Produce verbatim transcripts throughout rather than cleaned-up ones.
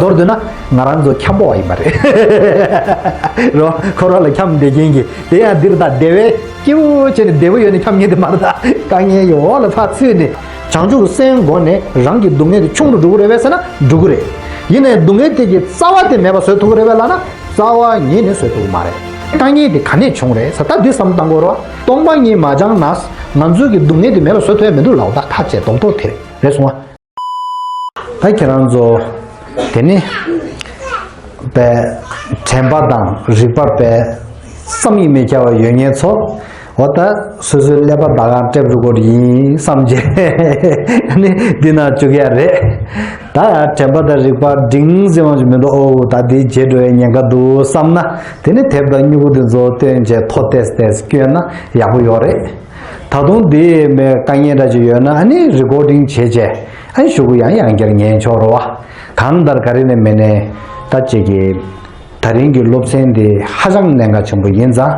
མདོར་བསྡུས་ན་ང་རང་ཚོ་འཁྱམ་པོ་བ་ཡིན་པ་རེད། རོ་འཁོར་བ་ལ་འཁྱམ་བསྡད་མཁན་གྱི་དེ་ཡང་འདིར་ད་བདེ་བའི་སྐྱིད་པོ་བྱས་ནས་བདེ་པོ་ཡོད་ནས་འཁྱམ་མཁན་དེ་མ་རེད། ད་དཀའ་ངལ་གྱི་འོག་ལ་ཕར་ཚུད་ནས་བྱང་ཆུབ་སེམས་སྒོ་ནས་རང་གི་སྡུག་བསྔལ་དེ་ཆུང་རུ་འགྲོ་གི་རེད་པས་ཟེར་ན་འགྲོ་གི་རེད། ཡིན་ནའི་སྡུག་བསྔལ་དེ་གི་རྩ་བ་དེ་མེད་པ་བཟོ་ཐུབ་ཀྱི་རེད་པས་ལབ་ན་རྩ་བ་ཉིད་ནས་བཟོ་ཐུབ་ཀྱི་མ་རེད། དཀའ་ངལ་དེ་ག་ནས་བྱུང་རེད་ཟེར། ད་འདི་བསམ་བློ་བཏང་དགོས་རེད་པ། སྟོང་པ་ཉིད་མ་སྦྱངས་ན་ང་ཚོའི་གི་སྡུག་བསྔལ་དེ་མེད་པ་བཟོ་ཐུབ་ཡ་མི་འདུག་ལབ། ད་ཐག་བཅད་རྡོག་རྡོག་དེ་རེད། རེད་སོང་ཨ། ད་ཁྱེད་རང་ཚོ་དེ་ནི་པའི་དྲན་པ་དང་རིག་པ་པའི་བསམ་ཡས་མི་ཁྱབ་པ་ཡོད་མཁན་ཚོ། འོ་ད་སོ་སོའི་ཀླད་པ་ད་ག་ཀྲེབ་རུ་སྐོར་ཡིན་བསམ་བྱས་ནི་འདི་ན་བཅུག་ཡ་རེད། ད་དྲན་པ་དང་རིག་པ་འབྲིང་ཟེར་བ་ཞིག་མི་འདུག་ཨོ་ད་འདི་བརྗེད་འགྲོ་བའི་ཉེན་ཁ་འདུག་བསམ་ན། དེ་ནི་དེབ་དང་སྨྱུ་གུ་དེ་ཚོ་བཏོན་བྱས་ཐོ་ཏེས་ཏེས་བསྐྱོན་ན་ཡག་པོ་ཡོད་རེད། ད་དུང་དེ་མེད་དཀའ་ངལ་འདྲ་ཅིག་ཡོད་ན་ཨ་ནི་རི་ཀོར་ཌིང་བྱས་བྱས་ཨ་ནི་གཞུག་གུ་ཡང་ཡང་བསྐྱར་ཉན་ཆོག་རེད་པ། གང་ལྟར་ག་རེ་ནས་མེད་ནས་ད་ཅིག་གི་ད་རིང་གི་སློབ་ཚན་འདི་ཧ་ཅང་གནད་འགག་ཆེན་པོ་ཡིན་ཙང་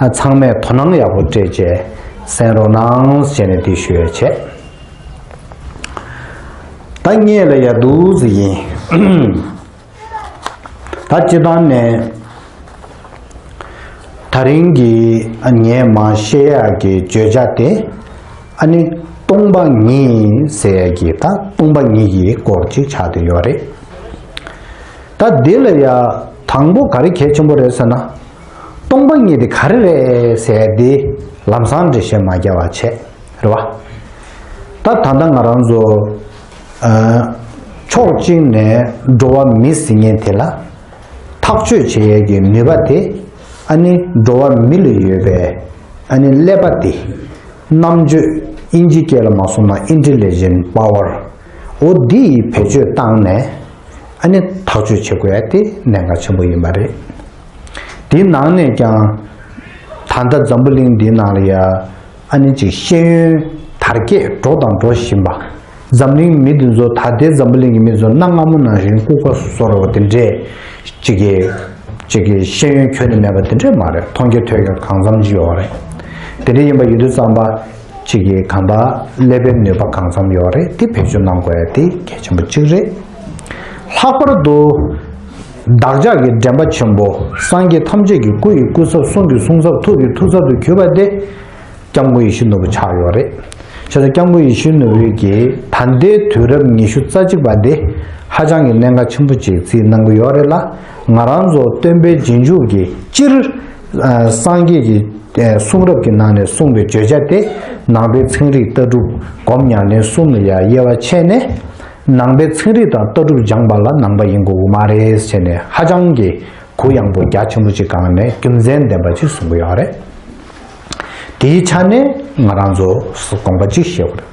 ཨ་ཚང་མས་དོ་སྣང་ཡག་པོ་སྤྲད་བྱས་གསན་རོགས་གནང་ཟེར་ནས་འདི་ཞུ་ཡ་བྱས། ད་སྔོན་ལ་ཡ་འདུག་ཟེར་ཡིན། ད་སྤྱིར་བཏང་ནས་ད་རིང་གི་ངས་མར་བཤད་ཡག་གི་བརྗོད་བྱ་དེ་ཨ་ནི་སྟོང་པ་ཉིད་ཟེར་ཡག་གི་ད་སྟོང་པ་ཉིད་ཀྱི་སྐོར་ཅིག་ཆགས་བསྡད་ཡོད་རེད། ད་འདི་ལ་ཡ་དང་པོ་ག་རེ་གལ་ཆེན་པོ་རེད་ཟེར་ན། སྟོང་པ་ཉིད་དེ་ག་རེ་རེད་ཟེར་ཡག་དེ་ལམ་སང་འགྲེལ་བཤད་མ་རྒྱག་པ་བྱས། རེད་པ། ད་ད་ལྟ་ང་རང་ཚོ་ཨ་ཕྱོགས་གཅིག་ནས་འགྲོ་བ་མི་ཟེར་མཁན་དེ་ལ་ཐག་གཅོད་བྱེད་ཡས་ཀྱི་ནུས་པ་དེ་ཨ་ནི་འགྲོ་བ་མི་ལ་ཡོད་པའི་ཨ་ནི་ཀླད་པ་དེ་རྣམ་དཔྱོད་དབྱིན་ཇི་སྐད་ལ་མ་སོང་ན་intelligent power འོ་འདི་ཡི་བེད་སྤྱོད་བཏང་ནས་ཨ་ནི་ཐག་གཅོད་བྱེད་དགོས་ཡ་དེ་གནད་འགག་ཆེན་པོ་ཡིན་པ་རེད། དེའི་ནང་ནས་ཀྱང་ད་ལྟ་འཛམ་བུ་གླིང་འདིའི་ནང་ལ་ཡ་ཨ་ནི་ཅིག་ཤེས་ཡོན་དར་རྒྱས་འགྲོ་དང་འགྲོ་བཞིན་པ། འཛམ་གླིང་མི་འདི་ཚོ་ད་ལྟའི་འཛམ་བུ་གླིང་གི་མི་ཚོ་གནའ་སྔ་མོ་ནང་བཞིན་ལྐུགས་པ་སོ་སོ་རེད་པ། དེ་འདྲས་ཅིག་གི་ཅིག་གི་ཤེས་ཡོན་ཁྱོན་ནས་མེད་པ་དེ་འདྲས་མ་རེད། མཐོང་རྒྱ་ཐོས་རྒྱ་གང་འཚམ་ཅིག་ཡོད་རེད། དེ་འདྲས་ཡིན་པ་ཡིན་དུས་ཙམ་པ་ཅིག་གི་གང་ལྟར་ཀླད་པའི་ནུས་པ་གང་འཚམ་ཡོད་རེད། དེ་བེད་སྤྱོད་གནང་དགོས་ཡ་དེ་གལ་ཆེན་པོ་གཅིག་རེད། ལྷག་པར་དུ་བདག་ཅག་གི་འདྲེན་པ་ཆེན་པོ་སངས་རྒྱས་ཐམས་ཅད་ཀྱི་སྐུ་ཡི་སྐུ་ཚབ་གསུང་གི་གསུང་ཚབ་ཐུགས་ཀྱི་ཐུགས་ཚབ་ཏུ་གྱུར་པ་དེ་སྐྱབས་མགོན་ཡིད་བཞིན་ནོར་བུ་ཆགས་ཡོད་རེད། བྱས་ཙང་སྐྱབས་མགོན་ཡིད་བཞིན་ནོར་བུའི་གི་ད་ལྟའི་དུས་རབས་ཉི་ཤུ་རྩ་གཅིག་པ་འདི་ཧ་ཅང་གི་གནད་འགག་ཆེན་པོ་ཅིག་རྩིས་གནང་གི་ཡོད་རེད་ལ། ང་རང་ཚོ་སྟོན་པའི་རྗེས་འཇུག་གི་སྤྱིར་ཨ་སངས་རྒྱས་ཀྱི་ཨ་གསུང་རབ་ཀྱི་ནང་ནས་གསུངས་པའི་བརྗོད་བྱ་དེ་ནང་པའི་ཚན་རིག་ལྟ་གྲུབ་སྒོམ་ཉམས་ལེན་གསུམ་ལ་ཡང་དབྱེ་བ་ཕྱེ་ནས། ནང་པའི་ཚན་རིག་དང་ལྟ་གྲུབ་སྦྱངས་པ་ལ་ནང་པ་ཡིན་དགོས་ཀྱི་མ་རེད་ཟེར་ནས་ཧ་ཅང་གི་གུ་ཡངས་པོ་རྒྱ་ཆེན་པོ་ཅིག་སྒང་ནས་རྒྱུ་མཚན་ལྡན་པ་ཅིག་གསུང་གི་ཡོད་རེད། དེའི་ཆ་ནས་ང་རང་ཚོ་དགོངས་པ་ཅིག་བཞེས་དགོས་རེད།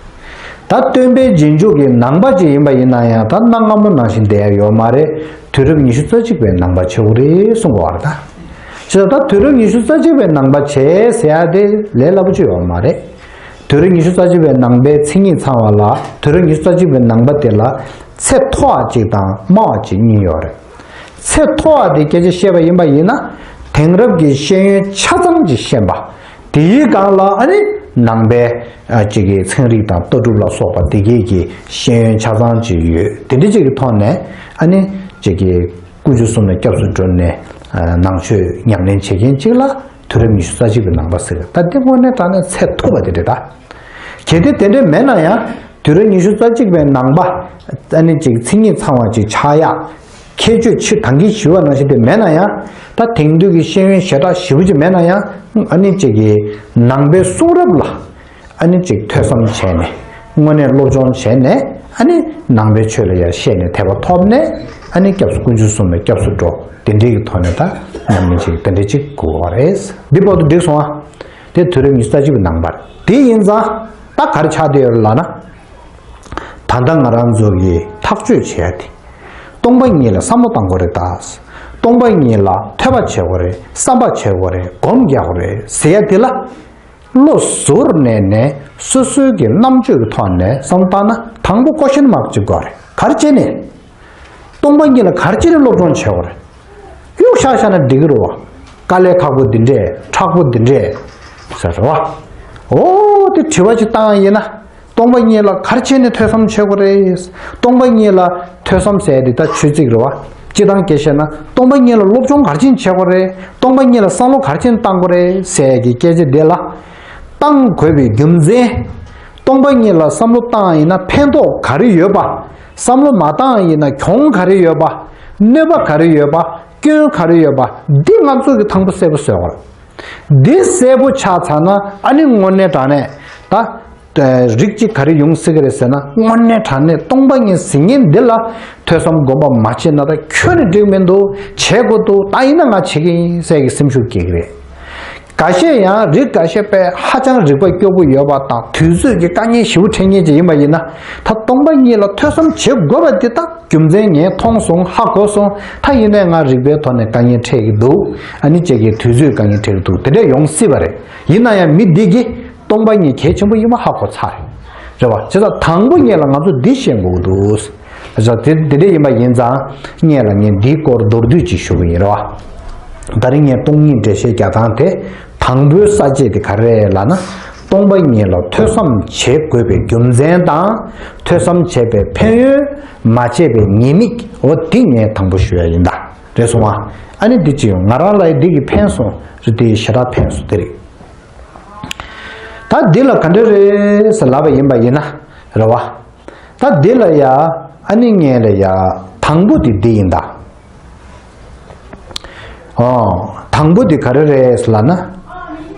ད་སྟོན་པའི་རྗེས་འཇུག་གི་ནང་པ་ཅིག་ཡིན་པ་ཡིན་ན་ཡང་ད་གནའ་སྔ་མོ་ནང་བཞིན་བསྡད་ཡ་ཡོད་མ་རེད། དུས་རབས་ཉི་ཤུ་རྩ་གཅིག་པའི་ནང་པ་ཆགས་ཀྱི་རེད་གསུང་གི་ཡོད་རེད་ད། བྱས་ཙང་ད་དུས་རབས་ཉི་ཤུ་རྩ་གཅིག་པའི་ནང་པ་བྱས་ཟེར་ཡ་དེ་ལས་སླ་པོ་ཅིག་ཡོད་མ་རེད། དུས་རབས་ཉི་ཤུ་རྩ་གཅིག་པའི་ནང་པའི་མཚན་ཉིད་ཚང་བ་ལ་དུས་རབས་ཉི་ཤུ་རྩ་གཅིག་པའི་ནང་པ་དེ་ལ་ཚད་མཐོ་བ་གཅིག་དང་དམའ་བ་གཅིག་གཉིས་ཡོད་རེད། ཚད་མཐོ་བ་དེ་སྐད་ཆ་བཤད་པ་ཡིན་པ་ཡིན་ན་དེང་རབས་ཀྱི་ཤེས་ཡོན་ཆ་ཚང་ཅིག་ཤེས་པ། དེའི་སྒང་ལ་ཨ་ནི་ནང་པའི་ཨ་ཅིག་གི་ཚན་རིག་དང་ལྟ་གྲུབ་ལ་སོགས་པ་དེ་གས་ཀྱི་ཤེས་ཡོན་ཆ་ཚང་ཅིག་ཡོད། དེ་འདྲ་ཅིག་གི་ཐོག་ནས་ཨ་ནི་ཅིག་གི་དཀོན་མཆོག་གསུམ་ལ་སྐྱབས་སུ་འགྲོ་ནས་ཨ་ནང་ཆོས་ཉམས་ལེན་བྱེད་མཁན་ཅིག་ལ་དུས་རབས་ཉི་ཤུ་རྩ་གཅིག་པའི་ནང་པ་ཟེར། ད་དེ་དངོས་གནས་དྲང་གནས་ཚད་མཐོ་བ་དེ་རེད་ད། གལ་ཏེ་དེ་འདྲ་མེད་ན་ཡང་དུས་རབས་ཉི་ཤུ་རྩ་གཅིག་པའི་ནང་པ་ཨ་ནི་ཅིག་མཚན་ཉིད་ཚང་བ་ཅིག་ཆགས་ཡག་ཁྱད་ཆོས་ཕྱིར་ད་གིན་ཞུས་པ་ནང་བཞིན་དེ་མེད་ན་ཡང་། ད་དེང་དུས་ཀྱི་ཤེས་ཡོན་ཞེ་དྲག་ཞེ་པོ་ཅིག་མེད་ན་ཡང་ཨ་ནི་ཅིག་གི་ནང་པའི་གསུང་རབ་ལ་ཨ་ནི་ཅིག་ཐོས་བསམ་བྱས་ནས་དངོས་གནས་སློབ་སྦྱོང་བྱས་ནས་ཨ་ནི་ནང་པའི་ཆོས་ལ་ཡང་ཤེས་ནས་དད་པ་ཐོབ་ནས་ཨ་ནི་སྐྱབས་སུ་དཀོན་མཆོག་གསུམ་ལ་སྐྱབས་སུ་འགྲོ། དེ་འདྲའི་གི་ཐོག་ནས་ད་ཉམས་ལེན་ཅིག་དེ་འདྲ་ཅིག་དགོས་པ་རེད། འདི་བར་དུ་འགྲིག་སོང་ཨ། དེ་དུས་རབས་ཉི་ཤུ་རྩ་གཅིག་པའི་ནང་པ་རེད། དེ་ཡིན་ཙང་ད་ག་རེ་ཆགས་བསྡད་ཡོད་རེད་ལབ་ན། ད་ལྟ་ང་རང་ཚོ་གིས་ཐག་གཅོད་བྱེད་ཡ་དེ། སྟོང་པ་ཉིད་ལ་བསམ་བློ་བཏང་དགོས་རེད་ད། སྟོང་པ་ཉིད་ལ་ཐོས་པ་བྱེད་དགོས་རེད། བསམ་པ་བྱེད་དགོས་རེད། སྒོམ་རྒྱག་དགོས་རེད་ཟེར་ཡ་དེ་ལ། བློ་གཟུར་གནས་ནས་སོ་སོའི་གི་རྣམ་དཔྱོད་ཀྱི་ཐོག་ནས་བསམ་བློ་བཏང་ན་དང་པོ་ཀོ་ཤན་མཱག་ཅིག་དགོས་རེད། ག་རེ་བྱས་ནས། སྟོང་པ་ཉིད་ལ་ག་རེ་བྱས་ནས་སློབ་སྦྱོང་བྱེད་དགོས་རེད། གཡུག་བཞག་བཞག་ན་འགྲིག་གི་རེད་བ། དཀའ་ལས་ཁག་པོ་འདི་འདྲས་མཁྲེགས་པོ་འདི་འདྲས་ཟེར་བ། འོ་དེ་དྲི་བ་ཅིག་བཏང་ཡིན་ན། སྟོང་པ་ཉིད་ལ་ག་རེ་བྱས་ནས་ཐོས་བསམ་བྱེད་དགོས་རེད། སྟོང་པ་ཉིད་ལ་ཐོས་བསམ་ཟེར་དེ་ད་ཆོས་ཚིག་རེད་བ། སྤྱིར་བཏང་སྐད་བཤད་ན་སྟོང་པ་ཉིད་ལ་སློབ་སྦྱོང་ག་རེ་བྱས་ནས་བྱེད་དགོས་རེད། སྟོང་པ་ཉིད་ལ་བསམ་བློ་ག་རེ་བྱས་ནས་བཏང་དགོས་རེད་ཟེར་གྱི་སྐད་ཆ་དེ་ལ། བཏང་དགོས་པའི་རྒྱུ་མཚན། སྟོང་པ་ཉིད་ལ་བསམ་བློ་བཏང་ཡིན་ན་ཕན་ཐོགས་ག་རེ་ཡོད་པ། བསམ་བློ་མ་བཏང་ཡིན་ན་གྱོང་ག་རེ་ཡོད་པ། གནོད་པ་ག་རེ་ཡོད་པ། སྐྱོན་ག་རེ་ཡོད་པ། འདི་ང་ཚོ་གི་དང་པོ་གསལ་པོ་བཟོ་དགོས། འདི་གསལ་པོ་ཆགས་ཚར་ན་ཨ་ནི་དངོས་གནས་དྲང་གནས་ད། རིགས་གཅིག་ག་རེ་ཡོང་སྲིད་ཀྱི་རེད་ཟེར་ན། དངོས་གནས་དྲང་གནས་སྟོང་པ་ཉིད་ཟེར་མཁན་འདི་ལ་ཐོས་བསམ་སྒོམ་པ་མ་བྱས་ན་ད་ཁྱོན་ནས་འགྲིག་མི་འདུག་བྱེད་དགོས་འདུག་ད་ཡིན་ན་ང་བྱེད་ཀྱི་ཡིན་ཟེར་གྱི་སེམས་ཤུགས་སྐྱེ་གི་རེད། འགའ་ཤས་ཡང་རིགས་འགའ་ཤས་དཔེ་ཧ་ཅང་རིག་པ་སྐྱོ་པོ་ཡོད་པ་དང་དུས་ཚོད་ཀྱི་དཀའ་ངལ་ཞེ་པོ་འཕྲད་མཁན་ཅིག་ཡིན་པ་ཡིན་ན། ད་སྟོང་པ་ཉིད་ལ་ཐོས་བསམ་བྱེད་དགོས་པ་འདི་ད་རྒྱུ་མཚན་ངས་མཐོང་སོང་ཧ་གོ་སོང་། ད་ཡིན་ནའི་ང་རིག་པའི་ཐོག་ནས་དཀའ་ངལ་འཕྲད་ཀྱི་འདུག་ཨ་ནི་ཅིག་གིས་དུས་ཚོད་དཀའ་ངལ་འཕྲད་ཀྱི་འདུག་དེ་འདྲ་ཡོང་སྲིད་པ་རེད། ཡིན་ན་ཡང་མི་འདི་གིས་སྟོང་པ་ཉིད་གལ་ཆེན་པོ་ཡིན་པ་ཧ་གོ་ཚར་རེད། རེད་བ། བྱས་ཙང་དང་པོ་ཉིད་ལ་ང་ཚོ་འདི་ཤེས་དགོས་ཀྱི་འདུག་བྱས་ཙང་དེ་དེ་འདྲ་ཡིན་པ་ཡིན་ཙང་སྔོན་ལ་ངས་འདིའི་སྐོར་མདོར་བསྡུས་ཅིག་ཞུ་གི་ཡིན། རེད་བ། ད་རིང་ངས་སྟོང་ཉིད་འགྲེལ་བཤད་རྒྱག་སྟངས་དེ། དང་པོའི་ས་བཅད་དེ་ག་རེ་རེད་ལབ་ན། སྟོང་པ་ཉིད་ལ་ཐོས་བསམ་བྱེད་དགོས་པའི་རྒྱུ་མཚན་དང་། ཐོས་བསམ་བྱས་པའི་ཕན་ཡོན། མ་བྱས་པའི་ཉེས་དམིགས། འོ་འདི་ངས་དང་པོ་ཞུ་ཡ་ཡིན་ད། རེད་སོང་ཨ། ཨ་ནི་འདི་ཅི་ཡོང་ང་རང་ལ་འདི་གི་ཕན་སོང་རེད། དེ་ཞེ་དྲག་ཕན་སོང་དེ་རེད། ད་འདི་ལ་ག་འདྲ་རེད་ཟེར་ལབ་པ་ཡིན་པ་ཡིན་ན། རེད་བ། ད་འདི་ལ་ཡ། ཨ་ནི་ངས་ལ་ཡ། དང་པོ་དེ་འདི་ཡིན་ད། ཨོ། དང་པོ་དེ་ག་རེ་རེད་ལབ་ན།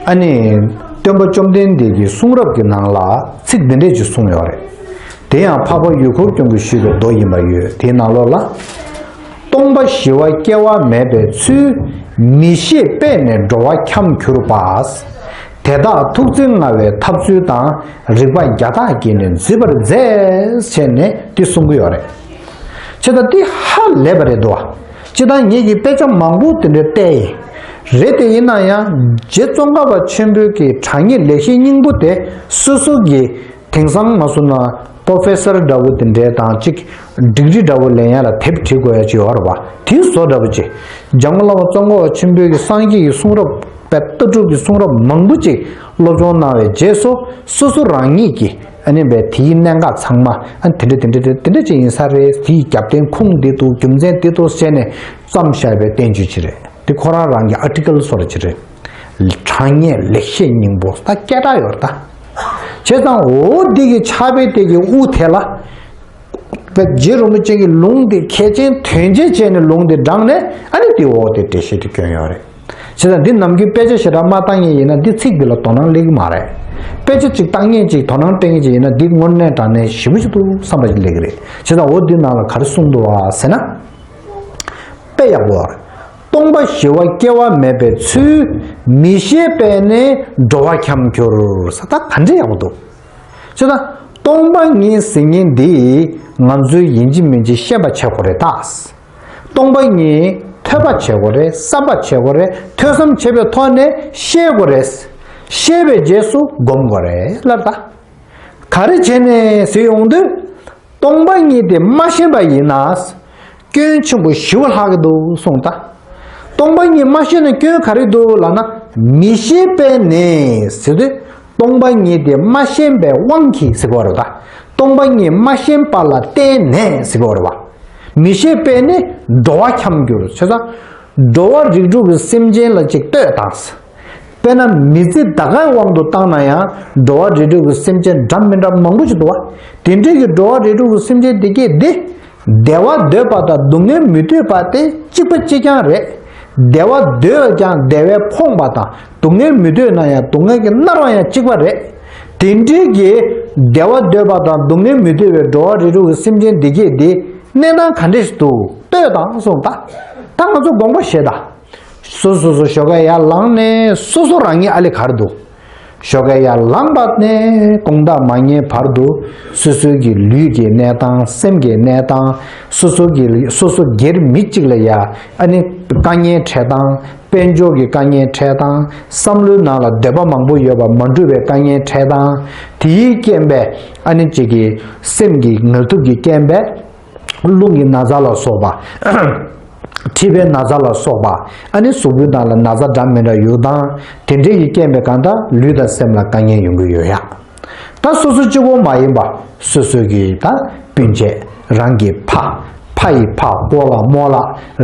ཨ་ནི། སྟོན་པ་བཅོམ་ལྡན་འདས་ཀྱི་གསུང་རབ་ཀྱི་ནང་ལ་ཚིག་འདི་འདྲས་ཅིག་གསུངས་ཡོད་རེད། དེ་ཡང་འཕགས་པ་ཡུལ་འཁོར་སྐྱོང་གིས་ཞུས་པའི་མདོ་ཡིན་པར་ཡོད། དེའི་ནང་ལོགས་ལ། སྟོང་པ་ཞི་བ་སྐྱེ་བ་མེད་པའི་ཚུལ། མི་ཤེས་པས་ནི་འགྲོ་བ་འཁྱམས་གྱུར་པ། དེ་དག་ཐུགས་བརྩེ་མངའ་བའི་ཐབས་ཚུལ་དང་། རིགས་པ་བརྒྱ་དག་གིས་ནི་འཛིན་པར་མཛད། ཟེར་ནས་འདི་གསུང་གི་ཡོད་རེད། བྱས་ཙང་འདི་ཧ་ལས་པ་རེད་འདུག་བ། སྤྱིར་བཏང་ངེད་ཀྱིས་དཔེ་ཆ་མང་པོ་དེ་འདྲ་བལྟས་ཡིན། རེད་དེ་ཡིན་ན་ཡང་རྗེ་ཙོང་ཁ་པ་ཆེན་པོའི་གི་དྲང་ངེས་ལེགས་བཤད་སྙིང་པོ་དེ་སོ་སོ་གི། དེང་སང་ང་ཚོ་ན་པོ་རོ་ཕེ་སར་འདྲ་བོ་དེ་འདྲའི་དང་གཅིག་ཌིག་རི་འདྲ་བོ་ལེན་ཡ་ལ་དེབ་བྲིས་དགོས་ཡ་ཅིག་ཡོད་རེད་བ། དེའི་བཟོ་འདྲ་བོ་ཅིག་འཇམ་མགོན་བླ་མ་ཙོང་ཁ་པ་ཆེན་པོའི་གི་སངས་རྒྱས་ཀྱི་གསུང་རབ་པའི་ལྟ་གྲུབ་ཀྱི་གསུང་རབ་མང་པོ་ཅིག་སློབ་སྦྱོང་གནང་བའི་རྗེས་སུ་སོ་སོ་རང་ཉིད་ཀྱིས་ཨ་ནི་བས་དེའི་གནད་འགག་ཚང་མ་ཨ་ནི་དེ་འདྲ་དེ་འདྲ་དེ་འདྲ་ཅིག་ཡིན་ས་རེད། དེའི་རྒྱབ་རྟེན་ཁུངས་འདི་འདུག་རྒྱུ་མཚན་འདི་འདུག་ཟེར་ནས་བརྩམས་བཞག་པའི་བསྟན་བཅོས་ཅིག་རེད། དེ་ཁོ་རང་རང་གི་ཨར་ཊི་ཀལ་བཟོ་འདྲ་ཅིག་རེད། དྲང་ངེས་ལེགས་བཤད་སྙིང་པོ་ད་སྐད་གྲགས་ཡོད་རེད་ད། བྱས་ཙང་འོ་འདི་གི་ཕྱག་དཔེ་དེ་གི་དབུ་དེ་ལ། རྗེ་རིན་པོ་ཆེ་གི་ལུང་དེ་གལ་ཆེན་དོན་ཆེན་བྱས་ནས་ལུང་དེ་དྲངས་ནས་ཨ་ནི་དེ་འོག་དེ་འགྲེལ་བཤད་དེ་བསྐྱོན་ཡོད་རེད། བྱས་ཙང་འདི་ནམ་རྒྱུན་དཔེ་ཆ་ཞེ་དྲག་མ་བཏང་མཁན་ཡིན་ན་འདི་ཚིག་འདི་ལ་དོ་སྣང་སླེབས་ཀྱི་མ་རེད། དཔེ་ཆ་གཅིག་བཏང་མཁན་གཅིག་དོ་སྣང་སྤྲད་མཁན་གཅིག་ཡིན་ན་འདི་དངོས་གནས་དྲང་གནས་ཞེ་པོ་ཅིག་འདུག་བསམ་པ་ཅིག་སླེབས་ཀྱི་རེད། བྱས་ཙང་འོ་འདི་ནང་ལ་ག་རེ་གསུངས་འདུག་བ་ཟེར་ན། དཔེ་ཡག་པོ། སྟོང་པ་ཞི་བ་སྐྱེ་བ་མེད་པའི་ཚུལ། མི་ཤེས་པས་ནི་འགྲོ་བ་འཁྱམས་གྱུར། ས་ད་ག་འདྲ་ཡག་པོ་འདུག་བྱས་ཙང་སྟོང་པ་ཉིད་ཟེར་མཁན་འདི་ང་ཚོས་ཡིན་གཅིག་མིན་གཅིག་ཤེས་པ་བྱེད་དགོས་རེད་ད། སྟོང་པ་ཉིད་ཐོས་པ་བྱེད་དགོས་རེད། བསམ་པ་བྱེད་དགོས་རེད། ཐོས་བསམ་བྱེད་པའི་ཐོག་ནས་ཤེས་དགོས་རེད། ཤེས་པའི་རྗེས་སུ་སྒོམ་དགོས་རེད་ལབ་ད། ག་རེ་བྱས་ནས་ཟེར་ཡོང་དུས། སྟོང་པ་ཉིད་དེ་མ་ཤེས་པ་ཡིན་ན། སྐྱོན་ཆེན་པོ་ཞེ་པོ་ལྷག་གི་འདུག་གསུངས་ད། སྟོང་པ་ཉིད་མ་ཤེས་ན་སྐྱོན་ག་རེ་འདུག་ལབ་ན། མི་ཤེས་པས་ནི་ཟེར་དུས། སྟོང་པ་ཉིད་དེ་མ་ཤེས་པའི་དབང་གིས་ཟེར་གྱི་ཡོད་རེད་ད། སྟོང་པ་ཉིད་མ་ཤེས་པ་ལ་བརྟེན་ནས་ཟེར་གྱི་ཡོད་རེད་བ། མི་ཤེས་པས་ནི་འགྲོ་བ་འཁྱམས་གྱུར། བྱས་ཙང་། འགྲོ་བ་རིགས་དྲུག་གི་སེམས་ཅན་ལ་ཅིག་ལྟོས་དང་། དཔེར་ན་མི་ཚེ་ད་གའི་དབང་དུ་བཏང་ན་ཡང་འགྲོ་བ་རིགས་དྲུག་གི་སེམས་ཅན་འདྲ་མི་འདྲ་མང་པོ་ཞིག་འདུག་བ། དེ་འདྲའི་གི་འགྲོ་བ་རིགས་དྲུག་གི་སེམས་ཅན་དེ་གས་དེ། བདེ་བ་འདོད་པ་དང་སྡུག་བསྔལ་མི་འདོད་པ་དེ་གཅིག་པ་གཅིག་རྐྱང་རེད། བདེ་བ་འདོད་པ་ཀྱང་བདེ་བས་ཕོངས་པ་དང་སྡུག་བསྔལ་མི་འདོད་ན་ཡང་སྡུག་བསྔལ་གྱིས་མནར་བ་ཡང་གཅིག་པ་རེད། དེ་འདྲའི་གི་བདེ་བ་འདོད་པ་དང་སྡུག་བསྔལ་མི་འདོད་པའི་འགྲོ་བ་རིགས་དྲུག་གི་སེམས་ཅན་དེ་གས་དེ་གནས་སྟངས་ག་འདྲས་ཞིག་འདུག་ལྟོས་དང་གསུངས་ད། ད་ང་ཚོ་དགོངས་པ་བཞེས་ད། སོ་སོ་སོ་ཞོགས་ཀས་ཡར་ལངས་ནས་སོ་སོ་རང་ཉིད་ཨ་ལེ་ག་རེ་འདུག་ཞོགས་ཀས་ཡར་ལངས་པ་ནས་དགོང་དག་མ་ཉལ་བར་དུ་སོ་སོའི་གི་ལུས་ཀྱི་གནས་སྟངས། སེམས་ཀྱི་གནས་སྟངས། སོ་སོ་གི་སོ་སོ་སྒེར་མི་གཅིག་ལ་ཡ་ཨ་ནི་དཀའ་ངལ་འཕྲད་སྟངས། དཔལ་འབྱོར་གྱི་དཀའ་ངལ་འཕྲད་སྟངས། བསམ་བློའི་ནང་ལ་འདོད་པ་མང་པོ་ཡོད་པ་མ་འགྲུབ་པའི་དཀའ་ངལ་འཕྲད་སྟངས། དེའི་རྐྱེན་པས་ཨ་ནི་གཅིག་གི་སེམས་ཀྱི་ངལ་དུབ་ཀྱི་རྐྱེན་པས། རླུང་གི་ན་ཚ་ལ་སོགས་པ། མཁྲིས་པའི་ན་ཚ་ལ་སོགས་པ། ཨ་ནི་གཟུགས་པོའི་ནང་ལ་ན་ཚ་འདྲ་མི་འདྲ་ཡོད་དང་། དེ་འདྲའི་ཡི་རྐྱེན་པས་གང་ལྟར་ལུས་དང་སེམས་ལ་དཀའ་ངལ་ཡོང་གི་ཡོད་ཡ། ད་སོ་སོ་གཅིག་པོ་མ་ཡིན་པ། སོ་སོ་གི་ད་སྤུན་མཆེད། རང་གི་ཕ། ཕ་ཡི་ཕ་ཀོ་ལ་མོ་ལ།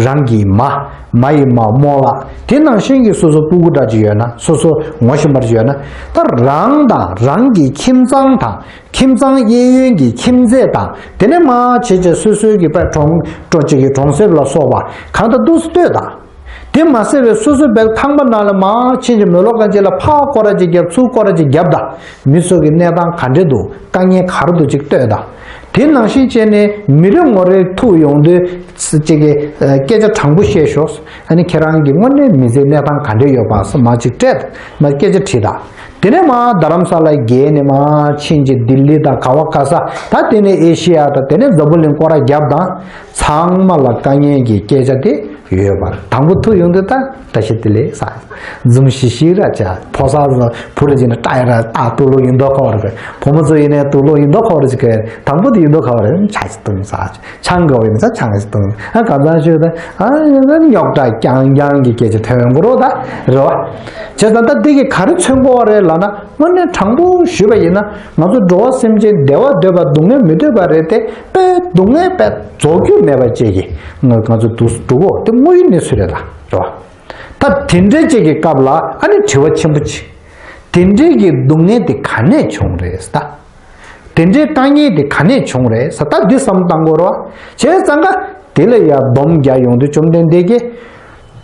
རང་གི་མ། མ་ཡི་མ་མོ་ལ། དེ་ནང་བཞིན་གྱི་སོ་སོ་སྤུ་གུ་འདྲ་ཅིག་ཡོད་ན། སོ་སོ་ངོ་ཤེས་པ་ཅིག་ཡོད་ན། ད་རང་དང་རང་གི་ཁྱིམ་ཚང་དང་། ཁྱིམ་ཚང་གཡས་གཡོན་གྱི་ཁྱིམ་མཚེས་དང་། དེ་ནས་མར་བྱས་བྱས་སོ་སོའི་གི་དཔེ་གྲོང་གྲོང་གཅིག་གི་གྲོང་གསེབ་ལ་སོགས་པ་གང་ལྟར་འདུག་སེ་ལྟོས་དང་། དེ་མ་ཟད་པའི་སོ་སོའི་བའི་ཁང་པ་ནང་ལ་མར་ཕྱིན་ཅིག་མོལ་ལོག་ག་ཅིག་ལ་ཕར་སྐོར་ར་ཅིག་བརྒྱབ། ཚུར་སྐོར་ར་ཅིག་བརྒྱབ་དང་། མི་ཚོ་གི་གནས་སྟངས་ག་འདྲས་འདུག་དཀའ་ངལ་ག་རེ་འདུག་ཅིག་ལྟོས་དང་། དེ་ནང་བཞིན་བྱས་ནས་མི་རེ་ངོ་རེ་ཐུག་ཡོང་དུས་ཅིག་གི་སྐད་ཆ་དྲང་པོ་བཤད་ཤོག་ཨ་ནི་ཁྱེད་རང་གི་དངོས་གནས་མི་ཚེའི་གནས་སྟངས་ག་འདྲས་ཡོད་པ་སོགས་མར་ཅིག་སྤྲད་དང་། མར་སྐད་ཆ་དྲིས་དང་། དེ་ནས་མར་རྡ་རམ་ས་ལ་བརྒལ་ནས་མར་ཕྱིན་ཅིག་ལྡི་ལི་དང་ག་བ་ག་ས། ད་དེ་ནས་ཨེ་ཤི་ཡ་དང་། དེ་ནས་འཛམ་བུ་གླིང་སྐོར་ར་བརྒྱབ་དང་། ཚང་མ་ལ་དཀའ་ངལ་གྱི་སྐད་ཆ་དེ་ཡོད་པ་རེད། དང་པོ་ཐུག་ཡོང་དུས་ད་བཀྲ་ཤིས་བདེ་ལེགས་ཟེར། འཛུམ་ཤིག་ཤིག་ར་བྱས། ཕོ་གསར་བུ་ར་ཅིག་ན་སྐྲ་ཡ་ར་ཨ་དུག་ལོག་ཡིན་མདོག་ཁ་པོ་རེད། བུ་མོ་ཚོ་ཡིན་ནའི་དུག་ལོག་ཡིན་མདོག་ཁ་པོ་རེད། ཅིག་གི་དང་པོ་དེ་ཡིན་མདོག་ཁ་པོ་རེད། ཆང་ཞིག་བཏུང་ཟེར། ཆང་དགོས་པ་ཡིན་ན་ཆང་ཞིག་བཏུང་། ཨ་གང་ཚང་ཞུ་ད། ཨ་རྙོག་དྲ་རྐྱང་རྐྱང་གི་སྐད་ཆ་ཐོན་ཡོང་གི་རེད་ད། རེད་བ། བྱས་ཙང་ད་འདི་གིས་ག་རེ་མཚོན་གྱི་ཡོད་རེད་ལབ་ན། དངོས་གནས་དྲང་པོ་ཞུས་པ་ཡིན་ན། ང་ཚོ་འགྲོ་བ་སེམས་ཅན་བདེ་བ་འདོད་པ་སྡུག་བསྔལ་མི་འདོད་པ་རེད་དེ། དཔེ་སྡུག་བསྔལ་དཔེ་རྫོགས་རྒྱུ་མེད་པ་བཅས་ཀྱི་ང་ང་ཚོ་འདུག་འགྲོ་གི་ཡོད། དེ་དངོས་ཡོད་གནས་ཚུལ་རེད་ད། རེད་བ། ད་དེ་འདྲའི་བཅས་ཀྱི་སྐབས་ལ་ཨ་ནི་དྲི་བ་ཆེན་པོ་ཅིག་དེ་འདྲའི་གི་སྡུག་བསྔལ་དེ་ག་ནས་བྱུང་རེད་ད། དེ་འདྲའི་དཀའ་ངལ་དེ་ག་ནས་བྱུང་རེད་ཟེར། ད་འདི་བསམ་བློ་བཏང་དགོས་རེད་བ། བྱས་ཙང་ཀ་དེ་ལ་ཡ་སྡོམ་རྒྱག་ཡོང་དུས་བཅོམ་ལྡན་འདས་ཀྱིས།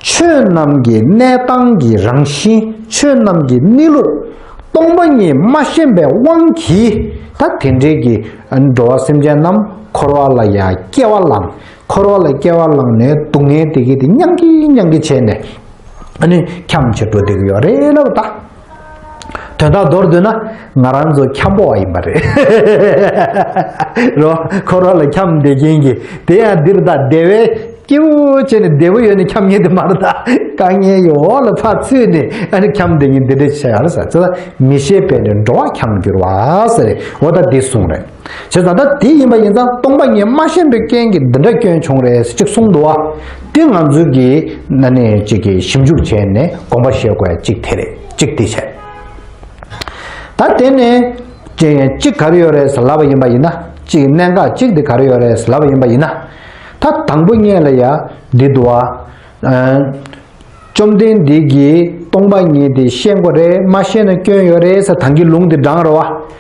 ཆོས་རྣམས་ཀྱི་གནས་སྟངས་ཀྱི་རང་བཞིན། ཆོས་རྣམས་ཀྱི་གནས་ལུགས། སྟོང་པ་ཉིད་མ་ཤེས་པའི་དབང་གིས། ད་དེ་འདྲའི་གི་འགྲོ་བ་སེམས་ཅན་རྣམས་འཁོར་བ་ལ་ཡ་སྐྱེ་བ་བླངས། འཁོར་བ་ལ་སྐྱེ་བ་བླངས་ནས་སྡུག་བསྔལ་དེ་གི་དེ་མྱང་གི་མྱང་གི་བྱས་ནས། ཨ་ནི་འཁྱམས་བྱས་འགྲོ་བསྡད་ཀྱི་ཡོད་རེད་ལབ་ད། དོན་དག་མདོར་བསྡུས་ན་ང་རང་ཚོ་འཁྱམ་པོ་བ་ཡིན་པ་རེད། རོ། འཁོར་བ་ལ་འཁྱམས་བསྡད་མཁན་གྱི་དེ་ཡང་འདིར་ད་བདེ་བའི་སྐྱིད་པོ་བྱས་ནས་བདེ་པོ་ཡོད་ནས་འཁྱམ་མཁན་དེ་མ་རེད་ད། དཀའ་ངལ་གྱི་འོག་ལ་ཕར་ཚུད་ནས་ཨ་ནི་འཁྱམས་བསྡད་མཁན་འདི་འདྲ་བྱས་ཡོད་རེད་ཟེར། ཙི་ད་མི་ཤེས་པས་ནི་འགྲོ་བ་འཁྱམས་འགྱུར་བ་ཟེར་རེད། འོ་ད་འདི་གསུངས་རེད། བྱས་ཙང་ད་དེ་ཡིན་པ་ཡིན་ཙང་སྟོང་པ་ཉིད་མ་ཤེས་པའི་རྐྱེན་གྱིས་འདི་འདྲ་སྐྱོན་བྱུང་རེད་ཟེར་གཅིག་གསུངས་འདུག་བ། དེ་ང་ཚོ་གིས་ན་ནས་གཅིག་གིས་ཞིབ་འཇུག་བྱས་ནས་དགོངས་པ་བཞེས་དགོས་ཡ་གཅིག་དེ་རེད། གཅིག་དེ་བྱས། ད་དེ་ནས་གཅིག་གཅིག་ག་རེ་ཡོད་རེད་ཟེར་ལབ་པ་ཡིན་པ་ཡིན་ན། གཅིག་གནད་འགག་གཅིག་དེ་ག་རེ་ཡོད་རེད་ཟེར་ལབ་པ་ཡིན་པ་ཡིན་ན། ད་དང་པོ་ཉིད་ལ་ཡ་འདི་འདུག་བ། བཅོམ་ལྡན་འདས་ཀྱིས་སྟོང་པ་ཉིད་དེ་ཤེས་དགོས་རེད། མ་ཤེས་ན་སྐྱོན་ཡོད་རེད་ཟེར་ད་གིན་ལུང་དེ་དྲངས་རེད་བ།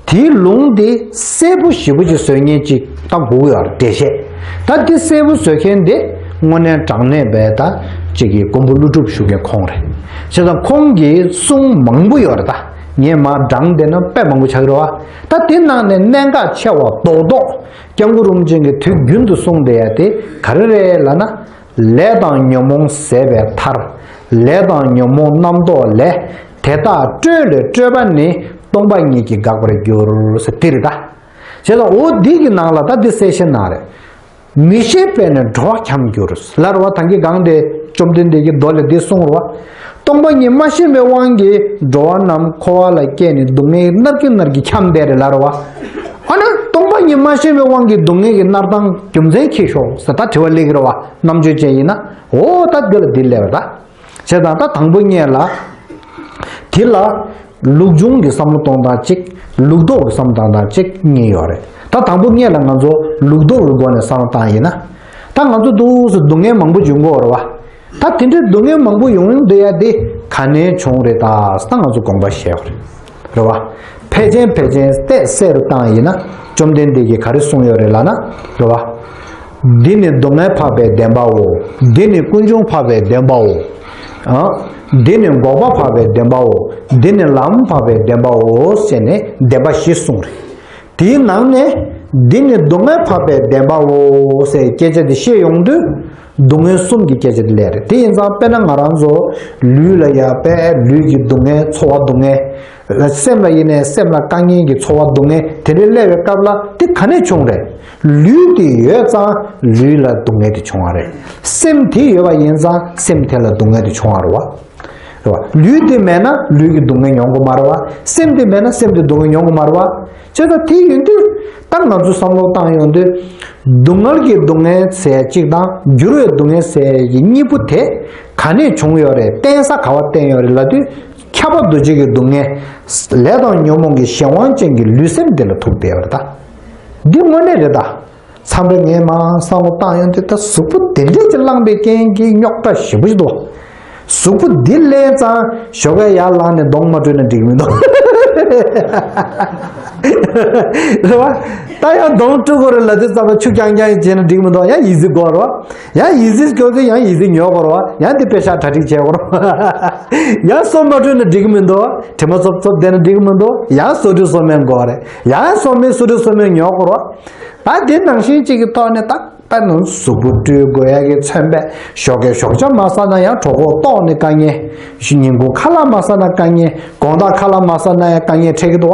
དེའི་ལུང་དེ་གསལ་པོ་ཞེ་པོ་ཅིག་བཟོ་མཁན་ཅིག་ད་དགོས་ཀྱི་ཡོད་རེད། འགྲེལ་བཤད། ད་དེ་གསལ་པོ་བཟོ་མཁན་དེ་དངོས་གནས་དྲང་གནས་པའི་ད་ཅིག་གི་མགོན་པོ་ཀླུ་སྒྲུབ་ཞུ་མཁན་ཁོང་རེད། བྱས་ཙང་ཁོང་གི་གསུང་མང་པོ་ཡོད་རེད། ད་ངས་མར་དྲངས་བསྡད་ན་དཔེ་མང་པོ་ཆགས་ཀྱི་རེད་བ། ད་དེ་ནང་ནས་གནད་འགག་ཆེ་བ་རྡོག་རྡོག་སྐྱབས་མགོན་རིན་པོ་ཆེ་གིས་དུས་རྒྱུན་དུ་གསུངས་བསྡད་ཡ་དེ་ག་རེ་རེད་ལབ་ན། ལས་དང་ཉོན་མོངས་ཟད་པའི་མཐར། ལས་དང་ཉོན་མོངས་རྣམ་རྟོག་ལས། དེ་དག་སྤྲོས་ལས་སྤྲོས་པ་ནི། སྟོང་པ་ཉིད་ཀྱིས་འགག་པར་འགྱུར་ཟེར་དེ་རེད་ད། བྱས་ཙང་འོ་འདི་གི་ནང་ལ་ད་འདི་གསལ་བཤད་གནང་རེད། མི་ཤེས་པས་ནི་འགྲོ་བ་འཁྱམས་འགྱུར་ལབ་རེད་བ། ད་གིན་སྒང་དེ་བཅོམ་ལྡན་འདས་ཀྱིས་མདོ་ལས་འདི་གསུངས་རེད་བ། སྟོང་པ་ཉིད་མ་ཤེས་པའི་དབང་གིས་འགྲོ་བ་རྣམས་འཁོར་བ་ལ་སྐྱེས་ནས་སྡུག་བསྔལ་མནར་གྱིན་མནར་གྱིན་འཁྱམས་བསྡད་རེད་ལབ་རེད་བ། ཨ་ན་སྟོང་པ་ཉིད་མ་ཤེས་པའི་དབང་གིས་སྡུག་བསྔལ་གྱི་མནར་སྟངས་རྒྱུ་མཚན་ཁྱེར་ཤོག་ཟེར་ད་དྲི་བ་སླེབས་ཀྱི་རེད་བ། རྣམ་དཔྱོད་ཅན་ཡིན་ན། འོ་ད་འདི་ལ་འདི་སླེབས་པ་ད། བྱས་ཙང་ད་དང་པོ་ཉིད་ལ། དེ་ལ་ལུགས་འབྱུང་གི་བསམ་བློ་གཏོང་སྟངས་གཅིག་ལུགས་ལྡོག་གི་བསམ་བློ་གཏོང་སྟངས་གཅིག་གཉིས་ཡོད་རེད། ད་དང་པོ་ཉིད་ལ་ང་ཚོ་ལུགས་ལྡོག་གི་སྒོ་ནས་བསམ་བློ་བཏང་ཡིན་ན། ད་ང་ཚོ་འདུག་སེ་སྡུག་བསྔལ་མང་པོ་འབྱུང་གི་ཡོད་རེད་བ། ད་དེ་འདྲའི་སྡུག་བསྔལ་མང་པོ་ཡོང་བསྡད་ཡ་དེ་ག་ནས་བྱུང་རེད་ད་ཟེར་ད་ང་ཚོ་དགོངས་པ་བཞེས་དགོས་རེད། རེད་བ། ཕལ་ཆེར་ཕལ་ཆེར་བལྟས་གསལ་རུ་བཏང་ཡིན་ན། བཅོམ་ལྡན་འདས་ཀྱིས་ག་རེ་གསུངས་ཡོད་རེད་ལབ་ན། རེད་བ། འདི་ནི་སྡུག་བསྔལ་འཕགས་པའི་བདེན་པའོ། འདི་ནི་ཀུན་འབྱུང་འཕགས་པའི་བདེན་པའོ། ཨ། འདི་ནི་འགོག་པ་འཕགས་པའི་བདེན་པའོ། འདི་ནི་ལམ་འཕགས་པའི་བདེན་པའོ་ཟེར་ནས་བདེན་པ་བཞི་གསུངས་རེད། དེའི་ནང་ནས་འདི་ནི་སྡུག་བསྔལ་འཕགས་པའི་བདེན་པའོ་ཟེར་སྐད་ཆ་དེ་བཤད་ཡོང་དུས། སྡུག་བསྔལ་གསུམ་གྱི་སྐད་ཆ་དེ་སླེབས་རེད། དེ་ཡིན་ཙང་དཔེར་ན་ང་རང་ཚོ་ལུས་ལ་ཡ་དཔེ་ལུས་ཀྱི་སྡུག་བསྔལ་ཚོར་བ་སྡུག་བསྔལ། སེམས་ལ་ཡིན་ནའི་སེམས་ལ་དཀའ་ངལ་གྱི་ཚོར་བ་སྡུག་བསྔལ་དེ་འདྲ་སླེབས་པའི་སྐབས་ལ་དེ་ག་ནས་བྱུང་རེད། ལུས་དེ་ཡོད་ཙང་ལུས་ལ་སྡུག་བསྔལ་དེ་བྱུང་བ་རེད། སེམས་དེ་ཡོད་པ་ཡིན་ཙང་སེམས་དེ་ལ་སྡུག་བསྔལ་དེ་བྱུང་བ་རེད་བ། རེད་བ། ལུས་དེ་མེད་ན་ལུས་ཀྱི་སྡུག་བསྔལ་མྱོང་གི་མ་རེད་བ། སེམས་དེ་མེད་ན་སེམས་དེ་སྡུག་བསྔལ་མྱོང་གི་མ་རེད་བ། བྱས་ཙང་དེ་ཡིན་དུས་ད་ང་ཚོ་བསམ་བློ་བཏང་ཡོང་དུས། སྡུག་བསྔལ་གྱི་སྡུག་བསྔལ་ཟེར་གཅིག་དང་འགྱུར་བའི་སྡུག་བསྔལ་ཟེར་གྱི་གཉིས་པོ་དེ་ག་ནས་བྱུང་ཡོད་རེད། བརྟེན་ས་ག་བ་བརྟེན་ཡོད་རེད་ལབ་དུས། ཁྱབ་པ་འདུ་བྱེད་ཀྱི་སྡུག་བསྔལ། ལས་དང་ཉོན་མོངས་ཀྱི་གཞན་དབང་ཅན་གྱི་ལུས་སེམས་དེ་ལ་ཐུག་བསྡད་པ་རེད་ད། འདི་དངོས་གནས་རེད་ད། མཚམས་རེ་ངས་མར་བསམ་བློ་བཏང་ཡོང་དུས་ད་གཟུགས་པོ་དེ་འདྲས་ཅིག་བླངས་པའི་རྐྱེན་གྱིས་རྙོག་དྲ་ཞེ་པོ་ཞིག་འདུག་གཟུགས་པོ་འདི་ལེན་ཙང་ཞོགས་ཀས་ཡར་ལངས་ནས་གདོང་མ་བཀྲུས་ན་འགྲིག་མི་འདུག་རེད་བ། ད་ཡང་གདོང་བཀྲུ་དགོས་རེད་ལབ་དུས་ཙམ་པ་ཆུ་རྐྱང་རྐྱང་བྱས་ན་འགྲིག་མི་འདུག་ཡང་ཡི་ཙི་དགོས་རེད་བ། ཡང་ཡི་ཙི་དགོས་དུས་ཡང་ཡི་ཙི་ཉོ་དགོས་རེད་བ། ཡང་དེ་པེ་ཤག་གྲ་སྒྲིག་བྱེད་དགོས་རེད་བ། ཡང་སོ་མ་བཀྲུས་ན་འགྲིག་མི་འདུག་དྲི་མ་ཚོབ་ཚོབ་བསྡད་ན་འགྲིག་མི་འདུག་ཡང་སོ་བཀྲུ་སོ་སྨན་དགོས་རེད། ཡང་སོ་སྨན་སོ་བཀྲུ་སོ་སྨན་ཉོ་དགོས་རེད་བ། ད་དེ་ནང་བཞིན་གཅིག་གི་ཐོག་ནས་ད། ད་ནི་གཟུགས་པོ་བཀྲུ་དགོས་ཡ་གི་མཚོན་པས་ཞོགས་ཀས་ཞོགས་ཇ་མ་ཟ་ན་ཡང་གྲོད་ཁོག་ལྟོགས་ནས་དཀའ་ངལ། ཉིན་གུང་ཁ་ལག་མ་ཟ་ན་དཀའ་ངལ། དགོང་དག་ཁ་ལག་མ་ཟ་ན་ཡང་དཀའ་ངལ་འཕྲད་ཀྱི་འདུག་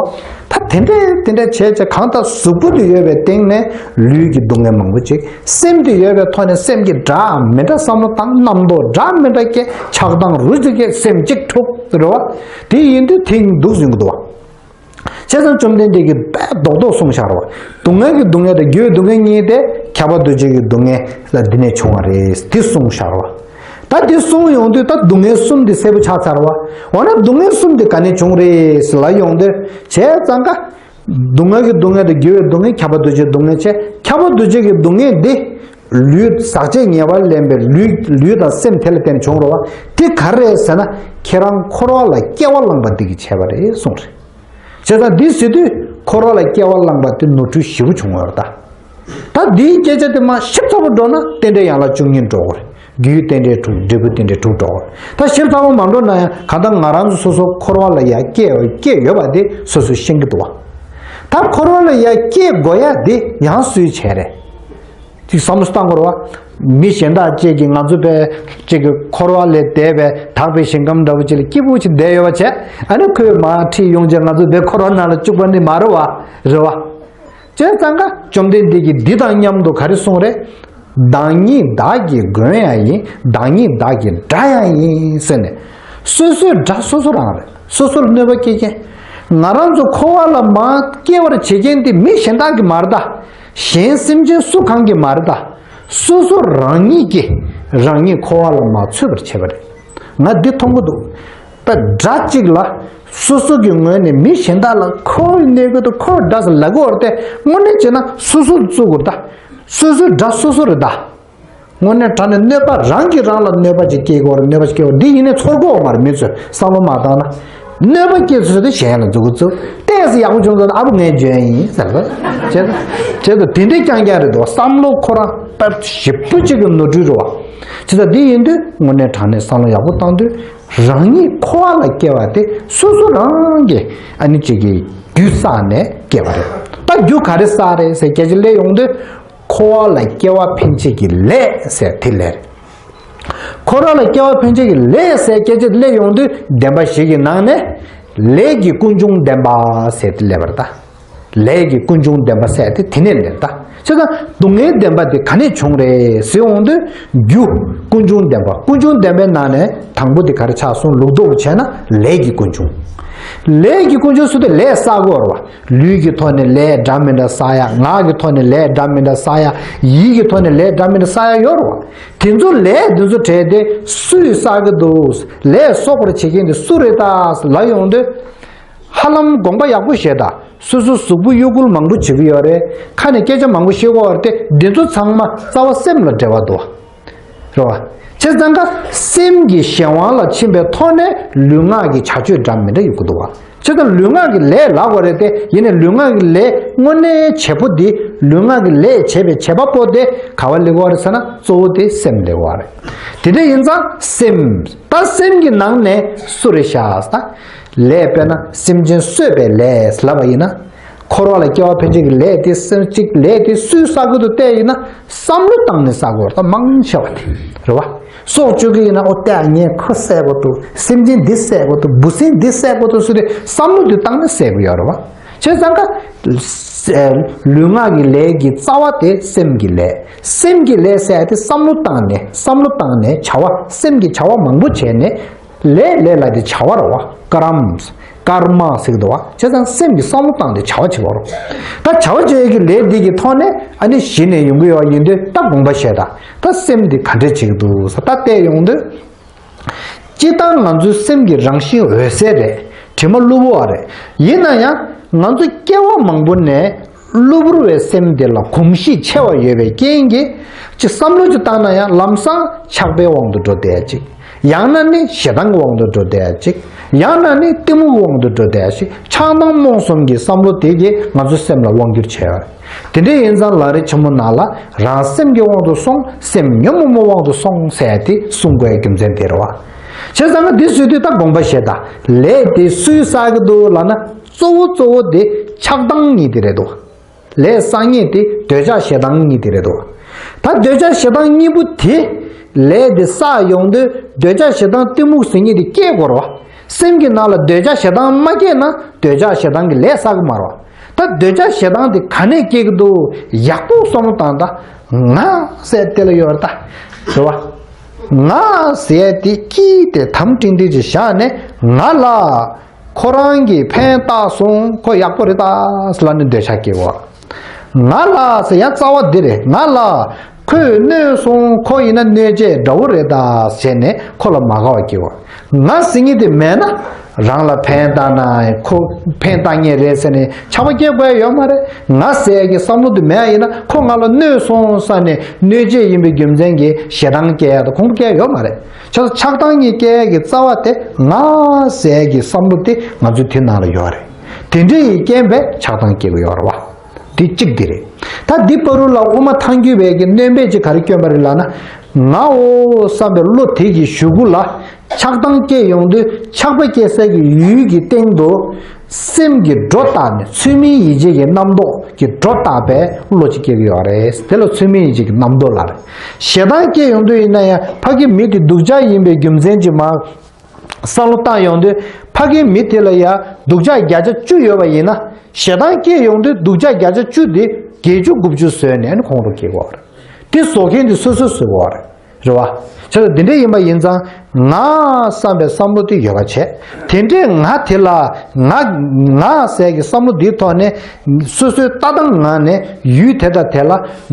བ། ད་དེ་འདྲས་དེ་འདྲས་བྱས་བྱས་གང་ལྟར་གཟུགས་པོ་དེ་ཡོད་པའི་སྟེང་ནས་ལུས་ཀྱི་སྡུག་བསྔལ་མང་པོ་ཅིག་སེམས་དེ་ཡོད་པའི་ཐོག་ནས་སེམས་ཀྱི་འདྲ་མི་འདྲ་བསམ་བློ་བཏང་རྣམ་རྟོག་འདྲ་མི་འདྲ་སྐྱེ་ཆགས་སྡང་རུས་ཅིག་སྐྱེ་སེམས་གཅིག་འཁྲུག་རེད་བ། དེ་ཡིན་དུས་དེ་ཉིད་དུག་ཟིན་གྱི་འདུག་བ། བྱས་ཙང་བཅོམ་ལྡན་འདས་ཀྱིས་དཔེ་རྡོག་རྡོག་གསུངས་བཞག་རེད་བ། སྡུག་བསྔལ་གྱི་སྡུག་བསྔལ་དང་རྒྱུའི་སྡུག་བསྔལ་གཉིས་ཏེ་ཁྱབ་པ་འདུ་བྱེད་ཀྱི་སྡུག་བསྔལ་ལ་འདི་ནས་བྱུང་བ་རེད་འདི་གསུངས་བཞག་རེད་བ། ད་འདི་གསུངས་ཡོང་དུས་ད་སྡུག་བསྔལ་གསུམ་འདི་གསལ་པོ་ཆགས་ཚར་བ། འོ་ན་སྡུག་བསྔལ་གསུམ་འདི་ག་ནས་བྱུང་རེད་ལབ་ཡོང་དུས་བྱས་ཙང་ཀ་སྡུག་བསྔལ་གྱི་སྡུག་བསྔལ་དང་རྒྱུའི་སྡུག་བསྔལ་ཁྱབ་པ་འདུ་བྱེད་སྡུག་བསྔལ་བྱས་ཁྱབ་པ་འདུ་བྱེད་ཀྱི་སྡུག་བསྔལ་འདི། ལུས་ཟག་བཅས་ཉེ་བར་ལེན་པའི་ལུས་ལུས་དང་སེམས་དེ་ལ་བརྟེན་ནས་བྱུང་རོ་བ། དེ་ག་རེ་རེད་ཟེར་ན་ཁྱེད་རང་འཁོར་བ་ལ་སྐྱེ་བ་བླངས་པ་འདི་གིས་བྱས་པ་རེད་གསུངས་རེད། བྱས་ཙང་འདི་ཟེར་དུས་འཁོར་བ་ལ་སྐྱེ་བ་བླངས་པ་དེ་ནོར་འཁྲུལ་ཞེ་པོ་བྱུང་བ་རེད་ད། ད་འདིའི་སྐད་ཆ་དེ་མར་ཞིབ་ཚགས་པོ་འགྲོ་ན་རྟེན་འབྲེལ་ཡན་ལག་བཅུ་གཉིས་འགྲོ་གི་རེད། རྒྱུའི་རྟེན་འབྲེལ་དྲུག་འབྲས་བུའི་རྟེན་འབྲེལ་དྲུག་འགྲོ་གི་རེད། ད་ཞིབ་ཚགས་པོ་མ་འགྲོ་ན་ཡང་གང་ལྟར་ང་རང་ཚོ་སོ་སོ་འཁོར་བ་ལ་ཡར་སྐྱེ་སྐྱེ་ཡོད་པ་དེ་སོ་སོས་ཤེས་ཀྱི་འདུག་བ། ད་འཁོར་བ་ལ་ཡར་སྐྱེ་དགོས་ཡ་དེ་ཡང་སུའི་བྱས་རེད། ཅིག་བསམ་བློ་བཏང་དགོས་རེད་བ། མི་གཞན་དག་ཅིག་གིས་ང་ཚོ་པས་ཅིག་གི་འཁོར་བ་ལས་འདས་པའི་དག་པའི་ཞིང་ཁམས་འདྲ་བོ་ཅིག་ལ་སྐྱིད་པོ་ཅིག་བསྡད་ཡོད་པ་བྱས། ཨ་ནི་ཁོས་མར་ཁྲིད་ཡོང་བྱས་ང་ཚོ་པའི་འཁོར་བ་ནང་ལ་བཅུག་པ་ནི་མ་རེད་བ། རེད་བ། བྱས་ཙང་ཀ་བཅོམ་ལྡན་འདས་ཀྱིས་འདི་དང་མཉམ་དུ་ག་རེ་གསུངས་རེད། བདག་ཉིད་བདག་གི་མགོན་ཡང་ཡིན། བདག་ཉིད་བདག་གི་དགྲ་ཡང་ཡིན་ཟེར་ནས། སོ་སོའི་དགྲ་སོ་སོ་རང་རེད། སོ་སོར་གནོད་པ་སྐྱེལ་མཁན། ང་རང་ཚོ་འཁོར་བ་ལ་མར་སྐྱེལ་བར་བྱེད་མཁན་དེ་མི་གཞན་དག་གི་མ་རེད་ད། གཞན་སེམས་ཅན་སུ་གང་གི་མ་རེད་ད། སོ་སོ་རང་ཉིད་ཀྱིས་རང་ཉིད་འཁོར་བ་ལ་མར་ཚུད་པར་བྱེད་པ་རེད། ང་འདི་མཐོང་གི་འདུག་ད་དགྲ་གཅིག་ལ་སོ་སོ་གི་ངོས་ནས་མི་གཞན་དག་ལ་ཁོའི་གནོད་ཀྱི་འདུག་ཁོའི་དགྲ་ཟེར་ལབ་དགོས་པ་རེད་དེ། དངོས་གནས་བྱས་ན་སོ་སོར་བཙུགས་དགོས་རེད་ད། སོ་སོའི་དགྲ་སོ་སོ་རེད་ད། དངོས་གནས་དྲང་གནས་གནོད་པ་རང་གིས་རང་ལ་གནོད་པ་ཅིག་སྐྱེལ་དགོས་རེད། གནོད་པ་ཅིག་སྐྱེལ་དགོས་རེད། འདི་ཡིན་ནའི་ཚོར་གི་ཡོད་མ་རེད། མི་ཚོས་བསམ་བློ་མ་བཏང་ན། གནོད་པ་སྐྱེལ་ཚུལ་དེ་གཞན་ལ་མཛུབ་གུ་བཙུགས། ལྟས་སུ་ཡག་པོ་བྱུང་ཚར་ན་ཨ་བུ་ངའི་འཇོན་ཡིན་ཟེར་བ། བྱས་ཙང་བྱས་ཙང་དེ་འདྲའི་རྐྱང་རྐྱང་རེད་འདུག་བསམ་བློ་ཁོ་རང་དཔེ་ཞེ་པོ་ཅིག་གི་ནོར་འཁྲུལ་རེད་བ། བྱས་ཙང་འདི་ཡིན་དུས་དངོས་གནས་དྲང་གནས་བསམ་བློ་ཡག་པོ་བཏང་དུས་རང་ཉིད་འཁོར་བ་ལ་སྐྱེ་བ་དེ་སོ་སོ་རང་གིས་ཨ་ནི་ཅིག་གི་རྒྱུ་བསགས་ནས་སྐྱེ་བ་རེད། ད་རྒྱུ་ག་རེ་བསགས་རེད་ཟེར་སྐད་ཆ་སླེབས་ཡོང་དུས། འཁོར་བ་ལ་སྐྱེ་བ་འཕེན་བྱེད་ཀྱི་ལས་ཟེར་དེ་ལས་རེད། འཁོར་བ་ལ་སྐྱེ་བ་འཕེན་བྱེད་ཀྱི་ལས་ཟེར་སྐད་ཆ་སླེབས་ཡོང་དུས་བདེན་པ་བཞི་གི་ནང་ནས་ལས་ཀྱི་ཀུན་འབྱུང་བདེན་པ་ཟེར་དེ་སླེབས་པ་རེད་ད། ལས་ཀྱི་ཀུན་འབྱུང་བདེན་པ་ཟེར་དེ་དེ་ནས་སླེབས་ད། བྱས་ཙང་སྡུག་བསྔལ་བདེན་པ་དེ་ག་ནས་བྱུང་རེད་ཟེར་འོང་དུས་རྒྱུ་ཀུན་འབྱུང་བདེན་པ། ཀུན་འབྱུང་བདེན་པའི་ནང་ནས་དང་པོ་དེ་ག་རེ་ཆགས་སོང་ལུགས་ལྡོག་བྱས་ན་ལས་ཀྱི་ཀུན་འབྱུང་། ལས་ཀྱི་ཀུན་འབྱུང་ཟེར་དུས་ལས་བསགས་དགོས་རེད་བ། ལུས་ཀྱི་ཐོག་ནས་ལས་འདྲ་མི་འདྲ་བསགས་ཡ། ངག་གི་ཐོག་ནས་ལས་འདྲ་མི་འདྲ་བསགས་ཡ། ཡིད་ཀྱི་ཐོག་ནས་ལས་འདྲ་མི་འདྲ་བསགས་ཡ་ཡོད་རེད་བ། དེ་ཚོ་ལས་དེ་ཚོ་བྲལ་ཏེ་སུས་བསགས་ཀྱི་འདུག་ལས་གསོག་པར་བྱེད་མཁན་དེ་སུ་རེད་ད་ལབ་ཡོང་དུས། ཧ་ལམ་དགོངས་པ་ཡག་པོ་བཞེས་ད། སོ་སོ་གཟུགས་པོ་གཡོ་འགུལ་མང་པོ་བྱེད་ཀྱི་ཡོད་རེད། ཁ་ནས་སྐད་ཆ་མང་པོ་བཤད་ཀྱི་ཡོད་རེད་དེ་འདི་ཚོ་ཚང་མ་རྩ་བ་སེམས་ལ་འབྲེལ་བ་འདུག་རེད་བ། བྱས་ཙང་ཀ་སེམས་ཀྱི་གཞན་དབང་ལ་ཕྱིན་པའི་ཐོག་ནས་ལུས་ངག་གི་བྱ་སྤྱོད་འདྲ་མི་འདྲ་ཡོད་ཀྱི་འདུག་བ། བྱས་ཙང་ལུས་ངག་གི་ལས་ལབ་དགོས་རེད་དེ། ཡིན་ནའི་ལུས་ངག་གི་ལས་དངོས་གནས་བྱེད་པོ་དེ། ལུས་ངག་གི་ལས་བྱེད་པའི་བྱེད་པ་པོ་དེ་ག་བ་སླེབས་ཀྱི་ཡོད་རེད་ཟེར་ན་གཙོ་བོ་དེ་སེམས་སླེབས་ཀྱི་ཡོད་རེད། དེ་འདྲ་ཡིན་ཙང་སེམས། ད་སེམས་ཀྱི་ནང་ནས་སུ་རེད་ཤག་ཟེར་ན། ལས་དཔེར་ན་སེམས་ཅན་གསོད་པའི་ལས་ལབ་པ་ཡིན་ན། འཁོར་བ་ལ་སྐྱེ་བ་འཕེན་བྱེད་ཀྱི་ལས་དེ་སེམས་གཅིག་ལས་དེ་སུས་བསགས་ཀྱི་འདུག་བལྟས་ཡིན་ན། བསམ་བློ་བཏང་ནས་བསགས་དགོས་རེད། ད་མང་ཆེ་བ་དེ་རེད་བ། སྲོག་གཅོད་ཀྱི་ཡིན་ན་ཨོ་ལྟས་ངས་ཁོ་བསད་དགོས་འདུག་སེམས་ཅན་འདི་བསད་དགོས་འདུག་འབུ་སྲིན་འདི་བསད་དགོས་འདུག་ཟེར་ཏེ་བསམ་བློ་དེ་བཏང་ནས་བསད་ཀྱི་ཡོད་རེད་བ། བྱས་ཙང་ཀ་ལུས་ངག་གི་ལས་ཀྱི་རྩ་བ་དེ་སེམས་ཀྱི་ལས། སེམས་ཀྱི་ལས་ཟེར་ཡ་དེ་བསམ་བློ་བཏང་ནས་བསམ་བློ་བཏང་ནས་བྱ་བ་སེམས་ཀྱི་བྱ་བ་མང་པོ་བྱས་ནས། ལས་ལས་ལ་དེ་བྱ་བ་རེད་བ། ཀ་རམ། ཀརྨ་ཟེར་གྱི་འདུག་བ། བྱས་ཙང་སེམས་ཀྱིས་བསམ་བློ་བཏང་སྟེ་བྱ་བ་བྱེད་པ་རེད། ད་བྱ་བ་བྱེད་ཡས་ཀྱི་ལས་འདི་གི་ཐོག་ནས་ཨ་ནི་གཞི་ནས་ཡོང་གི་ཡོད་ཡིན་དུས་ད་དགོངས་པ་བཞེས་ད། ད་སེམས་འདི་ག་འདྲས་བྱེད་ཀྱི་འདུག་ཟེར་ད་བལྟས་ཡོང་དུས། སྤྱིར་བཏང་ང་ཚོའི་སེམས་ཀྱི་རང་བཞིན་འོད་གསལ་རེད། དྲི་མ་གློ་བུར་བ་རེད། ཡིན་ན་ཡང་ང་ཚོ་སྐྱེ་བ་མང་པོ་ནས་གློ་བུར་བའི་སེམས་དེ་ལ་གོམས་གཤིས་ཆེ་བ་ཡོད་པའི་རྐྱེན་གྱིས། ཅིག་བསམ་བློ་ཅིག་བཏང་ན་ཡང་ལམ་སང་ཆགས་པའི་དབང་དུ་འགྲོ་བསྡད་ཅིག་ཡང་ན་ནི་ཞེ་སྡང་གི་དབང་དུ་འགྲོ་བསྡད་ཅིག་ཡང་ན་ནི་གཏི་མུག་གི་དབང་དུ་འགྲོ་བསྡད་ཅིག་ཆགས་སྡང་རྨོངས་གསུམ་གྱི་བསམ་བློ་དེ་གིས་ང་ཚོའི་སེམས་ལ་དབང་བསྒྱུར་བྱས་ཡོད་རེད། དེ་འདྲ་ཡིན་ཙང་ལམ་རིམ་ཆེན་མོ་ནང་ལ་རང་སེམས་ཀྱི་དབང་དུ་སོང་། སེམས་ཉོན་མོངས་པའི་དབང་དུ་སོང་ཟེར་ཏེ་གསུང་དགོས་རྒྱུ་མཚན་དེ་རེད་བ། བྱས་ཙང་ང་འདི་བཟོས་དུས་ད་དགོངས་པ་བཞེས་དང་། ལས་དེ་སུས་བསགས་ཀྱི་འདུག་ལབ་ན། གཙོ་བོ་གཙོ་བོ་དེ་ཆགས་སྡང་གཉིས་དེ་རེད་འདུག་ལས་བསགས་མཁན་དེ་འདོད་ཆགས་ཞེ་སྡང་གཉིས་དེ་རེད་འདུག་ད་འདོད་ཆགས་ཞེ་སྡང་གཉིས་པོ་དེ། ལས་དེ་བསགས་ཡོང་དུས་འདོད་ཆགས་ཞེ་སྡང་གཏི་མུག་ཟེར་མཁན་དེ་སྐྱེ་དགོས་རེད་བ། སེམས་ཀྱི་ནང་ལ་འདོད་ཆགས་ཞེ་སྡང་མ་སྐྱེས་ན་འདོད་ཆགས་ཞེ་སྡང་གི་ལས་བསགས་ཀྱི་མ་རེད་བ། ད་འདོད་ཆགས་ཞེ་སྡང་དེ་ག་ནས་སྐྱེ་གི་འདུག་ཡག་པོ་བསམ་བློ་བཏང་ད། ང་ཟེར་དེ་ལ་ཡོད་རེད་ད། རེད་བ། ང་ཟེར་དེ་ཀྱིས་དེ་དམ་སྤྲིན་སྤྲིན་ཅིག་བཞག་ནས་ང་ལ། ཁོ་རང་གིས་ཕན་བཏགས་སོང་། ཁོ་ཡག་པོ་རེད་ད་ལབ་ནས་འདོད་ཆགས་སྐྱེ་བ། ང་ལ་ཟེར་ཡང་རྩ་བ་འདི་རེད། ང་ལ་ཁོས་གནོད་སོང་། ཁོ་ཡིན་ན་གནོད་བྱེད་དགྲ་བོ་རེད་ད་ཟེར་ནས་ཁོ་ལ་མ་དགའ་བ་སྐྱེ་བ། ང་ཟེར་མཁན་དེ་མེད་ན་རང་ལ་ཕན་བཏགས་ན་ཁོ་ཕན་བཏགས་མཁན་རེད་ཟེར་ནས་ཆགས་པ་སྐྱེ་དགོས་ཡ་ཡོད་མ་རེད། ང་ཟེར་ཡ་གི་བསམ་བློ་དེ་མེད་ཡ་ཡིན་ན་ཁོ་ང་ལ་གནོད་སོང་ཟེར་ནས་གནོད་བྱེད་ཡིན་པའི་རྒྱུ་མཚན་གྱིས་ཞེ་སྡང་སྐྱེ་ཡ་དང་ཁོང་ཁྲོ་སྐྱེ་ཡ་ཡོད་མ་རེད། ཆགས་ཆགས་སྡང་གཉིས་སྐྱེ་ཡས་ཀྱི་རྩ་བ་དེ་ང་ཟེར་ཡས་ཀྱི་བསམ་བློ་དེ་ང་ཚོའི་དེ་ནང་ལ་ཡོད་རེད། དེ་འདྲ་ཡི་རྐྱེན་པས་ཆགས་སྡང་སྐྱེ་གི་ཡོད་རེད་བ། དེ་གཅིག་དེ་རེད། ད་འདི་བར་དུ་ལ་དབུ་མ་ཐལ་འགྱུར་བའི་གི་སྣོན་པས་ཅིག་ག་རེ་སྐྱོན་པ་རེད་ལབ་ན། ངའོ་བསམ་པའི་བློ་དེ་གི་གཞུག་གུ་ལ། ཆགས་སྡང་སྐྱེ་ཡོང་དུས་ཆགས་པ་སྐྱེ་སའི་གི་ཡུལ་གྱི་སྟེང་དུ། སེམས་ཀྱི་སྒྲོ་བཏགས་ནས་ཚུལ་མིན་ཡིད་བྱེད་ཀྱི་རྣམ་རྟོག་གི་སྒྲོ་བཏགས་པའི་བློ་ཅིག་སྐྱེ་གི་ཡོད་རེད། དེ་ལ་ཚུལ་མིན་ཡིད་བྱེད་ཀྱི་རྣམ་རྟོག་ལབ་རེད། ཞེ་སྡང་སྐྱེ་ཡོང་དུས་ཡིན་ན་ཡང་ཕ་གི་མི་དེ་སྡུག་ཅག་ཡིན་པའི་རྒྱུ་མཚན་གྱིས་མ། བསམ་བློ་བཏང་ཡོང་དུས་ཕ་གི་མི་དེ་ལ་ཡང་སྡུག་ཅག་བརྒྱ་ཆ་བཅུ་ཡོད་པ་ཡིན་ན། ཞེ་སྡང་སྐྱེ་ཡོང་དུས་སྡུག་ཅག་བརྒྱ་ཆ་བཅུ་དེ་བརྒྱད་ཅུ་དགུ་བཅུ་བཟོས་ནས་ཁོང་ཁྲོ་སྐྱེ་གི་ཡོད་རེད། དེ་བཟོ་མཁན་དེ་སོ་སོས་བཟོས་གི་ཡོད་རེད། རེད་བ། བྱས་ཙང་དེ་འདྲ་ཡིན་པ་ཡིན་ཙང་ང་བསམ་པའི་བསམ་བློ་དེ་ཡོད་པ་བྱས། དེ་འདྲའི་ང་དེ་ལ་ང་ང་ཟེར་གྱི་བསམ་བློ་འདིའི་ཐོག་ནས་སོ་སོའི་ལྟ་སྟངས་ངང་ནས་ཡུལ་དེ་དང་དེ་ལ་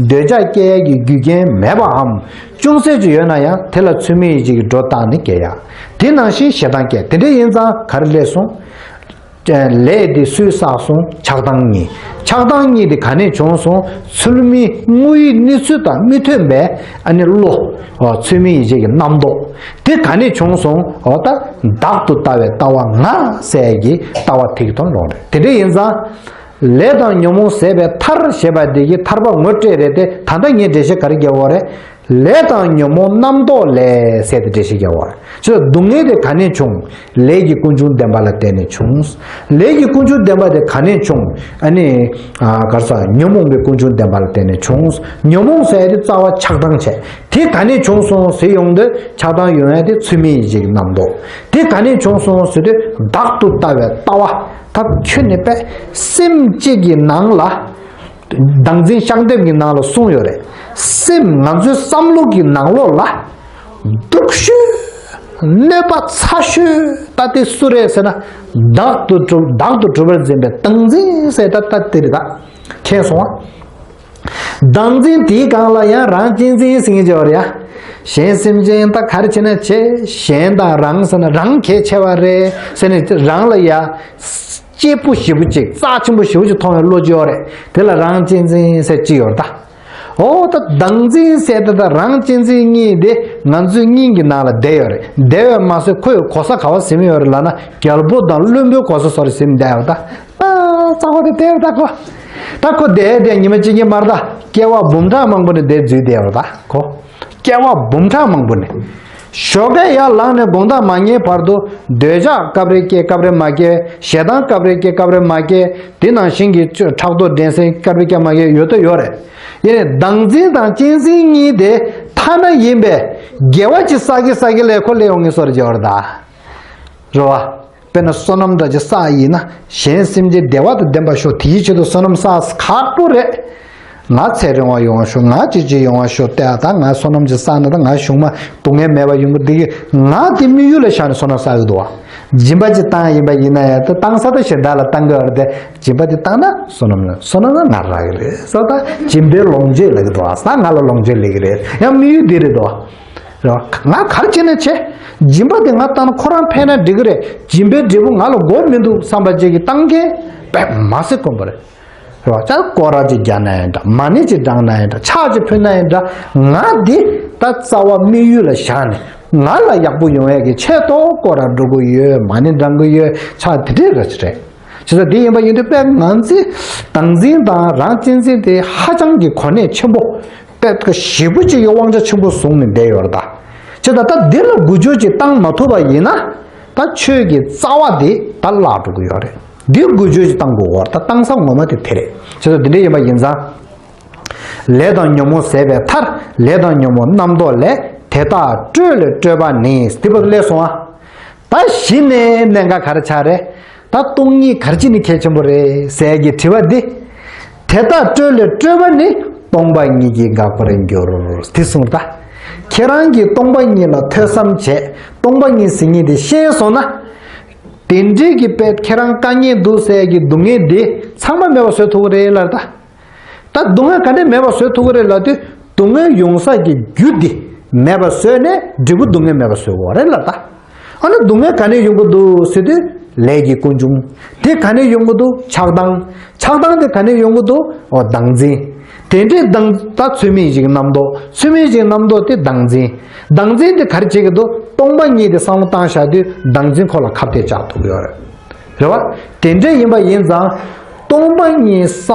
འདོད་ཆགས་སྐྱེ་ཡས་ཀྱི་རྒྱུ་རྐྱེན་མེད་པའམ་ཅུང་ཟད་ཅིག་ཡོད་ན་ཡང་དེ་ལ་ཚུལ་མིན་ཡིད་བྱེད་ཀྱི་སྒྲོ་བཏགས་ནས་སྐྱེ་ཡ། དེ་ནང་བཞིན་ཞེ་སྡང་སྐྱེ། དེ་འདྲ་ཡིན་ཙང་ག་རེ་སླེབས་སོང་། ལས་དེ་སུས་བསགས་སོང་། ཆགས་སྡང་གཉིས། ཆགས་སྡང་གཉིས་དེ་ག་ནས་བྱུང་སོང་། ཚུལ་མིན་དངོས་ཡོད་གནས་ཚུལ་དང་མི་མཐུན་པའི་ཨ་ནི་བློ། ཨོ། ཚུལ་མིན་ཡིད་བྱེད་ཀྱི་རྣམ་རྟོག་དེ་ག་ནས་བྱུང་སོང་། ཨོ་ད། བདག་ཏུ་ལྟ་བའི་ལྟ་བ་ང་ཟེར་གྱི་ལྟ་བ་དེ་གི་ཐོག་ལོག་རེད། དེ་འདྲ་ཡིན་ཙང་། ལས་དང་ཉོན་མོངས་ཟད་པའི་མཐར་ཞེས་པ་དེ་གི་མཐར་པ་ངོ་སྤྲད་རེད་དེ། ད་ལྟ་ངས་འགྲེལ་བཤད་ག་རེ་རྒྱག་དགོས་རེད། ལས་དང་ཉོན་མོངས་རྣམ་རྟོག་ལས་ཟེར་ཏེ་འགྲེལ་བཤད་རྒྱག་པ་རེད། ཅེས་སྡུག་བསྔལ་དེ་ག་ནས་བྱུང་། ལས་ཀྱི་ཀུན་འབྱུང་བདེན་པ་ལ་བརྟེན་ནས་བྱུང་། ལས་ཀྱི་ཀུན་འབྱུང་བདེན་པ་དེ་ག་ནས་བྱུང་། ཨ་ནི། ཨ་ག་རེ་ཟ། ཉོན་མོངས་པའི་ཀུན་འབྱུང་བདེན་པ་ལ་བརྟེན་ནས་བྱུང་། ཉོན་མོངས་ཟེར་ཡ་དེ་རྩ་བ་ཆགས་སྡང་བྱས། དེ་ག་ནས་བྱུང་སོང་ཟེར་ཡོང་དུས་ཆགས་སྡང་ཡོང་ཡ་དེ་ཚུལ་མིན་ཡིད་བྱེད་ཀྱི་རྣམ་རྟོག་དེ་ག་ནས་བྱུང་སོང་ཟེར་དུས་བདག་ཏུ་ལྟ་བའི་ལྟ་བ། ད་ཁྱོད་ནི་པས་སེམས་གཅིག་གི་ནང་ལ། བདག་འཛིན་ཤག་ལྡེབ་ཀྱི་ནང་ལ་གསུངས་ཡོད་རེད། སེམས་ང་ཚོའི་བསམ་བློ་གི་ནང་ལོགས་ལ། སྡུག་ཤོས། གནོད་པ་ཚ་ཤོས་ད་དེ་སུ་རེད་ཟེར་ན། བདག་ཏུ་གྲུབ་བདག་ཏུ་གྲུབ་པར་འཛིན་པའི་བདག་འཛིན་ཟེར་ད་ད་དེ་རེད་ད། མཁྱེན་སོང་ཨ། བདག་འཛིན་དེའི་སྒང་ལ་ཡང་རང་གཅེས་འཛིན་ཟེར་མཁན་ཅིག་ཡོད་རེད་ཡ། གཞན་སེམས་ཅན་ད་ག་རེ་བྱས་ན་བྱེད། གཞན་དང་རང་ཟེར་ན་རང་གལ་ཆེ་བ་རེད་ཟེར་ནས་རང་ལ་ཡ། གཅེས་པོ་ཞེ་པོ་ཅིག་རྩ་ཆེན་པོ་ཞེ་པོ་ཅིག་མཐོང་བའི་བློ་ཅིག་ཡོད་རེད། དེ་ལ་རང་གཅེས་འཛིན་ཟེར་ཅིག་ཡོད་རེད་ད། འོ་ད་བདག་འཛིན་ཟེར་དེ་དང་རང་གཅེས་འཛིན་གཉིས་དེ་ང་ཚོའི་སྙིང་གི་ནང་ལ་བསྡད་ཡོད་རེད། བསྡད་ཡོད་མ་ཟད་ཁོས་གོ་ས་ག་པར་ཟིན་ཡོད་རེད་ལབ་ན་རྒྱལ་པོ་དང་བློན་པོའི་གོ་ས་སོགས་ལ་ཟིན་བསྡད་ཡོད་ད། ཨ་རྩ་བ་དེ་བསྡད་ཡོད་ད་ཁོ། ད་ཁོ་བསྡད་བསྡད་ཉི་མ་གཅིག་གཉིས་མ་རེད་ད། སྐྱེ་བ་འབུམ་ཕྲག་མང་པོ་ནས་བསྡད་འཛུལ་བསྡད་ཡོད་རེད་ད་ཁོ། སྐྱེ་བ་འབུམ་ཕྲག་མང་པོ་ནས། ཞོགས་ཀས་ཡར་ལངས་ནས་དགོང་དག་མ་ཉལ་བར་དུ་འདོད་ཆགས་སྐབས་རེ་སྐྱེ་སྐབས་རེ་མ་སྐྱེ། ཞེ་སྡང་སྐབས་རེ་སྐྱེ་སྐབས་རེ་མ་སྐྱེ། དེ་ནང་བཞིན་གྱི་ཕྲག་དོག་འགྲན་སེམས་སྐབས་རེ་སྐྱེ་མ་སྐྱེ་ཡོད་དོ་ཡོད་རེད། ཡིན་ནའི་བདག་འཛིན་དང་གཅེས་འཛིན་གཉིས་དེ་ཐ་ན་ཡིན་པས་དགེ་བ་ཅིག་བསགས་ཀྱི་བསགས་ཀྱི་ལས་ཁོ་ལས་ཡོང་ངེས་སོ་རེ་བརྗོད་རེད་ད། རེད་བ། དཔེར་ན་བསོད་ནམས་འདྲ་ཅིག་བསགས་ཡིན་ན་གཞན་སེམས་ཅན་བདེ་བ་དང་ལྡན་པ་ཤོག་དེའི་ཆེད་དུ་བསོད་ནམས་བསགས་ཁག་པོ་རེད། ང་ཚེ་རིང་བ་ཡོང་བ་ཤོག་ང་ཅི་ཅི་ཡོང་བ་ཤོག་ལྟས་ཨ། ད་ང་བསོད་ནམས་ཅིག་བསགས་ན་ད་ང་གཞུག་མ་སྡུག་བསྔལ་མེད་པ་ཡོང་གི་འདི་གི་ང་དེ་དམིགས་ཡུལ་ལ་བཞག་ནས་བསོད་ནམས་བསགས་ཀྱི་འདུག་བ། སྦྱིན་པ་ཅིག་བཏང་ཡིན་པ་ཡིན་ན་ཡང་ད་བཏང་ས་ད་གཞན་དག་ལ་བཏང་གི་ཡོད་རེད་དེ། སྦྱིན་པ་དེ་བཏང་ན་བསོད་ནམས་ལ་བསོད་ནམས་ལ་ང་རག་གི་རེད་ཟེར། ད་སྦྱིན་པའི་ལོངས་སྤྱོད་ལབ་ཀྱི་འདུག་བ། ད་ང་ལ་ལོངས་སྤྱོད་ལབ་ཀྱི་རེད། ཡང་དམིགས་ཡུལ་འདི་རེད་འདུག་བ། རེད་བ། ང་ག་རེ་བྱས་ན་བྱས། སྦྱིན་པ་དེ་ང་བཏང་ན་ཁོ་རང་ཕན་ན་འགྲིག་གི་རེད། སྦྱིན་པའི་འབྲས་བུ་ང་ལ་དགོས་མི་འདུག་བསམ་པ་ཅིག་གིས་བཏང་མཁན་དཔེ་མ་སྲིད་དཀོན་པོ་རེད། རེད་བ། ཅག་སྐོར་ར་ཅིག་རྒྱག་ན་ཡང་འདྲ། མ་ཎི་ཅིག་བགྲང་ན་ཡང་འདྲ། ཕྱག་ཅིག་ཕུལ་ན་ཡང་འདྲ། ང་འདི་ད་རྩ་བ་དམིགས་ཡུལ་ལ་བཞག་ནས་ང་ལ་ཡག་པོ་ཡོང་ཡས་ཀྱི་ཆེད་དུ་སྐོར་ར་འགྲོ་གི་ཡོད། མ་ཎི་བགྲང་གི་ཡོད། ཕྱག་དེ་འདྲས་ར་ཅིག་རེད། བྱས་ཙང་དེ་ཡིན་པ་ཡིན་དུས་དཔེ་ང་ཚོའི་བདག་འཛིན་དང་རང་གཅེས་འཛིན་དེ་ཧ་ཅང་གི་གོ་གནས་ཆེན་པོ། དཔེ་ཞེ་པོ་ཅིག་གི་དབང་ཆ་ཆེན་པོ་བཟུང་ནས་བསྡད་ཡོད་རེད་ད། བྱས་ཙང་ད་འདི་ལ་འགུལ་སྐྱོད་ཅིག་བཏང་མ་ཐུབ་པ་ཡིན་ན། ད་ཆོས་ཀྱི་རྩ་བ་དེ་ད་བརླག་འགྲོ་གི་ཡོད་རེད། འདི་འགུལ་སྐྱོད་ཅིག་བཏང་དགོས་པ་རེད། ད་བཏང་ས་ངོ་མ་དེ་དེ་རེད། བྱས་ཙང་འདི་འདྲ་ཡིན་པ་ཡིན་ཙང་། ལས་དང་ཉོན་མོངས་ཟད་པའི་མཐར། ལས་དང་ཉོན་མོངས་རྣམ་ལྡོག་ལས། དེ་དག་སྤྲོས་ལས་སྤྲོས་པ་ནི། དེ་བར་སླེབས་སོང་ཨ། ད་གཞི་ནས་གནད་འགག་ག་རེ་ཆགས་རེད། ད་སྟོང་ཉིད་ག་རེ་བྱས་ནས་གལ་ཆེན་པོ་རེད་ཟེར་གྱི་དྲི་བ་འདི། དེ་དག་སྤྲོས་ལས་སྤྲོས་པ་ནི། སྟོང་པ་ཉིད་ཀྱིས་འགག་པར་འགྱུར། དེ་གསུངས་ད། ཁྱེད་རང་གིས་སྟོང་པ་ཉིད་ལ་ཐོས་བསམ་བྱས། སྟོང་པ་ཉིད་ཟེར་མཁན་དེ་ཤེས་སོང་ན། དེ་འདྲའི་གི་དཔེ་ཁྱེད་རང་དཀའ་ངལ་འདུག་ཟེར་གྱི་སྡུག་བསྔལ་འདི་ཚང་མ་མེད་པ་བཟོ་ཐུབ་ཀྱི་རེད་ལབ་ད། ད་སྡུག་བསྔལ་ག་ནས་མེད་པ་བཟོ་ཐུབ་ཀྱི་རེད་ལབ་དུས། སྡུག་བསྔལ་ཡོང་ས་ཀྱི་རྒྱུ་འདི་མེད་པ་བཟོས་ནས་འབྲས་བུ་སྡུག་བསྔལ་མེད་པ་བཟོ་དགོས་རེད་ལབ་ད། ཨ་ནི་སྡུག་བསྔལ་ག་ནས་ཡོང་གི་འདུག་ཟེར་དུས། ལས་ཀྱི་ཀུན་འབྱུང་། དེ་ག་ནས་ཡོང་གི་འདུག་ཆགས་སྡང་། ཆགས་སྡང་དེ་ག་ནས་ཡོང་གི་འདུག་འོ་བདག་འཛིན། དེ་འདྲའི་བདག་ད་ཚུལ་མིན་ཞིག་རྣམ་རྟོག་ཚུལ་མིན་ཞིག་རྣམ་རྟོག་དེ་བདག་འཛིན། བདག་འཛིན་དེ་ག་རེ་བྱེད་ཀྱི་འདུག་སྟོང་པ་ཉིད་དེ་བསམ་བློ་བཏང་བཞག་དུས་བདག་འཛིན་ཁོ་ལ་ཁ་གཏད་བཅག་ཐུབ་ཀྱི་ཡོད་རེད། རེད་བ། དེ་འདྲ་ཡིན་པ་ཡིན་ཙང་། སྟོང་པ་ཉིད་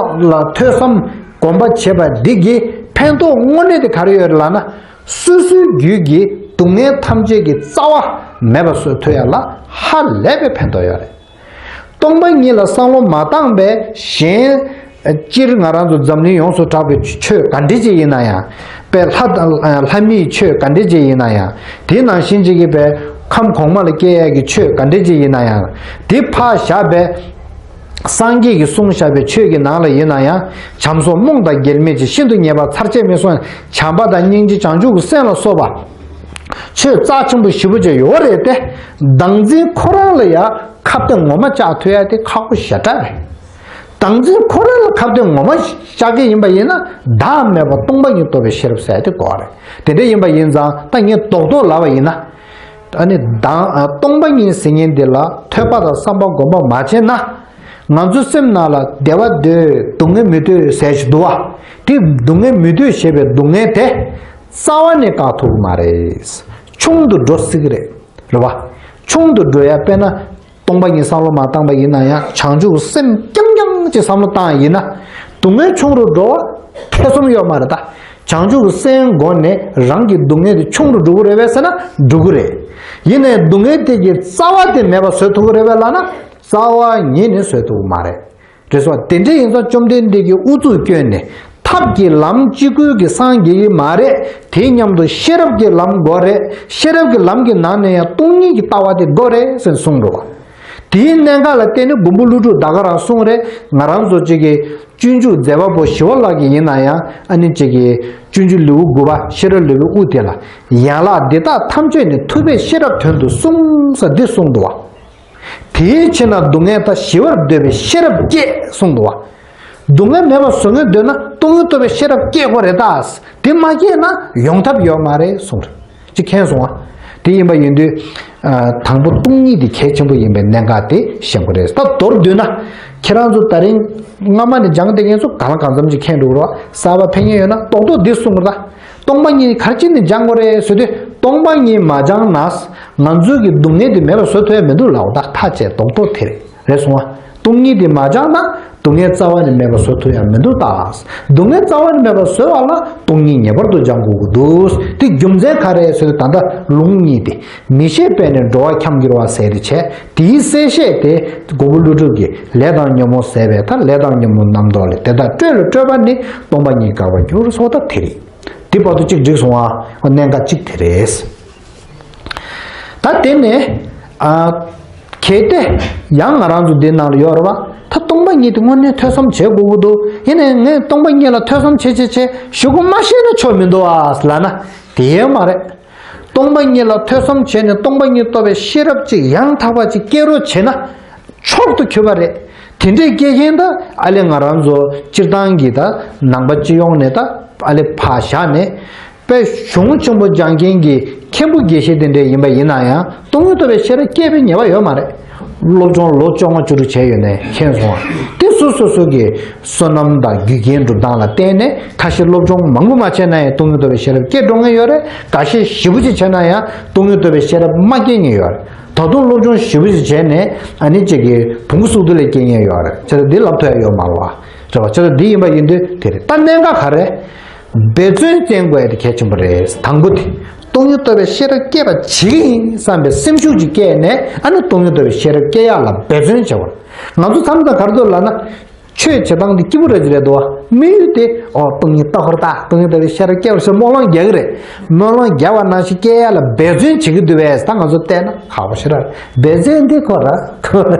ལ་ཐོས་བསམ་སྒོམ་པ་བྱེད་པ་འདི་གི་ཕན་ཐོགས་དངོས་གནས་དེ་ག་རེ་ཡོད་རེད་ལབ་ན། སོ་སོའི་རྒྱུད་ཀྱི་སྡུག་བསྔལ་ཐམས་ཅད་ཀྱི་རྩ་བ་མེད་པ་བཟོ་ཐུབ་ཡ་ལ་ཧ་ལས་པའི་ཕན་ཐོགས་ཡོད་རེད། སྟོང་པ་ཉིད་ལ་བསམ་བློ་མ་བཏང་བའི་གཞན། སྤྱིར་ང་རང་ཚོ་འཛམ་གླིང་ཡོངས་སུ་གྲགས་པའི་ཆོས་ག་འདྲ་ཅིག་ཡིན་ན་ཡང་། དཔེ་ལྷ་དང་ལྷ་མིའི་ཆོས་ག་འདྲ་ཅིག་ཡིན་ན་ཡང་། དེ་ནང་བཞིན་ཅིག་གི་དཔེ་ཁམས་གོང་མ་ལ་སྐྱེ་ཡས་ཀྱི་ཆོས་ག་འདྲ་ཅིག་ཡིན་ན་ཡང་། དེ་ཕར་བཞག་པའི་སངས་རྒྱས་ཀྱིས་གསུངས་བཞག་པའི་ཆོས་ཀྱི་ནང་ལ་ཡིན་ན་ཡང་། བྱམས་སོགས་རྨོངས་དང་འགལ་མེད་ཀྱི། ཤིན་ཏུ་ཉེས་པ་ཚར་བཅད་མི་གསུང་། བྱམས་པ་དང་སྙིང་རྗེ་བྱང་ཆུབ་ཀྱི་སེམས་ལ་སོགས་པ། ཆོས་རྩ་ཆེན་པོ་ཞེ་པོ་ཅིག་ཡོད་རེད་དེ། བདག་འཛིན་ཁོ་རང་ལ་ཡང་ཁ་གཏད་ངོ་མ་བཅག་ཐུབ་ཡ་དེ་ཁག་པོ་ཞེ་དྲག་རེད། བདག་འཛིན་ཁོ་རང་ལ་ཁ་གཏད་ངོ་མ་བཅག་གི་ཡིན་པ་ཡིན་ན། བདག་མེད་པ་སྟོང་པ་ཉིད་རྟོགས་པའི་ཤེས་རབ་ཟེར་ཡ་དེ་དགོས་རེད། དེ་འདྲ་ཡིན་པ་ཡིན་ཙང་ད་ངས་རྡོག་རྡོག་ལབ་པ་ཡིན་ན། ཨ་ནི་བདག་ཨ་སྟོང་པ་ཉིད་ཟེར་མཁན་འདི་ལ་ཐོས་པ་དང་བསམ་པ་སྒོམ་པ་མ་བྱས་ན། ང་ཚོའི་སེམས་ནང་ལ་བདེ་བ་འདོད། སྡུག་བསྔལ་མི་འདོད་ཟེར་ཞིག་འདུག་བ། དེ་སྡུག་བསྔལ་མི་འདོད་ཞེས་པའི་སྡུག་བསྔལ་དེ་རྩ་བ་ནས་བཀག་ཐུབ་ཀྱི་མ་རེད། ཆུང་དུ་འགྲོ་སྲིད་ཀྱི་རེད། རེད་བ། ཆུང་དུ་འགྲོ་ཡ་དཔེར་ན། སྟོང་པ་ཉིད་བསམ་བློ་མ་བཏང་པ་ཡིན་ན་ཡང་། བྱང་ཆུབ་སེམས་རྐྱང་རྐྱང་ཅིག་བསམ་བློ་བཏང་ཡིན་ན། སྡུག་བསྔལ་ཆུང་རུ་འགྲོ་བ་ཐེ་ཚོམ་ཡོད་མ་རེད་ད། བྱང་ཆུབ་སེམས་སྒོ་ནས་རང་གི་སྡུག་བསྔལ་དེ་ཆུང་རུ་འགྲོ་གི་རེད་པས་ཟེར་ན་འགྲོ་གི་རེད། ཡིན་ནའི་སྡུག་བསྔལ་དེ་གི་རྩ་བ་དེ་མེད་པ་བཟོ་ཐུབ་ཀྱི་རེད་པས་ལབ་ན། རྩ་བ་ཉིད་ནས་བཟོ་ཐུབ་ཀྱི་མ་རེད། རེད་སོ། དེ་འདྲ་ཡིན་ཙང་བཅོམ་ལྡན་འདས་ཀྱིས་ཨུ་ཚུགས་བསྐྱོན་ནས། ཐབས་ཀྱི་ལམ་གཅིག་པུས་ཀྱིས་སངས་རྒྱས་ཀྱི་མ་རེད། དེ་མཉམ་དུ་ཤེས་རབ་ཀྱི་ལམ་དགོས་རེད། ཤེས་རབ་ཀྱི་ལམ་གྱི་ནང་ནས་ཡང་སྟོང་ཉིད་ཀྱི་ལྟ་བ་དེ་དགོས་རེད་ཟེར་གསུངས་འགྲོ་བ། དེའི་གནད་འགག་ལ་བརྟེན་ནས་མགོན་པོ་ཀླུ་སྒྲུབ་ད་ག་རང་གསུངས་རེད། ང་རང་ཚོ་གཅིག་གི་སྤྱོད་འཇུག་མཛད་པ་པོ་ཞི་བ་ལྷ་གི་ཡིན་ན་ཡང་། ཨ་ནི་གཅིག་གི་སྤྱོད་འཇུག་ལེའུ་དགུ་པ་ཤེས་རབ་ལེའུའི་དབུ་དེ་ལ། ཡན་ལག་འདི་དག་ཐམས་ཅད་ནི། ཐུབ་པས་ཤེས་རབ་དོན་དུ་གསུངས་ཟེར་འདི་གསུངས་འདུག་བ། དེའི་ཕྱིར་ན་སྡུག་བསྔལ་དག་ཞི་བར་འདོད་པས་ཤེས་རབ་བསྐྱེད་གསུངས་འདུག་བ། སྡུག་བསྔལ་མེད་པར་བཟོ་མཁན་འདོད་ན་སྟོང་ཉིད་རྟོགས་པའི་ཤེས་རབ་བསྐྱེད་དགོས་རེད་ད། དེ་མ་བསྐྱེད་ན་ཡོང་ཐབས་ཡོད་མ་རེད་གསུངས་རེད། ཅིག་མཁྱེན་སོང་ཨ། དེ་ཡིན་པ་ཡིན་དུས། ཨ། དང་པོ་སྟོང་ཉིད་དེ་གལ་ཆེན་པོ་ཡིན་པའི་གནད་འགག་དེ་ཤེས་དགོས་རེད། ད་མདོར་བསྡུས་ན། ཁྱེད་རང་ཚོ་ད་རིང་སྔ་མ་ནས་སྦྱངས་བསྡད་མཁན་ཚོ་གང་ལ་གང་འཚམ་ཅིག་མཁྱེན་འགྲོ་གི་རེད་བ། གསར་པ་ཕེབས་མཁན་ཡོད་ན་རྡོག་རྡོག་འདི་གསུང་གི་རེད་ད། སྟོང་པ་ཉིད་ག་རེ་བྱས་ནས་སྦྱང་དགོས་རེད་ཟེར་དུས། སྟོང་པ་ཉིད་མ་སྦྱངས་ན་ང་ཚོའི་གི་སྡུག་བསྔལ་དེ་མེད་པ་བཟོ་ཐུབ་ཡ་མི་འདུག་ལབ་པ་ད་ཐག་བཅད་རྡོག་རྡོག་དེ་རེད། རེད་སོང་ཨ། སྟོང་ཉིད་དེ་མ་སྦྱངས་ན་སྡུག་བསྔལ་རྩ་བ་ནས་མེད་པ་བཟོ་ཐུབ་ཡ་མི་འདུག་ད། སྡུག་བསྔལ་རྩ་བ་ནས་མེད་པ་བཟོ་བ་ལ་སྟོང་ཉིད་ངེས་པར་དུ་སྦྱང་དགོས་ཀྱི་འདུག། དེ་རྒྱུ་མཚན་ག་རེ་ཟེར་དུས། ད་ལྟ་ལུང་གཉིས་ཏེ། མི་ཤེས་པས་ནི་འགྲོ་བ་འཁྱམས་འགྱུར་བ་ཟེར་དེ་བྱས། དེའི་གསལ་བཤད་དེ་མགོན་པོ་ཀླུ་སྒྲུབ་ཀྱིས་ལས་དང་ཉོན་མོངས་ཟད་པའི་མཐར། ལས་དང་ཉོན་མོངས་རྣམ་རྟོག་ལས། དེ་དག་སྤྲོས་ལས་སྤྲོས་པ་ནི། སྟོང་པ་ཉིད་འགག་པར་འགྱུར་སོགས་ད་དེ་རེད། དེ་བར་དུ་གཅིག་འགྲིག་སོང་ཨ། གནད་འགག་གཅིག་དེ་རེད། ད་དེ་ནས་ཨ། གལ་ཏེ་ཡང་ང་རང་ཚོ་འདི་ནང་ལ་ཡོད་རེད་བ། ད་སྟོང་པ་ཉིད་དེ་དངོས་གནས་ཐོས་བསམ་བྱེད་དགོས་ཀྱི་འདུག། ཡིན་ནའི་ངས་སྟོང་པ་ཉིད་ལ་ཐོས་བསམ་བྱེད་བྱེད་བྱེད་ཞུ་དགོས་མ་ཤེས་ན་ཆོག་མི་འདུག་ཨ་ལབ་ན་དེ་ཡང་མ་རེད། སྟོང་པ་ཉིད་ལ་ཐོས་བསམ་བྱས་ནས་སྟོང་པ་ཉིད་རྟོགས་པའི་ཤེས་རབ་ཅིག་ཡང་དག་པ་ཅིག་སྐྱེ་རོགས་བྱས་ན་མཆོག་ཏུ་གྱུར་པ་རེད། དེ་འདྲའི་སྐྱེ་མཁན་ད་ཨ་ལེ་ང་རང་ཚོ་སྤྱིར་བཏང་གི་ད་ནང་པ་སྤྱི་ཡོངས་ནས་ད་ཨ་ལེ་ཕར་བཞག་ནས། དཔེ་གཞུང་ཆེན་པོ་སྦྱང་མཁན་གྱི་མཁན་པོ་དགེ་བཤེས་དེ་འདྲས་ཡིན་པ་ཡིན་ན་ཡང་སྟོང་ཉིད་རྟོགས་པའི་ཤེས་རབ་སྐྱེས་པའི་ངེས་པ་ཡོད་མ་རེད། སློབ་སྦྱོང་ལོ་བཅོ་ལྔ་བཅུ་དྲུག་བྱས་ཡོད་ནས་མཁྱེན་སོང་བ། དེ་སོ་སོ་སོ་གི་བསོད་ནམས་དང་རྒྱུ་རྐྱེན་སྒྲུབ་སྟངས་ལ་བརྟེན་ནས་ཁ་ཤས་སློབ་སྦྱོང་མང་པོ་མ་བྱས་ན་ཡང་སྟོང་ཉིད་རྟོགས་པའི་ཤེས་རབ་སྐྱེ་འགྲོ་ངེས་ཡོད་རེད། འགའ་ཤས་ཞེ་པོ་ཅིག་བྱས་ན་ཡང་སྟོང་ཉིད་རྟོགས་པའི་ཤེས་རབ་མ་སྐྱེ་ངེས་ཡོད་རེད། ད་དུང་སློབ་སྦྱོང་ཞེ་པོ་ཅིག་བྱས་ནས་ཨ་ནི་གཅིག་གི་བོང་གུ་སུག་ཏུ་ལས་སྐྱེ་ངེས་ཡོད་རེད། བྱས་ཙང་འདི་ལབ་ཐུབ་ཡ་ཡོད་མ་རེད་བ། རེད་བ། བྱས་ཙང་འདི་ཡིན་པ་ཡིན་དུས་དེ་རེད། ད་གནད་འགག་ག་རེ། འབད་བརྩོན་བསྟེན་དགོས་ཡ་དེ་གལ་ཆེན་པོ་རེད། དང་པོ་དེ། སྟོང་ཉིད་རྟོགས་པའི་ཤེས་རབ་སྐྱེས་པ་བྱེད་ཀྱི་ཡིན་བསམ་པའི་སེམས་ཤུགས་ཅིག་སྐྱེས་ནས་ཨ་ནི་སྟོང་ཉིད་རྟོགས་པའི་ཤེས་རབ་སྐྱེ་ཡག་ལ་འབད་བརྩོན་བྱེད་དགོས། ང་ཚོ་མཚམས་མཚམས་ག་རེ་འདུག་ལབ་ན། ཆོས་བྱེད་སྟངས་དེ་སྐྱིད་པོ་རེད་ཅེས་རེད་འདུག་བ། དམིགས་ཡུལ་དེ་ཨོ་སྟོང་ཉིད་རྟོགས་པར་ལྟ། སྟོང་ཉིད་རྟོགས་པའི་ཤེས་རབ་སྐྱེ་བར་ཞུ་སྨོན་ལམ་རྒྱག་གི་རེད། སྨོན་ལམ་རྒྱག་པ་ནང་བཞིན་སྐྱེ་ཡག་ལ་འབད་བརྩོན་བྱེད་ཀྱི་འདུག་བས། ད་ང་ཚོ་བལྟས་ན་ཁག་པོ་ཞེ་དྲག་རེད། འབད་བརྩོན་དེ་ཁོ་ར་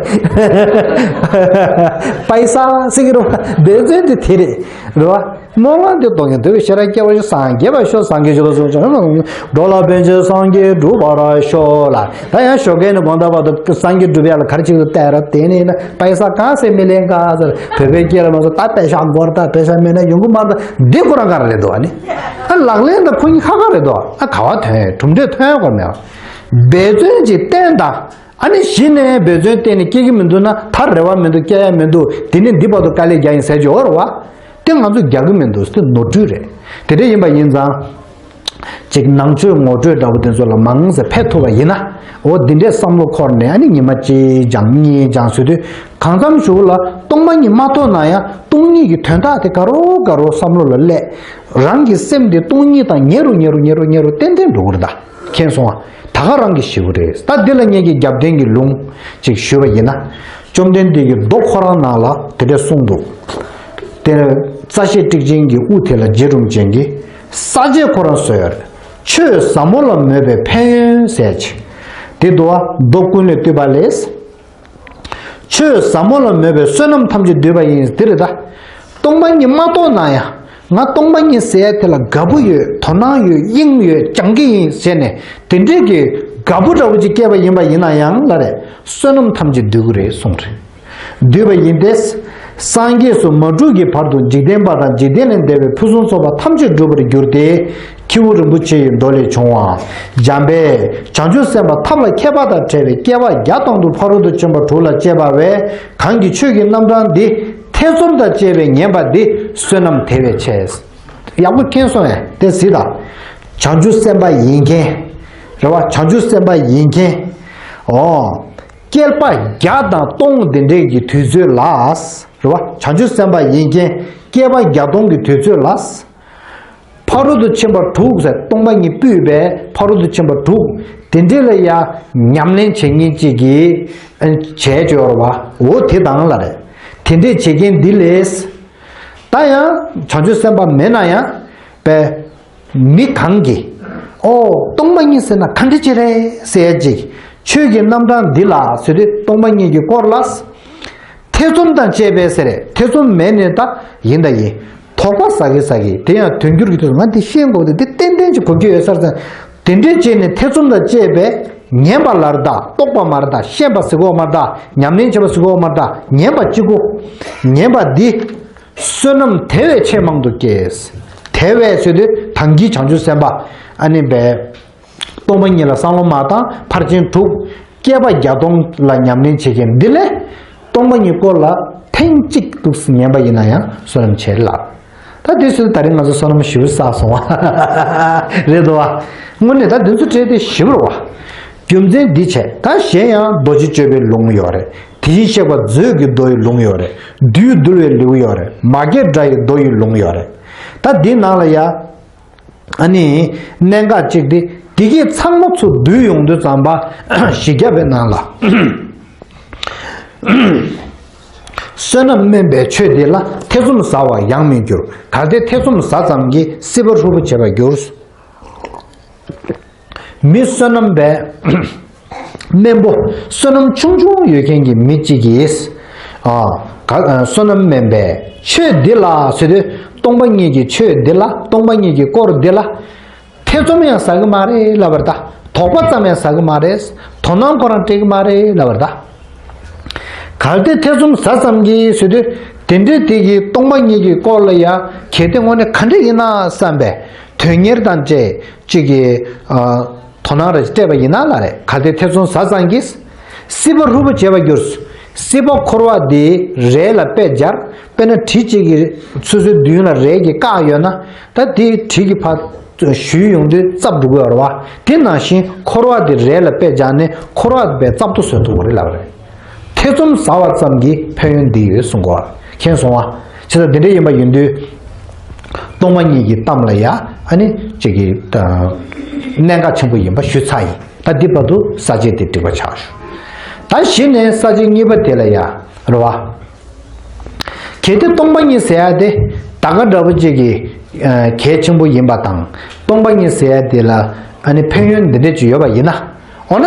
པ་ཡི་ས་ཟེར་གྱི་རེད་བ། འབད་བརྩོན་དེ་དེ་རེད། རེད་བ། སྨོན་ལམ་དེ་སྟོང་ཉིད་རྟོགས་པའི་ཤེས་རབ་སྐྱེ་བར་ཞུ། སངས་རྒྱས་པར་ཤོག། སངས་རྒྱས་ཆོས་ལ་སོགས་ཀྱང་འགྲོ་ལ་ཕན་ཕྱིར་སངས་རྒྱས་འགྲུབ་པར་ཤོག་ལ། ད་ཡང་ཞོགས་ཀས་ནས་དགོང་དག་བར་དུ་སངས་རྒྱས་འགྲུབ་ཡག་ལ་ག་རེ་བྱེད་ཀྱི་འདུག་བལྟས་ར། དེ་ནས་ན་པ་ཡི་ས་གང་ཟེར་མི་ལེན་ག་ཟེར། བོད་པའི་སྐད་ལ་མ་སོ་ད་པེ་ཤག་དགོས་རེད། ད་པེ་ཤག་མེད་ན་ཡོང་གི་མ་རེད། ད་འདི་ཁོ་རང་ག་རེ་རེད་འདུག་ཨ་ནི། ཨ་ལག་ལེན་ད་ཁོ་གཉིས་ཁ་ཁ་རེད་འདུག་ཨ་ག་བ་ཐོན་གྲུབ་འབྲས་ཐོན་ཡག་དགོས་མེད། འབད་བརྩོན་གྱིས་བསྟེན་དང་། ཨ་ནི་གཞི་ནས་འབད་བརྩོན་གཏན་ནས་སྐྱེ་གི་མི་འདུག་ན། ད་རེ་བ་མི་འདུག་སྐྱེ་ཡ་མི་འདུག་དེ་ནི་འདི་བར་དུ་དཀའ་ལས་རྒྱག་ཡིན་ཟེར་གྱི་ཡོད་རེད་བ། དེ་ང་ཚོས་རྒྱག་གི་མི་འདུག་དེ་ནོར་འཁྲུལ་རེད། དེ་འདྲ་ཡིན་པ་ཡིན་ཙང་། ཅིག་ནང་ཆོས་ངོ་སྤྲོད་འདྲ་པོ་དེ་ཚོ་ལ་མང་ཙམ་ཕེབས་ཐུབ་པ་ཡིན་ན། འོ་འདི་འདྲའི་བསམ་བློ་འཁོར་ནས་ཨ་ནི་ཉི་མ་གཅིག་སྦྱང་གཉིས་སྦྱང་ཟེར་དུས་གང་འཚམ་ཞིག་ལ་སྟོང་པ་ཉིད་མ་རྟོགས་ན་ཡང་སྟོང་ཉིད་ཀྱི་དོན་དག་དེ་ག་རོ་ག་རོ་བསམ་བློ་ལ་སླེབས། རང་གི་སེམས་དེ་སྟོང་ཉིད་དང་ཉེ་རུ་ཉེ་རུ་ཉེ་རུ་ཉེ་རུ་ཏན་ཏན་འགྲོ་གི་རེད་ད། མཁྱེན་སོང་ང་། ད་ག་རང་གི་ཞེ་པོ་རེད། ད་འདི་ལ་ངེད་ཀྱི་རྒྱབ་རྟེན་གྱི་ལུང་ཅིག་ཞུས་པ་ཡིན་ན། བཅོམ་ལྡན་འདས་ཀྱི་མདོ་ཁོ་རང་ནང་ལ་དེ་འདྲ་གསུངས་འདུག་དེ་རྩ་ཤེ་ཊཱིཀ་ཆེན་གྱི་དབུ་དེ་ལ་རྗེ་རིན་པོ་ཆེ་གིས་ས་བཅད་ཁོ་རང་བཟོས་ཡོད་རེད། ཆོས་ཟབ་མོ་ལ་མོས་པའི་ཕན་ཡོན་ཟེར་ཅིག་དེ་འདུག་བ། མདོ་ཀུན་ལས་བཏུས་པ་ལས། ཆོས་ཟབ་མོ་ལ་མོས་པའི་བསོད་ནམས་ཐམས་ཅད་བསྡུས་པ་ཡིན་ཟེར་རེད་ད། སྟོང་པ་ཉིད་མ་རྟོགས་ན་ཡང་ང་སྟོང་པ་ཉིད་ཟེར་ཡ་དེ་ལ་དགའ་པོ་ཡོད། དོ་སྣང་ཡོད། དབྱིངས་ཡོད། སྦྱང་གི་ཡིན་ཟེར་ནས་དེ་འདྲས་ཀྱི་དགའ་པོ་འདྲ་པོ་ཅིག་སྐྱེས་པ་ཡིན་པ་ཡིན་ན་ཡང་ལ་རེད། བསོད་ནམས་ཐམས་ཅད་བསྡུ་གི་རེད་གསུངས་རེད། བསྡུས་པ་ཡིན་ཏེ། སངས་རྒྱས་སུ་མ་གྲུབ་ཀྱི་བར་དུ་འཇིག་རྟེན་པ་དང་འཇིག་རྟེན་ལས་འདས་པའི་ཕུན་སུམ་ཚོགས་པ་ཐམས་ཅད་འགྲུབ་པར་འགྱུར་ཏེ། ཁྱེའུ་རིན་པོ་ཆེ་ཡི་མདོ་ལས་བྱུང་བ། འཇམ་དཔལ་བྱང་ཆུབ་སེམས་དཔའ་ཐབས་ལ་མཁས་པ་དང་བྲལ་བའི་བསྐལ་པ་བརྒྱ་སྟོང་དུ་ཕ་རོལ་ཏུ་ཕྱིན་པ་དྲུག་ལ་སྤྱད་པ་བས་གང་གིས་ཆོས་ཀྱི་རྣམ་གྲངས་འདི་ཐེ་ཚོམ་དང་བཅས་པས་ཉན་པ་འདི་བསོད་ནམས་དེ་བས་ཆེ། ཡག་པོ་མཁྱེན་སོང་ངས་དེ་གཟིགས་དང་། བྱང་ཆུབ་སེམས་དཔའ་ཡིན་མཁན། རེད་བ། བྱང་ཆུབ་སེམས་དཔའ་ཡིན་མཁན། ཨོ། བསྐལ་པ་བརྒྱ་དང་སྟོང་འདི་འདྲའི་གི་དུས་ཚོད་ལ། རེད་བ། བྱང་ཆུབ་སེམས་དཔའ་ཡིན་མཁན་བསྐལ་པ་བརྒྱ་སྟོང་གི་དུས་ཚོད་ལ། ཕ་རོལ་ཏུ་ཕྱིན་པ་དྲུག་ཟེར་སྟོང་པ་ཉིད་སྤུད་པའི་ཕ་རོལ་ཏུ་ཕྱིན་པ་དྲུག་དེ་འདྲས་ལ་ཡ་ཉམས་ལེན་བྱེད་མཁན་གཅིག་གིས་བྱས་བྱས་ཡོད་རེད་བ། འོ་དེ་དང་ལ་རེད། དེ་འདྲས་བྱེད་མཁན་འདི་ལས། ད་ཡང་བྱང་ཆུབ་སེམས་དཔའ་མེད་ན་ཡང་པའི་མི་གང་གིས་ཨོ་སྟོང་པ་ཉིད་ཟེར་ན་ག་འདྲ་ཅིག་རེད་ཟེར་ཅིག་ཆོས་ཀྱི་རྣམ་གྲངས་འདི་ལ་ཟེར་དུས་སྟོང་པ་ཉིད་ཀྱི་སྐོར་ལ། ཐེ་ཚོམ་དང་བཅས་པས་ཟེར་རེད། ཐེ་ཚོམ་མེད་ནས་ད་ཡིན་ད་ཡིན། དོགས་པ་ཟ་གི་ཟ་གི་དེ་ཡང་དོན་འགྱུར་གྱི་དུས་སུ་ང་འདི་ཤེས་དགོས་ཏེ་འདི་ཏན་ཏན་གྱི་གོ་རྒྱུ་ཡོད་ས་རེད་ཟེར། དེ་འདྲའི་བྱས་ནས་ཐེ་ཚོམ་དང་བཅས་པས་ཉན་པ་ལ་རེད་ད། རྟོགས་པ་མ་རེད་ད། ཤེས་པ་ཟེར་གོ་མ་རེད་ད། ཉམས་ལེན་བྱེད་པ་ཟེར་གོ་མ་རེད་ད། ཉན་པ་གཅིག་གོ། ཉན་པ་འདི་བསོད་ནམས་དེ་བས་ཆེས་མང་དུ་སྐྱེས། དེ་བས་ཟེར་དུས་ད་གིན་བྱང་ཆུབ་སེམས་དཔའ་ཨ་ནི་བས། སྟོང་པ་ཉིད་ལ་བསམ་བློ་མ་བཏང་ཕར་ཕྱིན་དྲུག་བསྐལ་པ་བརྒྱ་སྟོང་ལ་ཉམས་ལེན་བྱེད་མཁན་འདི་ལས་སྟོང་པ་ཉིད་སྐོར་ལ་ཐེངས་གཅིག་ཏུ་ཉན་པ་ཡིན་ན་ཡང་བསོད་ནམས་ཆེ་ལ། ད་དེ་ཚོ་ད་རིང་ང་ཚོ་བསོད་ནམས་ཞེ་པོ་བསགས་སོང་བ་རེད་དོ། དངོས་གནས་ད་དེ་ཚོ་བྲལ་ཏེ་ཞེ་པོ་རེད་བ། རྒྱུ་མཚན་འདི་བྱས་ད་གཞན་ཡང་རྡོ་རྗེ་གཅོད་པའི་ལུང་ཡོད་རེད། དེ་བཞིན་གཤེགས་པ་མཛོད་ཀྱི་མདོ་ཡི་ལུང་ཡོད་རེད། བདུད་འདུལ་བའི་ལེའུ་ཡོད་རེད། མ་སྐྱེས་དགྲ་ཡི་མདོ་ཡི་ལུང་ཡོད་རེད། ད་འདི་ནང་ལ་ཡ། ཨ་ནི། གནད་འགག་གཅིག་དེ་དེ་གའི་ཚང་མ་ཚུར་བསྡུས་ཡོང་དུས་ཙམ་པ་བཞི་བརྒྱ་པའི་ནང་ལ། བསོད་ནམས་དམན་པའི་ཆོས་འདི་ལ་ཐེ་ཚོམ་ཟ་བར་ཡང་མི་འགྱུར། གལ་ཏེ་ཐེ་ཚོམ་ཟ་ཙམ་གྱིས་སྲིད་པ་ཧྲུལ་པོ་བྱེད་པར་འགྱུར། མི་བསོད་ནམས་པའི་དམན་པོ་བསོད་ནམས་ཆུང་ཆུང་ཡོད་མཁན་གྱི་མི་གཅིག་གིས། ཨ། ག- བསོད་ནམས་དམན་པའི་ཆོས་འདི་ལ་ཟེར་དུས་སྟོང་པ་ཉིད་ཀྱི་ཆོས་འདི་ལ་སྟོང་པ་ཉིད་ཀྱི་སྐོར་འདི་ལ། ཐེ་ཚོམ་ཡང་ཟ་གི་མ་རེད་ལབ་པར་ད། དོགས་པ་ཙམ་ཡང་ཟ་གི་མ་རེད། དོ་སྣང་ཁོ་རང་སྤྲད་གི་མ་རེད་ལབ་པར་ད། གལ་ཏེ་ཐེ་ཚོམ་ཟ་ཙམ་གྱིས་ཟེར་དུས་དེ་འདྲའི་དེ་གི་སྟོང་པ་ཉིད་ཀྱི་སྐོར་ལ་ཡ་གལ་ཏེ་དངོས་གནས་ག་འདྲ་ཡིན་ན་བསམ་པས། དོན་གཉེར་དང་བཅས་གཅིག་གི་ཨ་དོ་སྣང་རེ་སྤྲད་པ་ཡིན་ན་ལ་རེད། གལ་ཏེ་ཐེ་ཚོམ་ཟ་ཙང་གིས་སྲིད་པ་ཧྲུལ་པོ་བྱེད་པར་འགྱུར། སྲིད་པ་འཁོར་བ་འདི་རས་ལ་དཔེ་སྦྱར། དཔེར་ན་གྲི་གཅིག་གིས་སོ་སོའི་མདུན་ལ་རས་ཀྱིས་བཀག་ཡོད་ན། ད་དེ་གྲི་གིས་ཕར་གཞུས་ཡོང་དུས་ཙབ་འགྲོ་གི་ཡོད་རེད་བ། དེ་ནང་བཞིན་འཁོར་བ་འདི་རས་ལ་དཔེ་སྦྱར་ནས་འཁོར་བ་དཔེ་ཙབ་ཏུ་བཟོ་ཐུབ་པ་རེད་ལབ་རེད། ཐེ་ཚོམ་ཟ་བ་ཙམ་གྱིས་ཕན་ཡོན་འདི་ཡོད་གསུང་གོ། མཁྱེན་སོང་བ། བྱས་ཙང་འདི་འདྲ་ཡིན་པ་ཡིན་དུས། སྟོང་པ་ཉིད་ཀྱི་གཏམ་ལ་ཡ། ཨ་ནི་གཅིག་གི་ད་གནད་འགག་ཆེན་པོ་ཡིན་པ་ཞུ་ཚར་ཡིན། ད་འདི་བར་དུ་ས་བཅད་དེ་འགྲིག་པ་ཆགས་ཞུ། ད་གཞི་ནས་ས་བཅད་གཉིས་པ་དེ་ལ་ཡ། རེད་བ། གལ་ཏེ་སྟོང་པ་ཉིད་ཟེར་ཡ་དེ་ད་ག་འདྲ་པོ་གཅིག་གི་ཨ་གལ་ཆེན་པོ་ཡིན་པ་དང་། སྟོང་པ་ཉིད་ཟེར་ཡ་དེ་ལ་ཨ་ནི་ཕན་ཡོན་འདི་འདྲ་ཅིག་ཡོད་པ་ཡིན་ན། འོ་ན་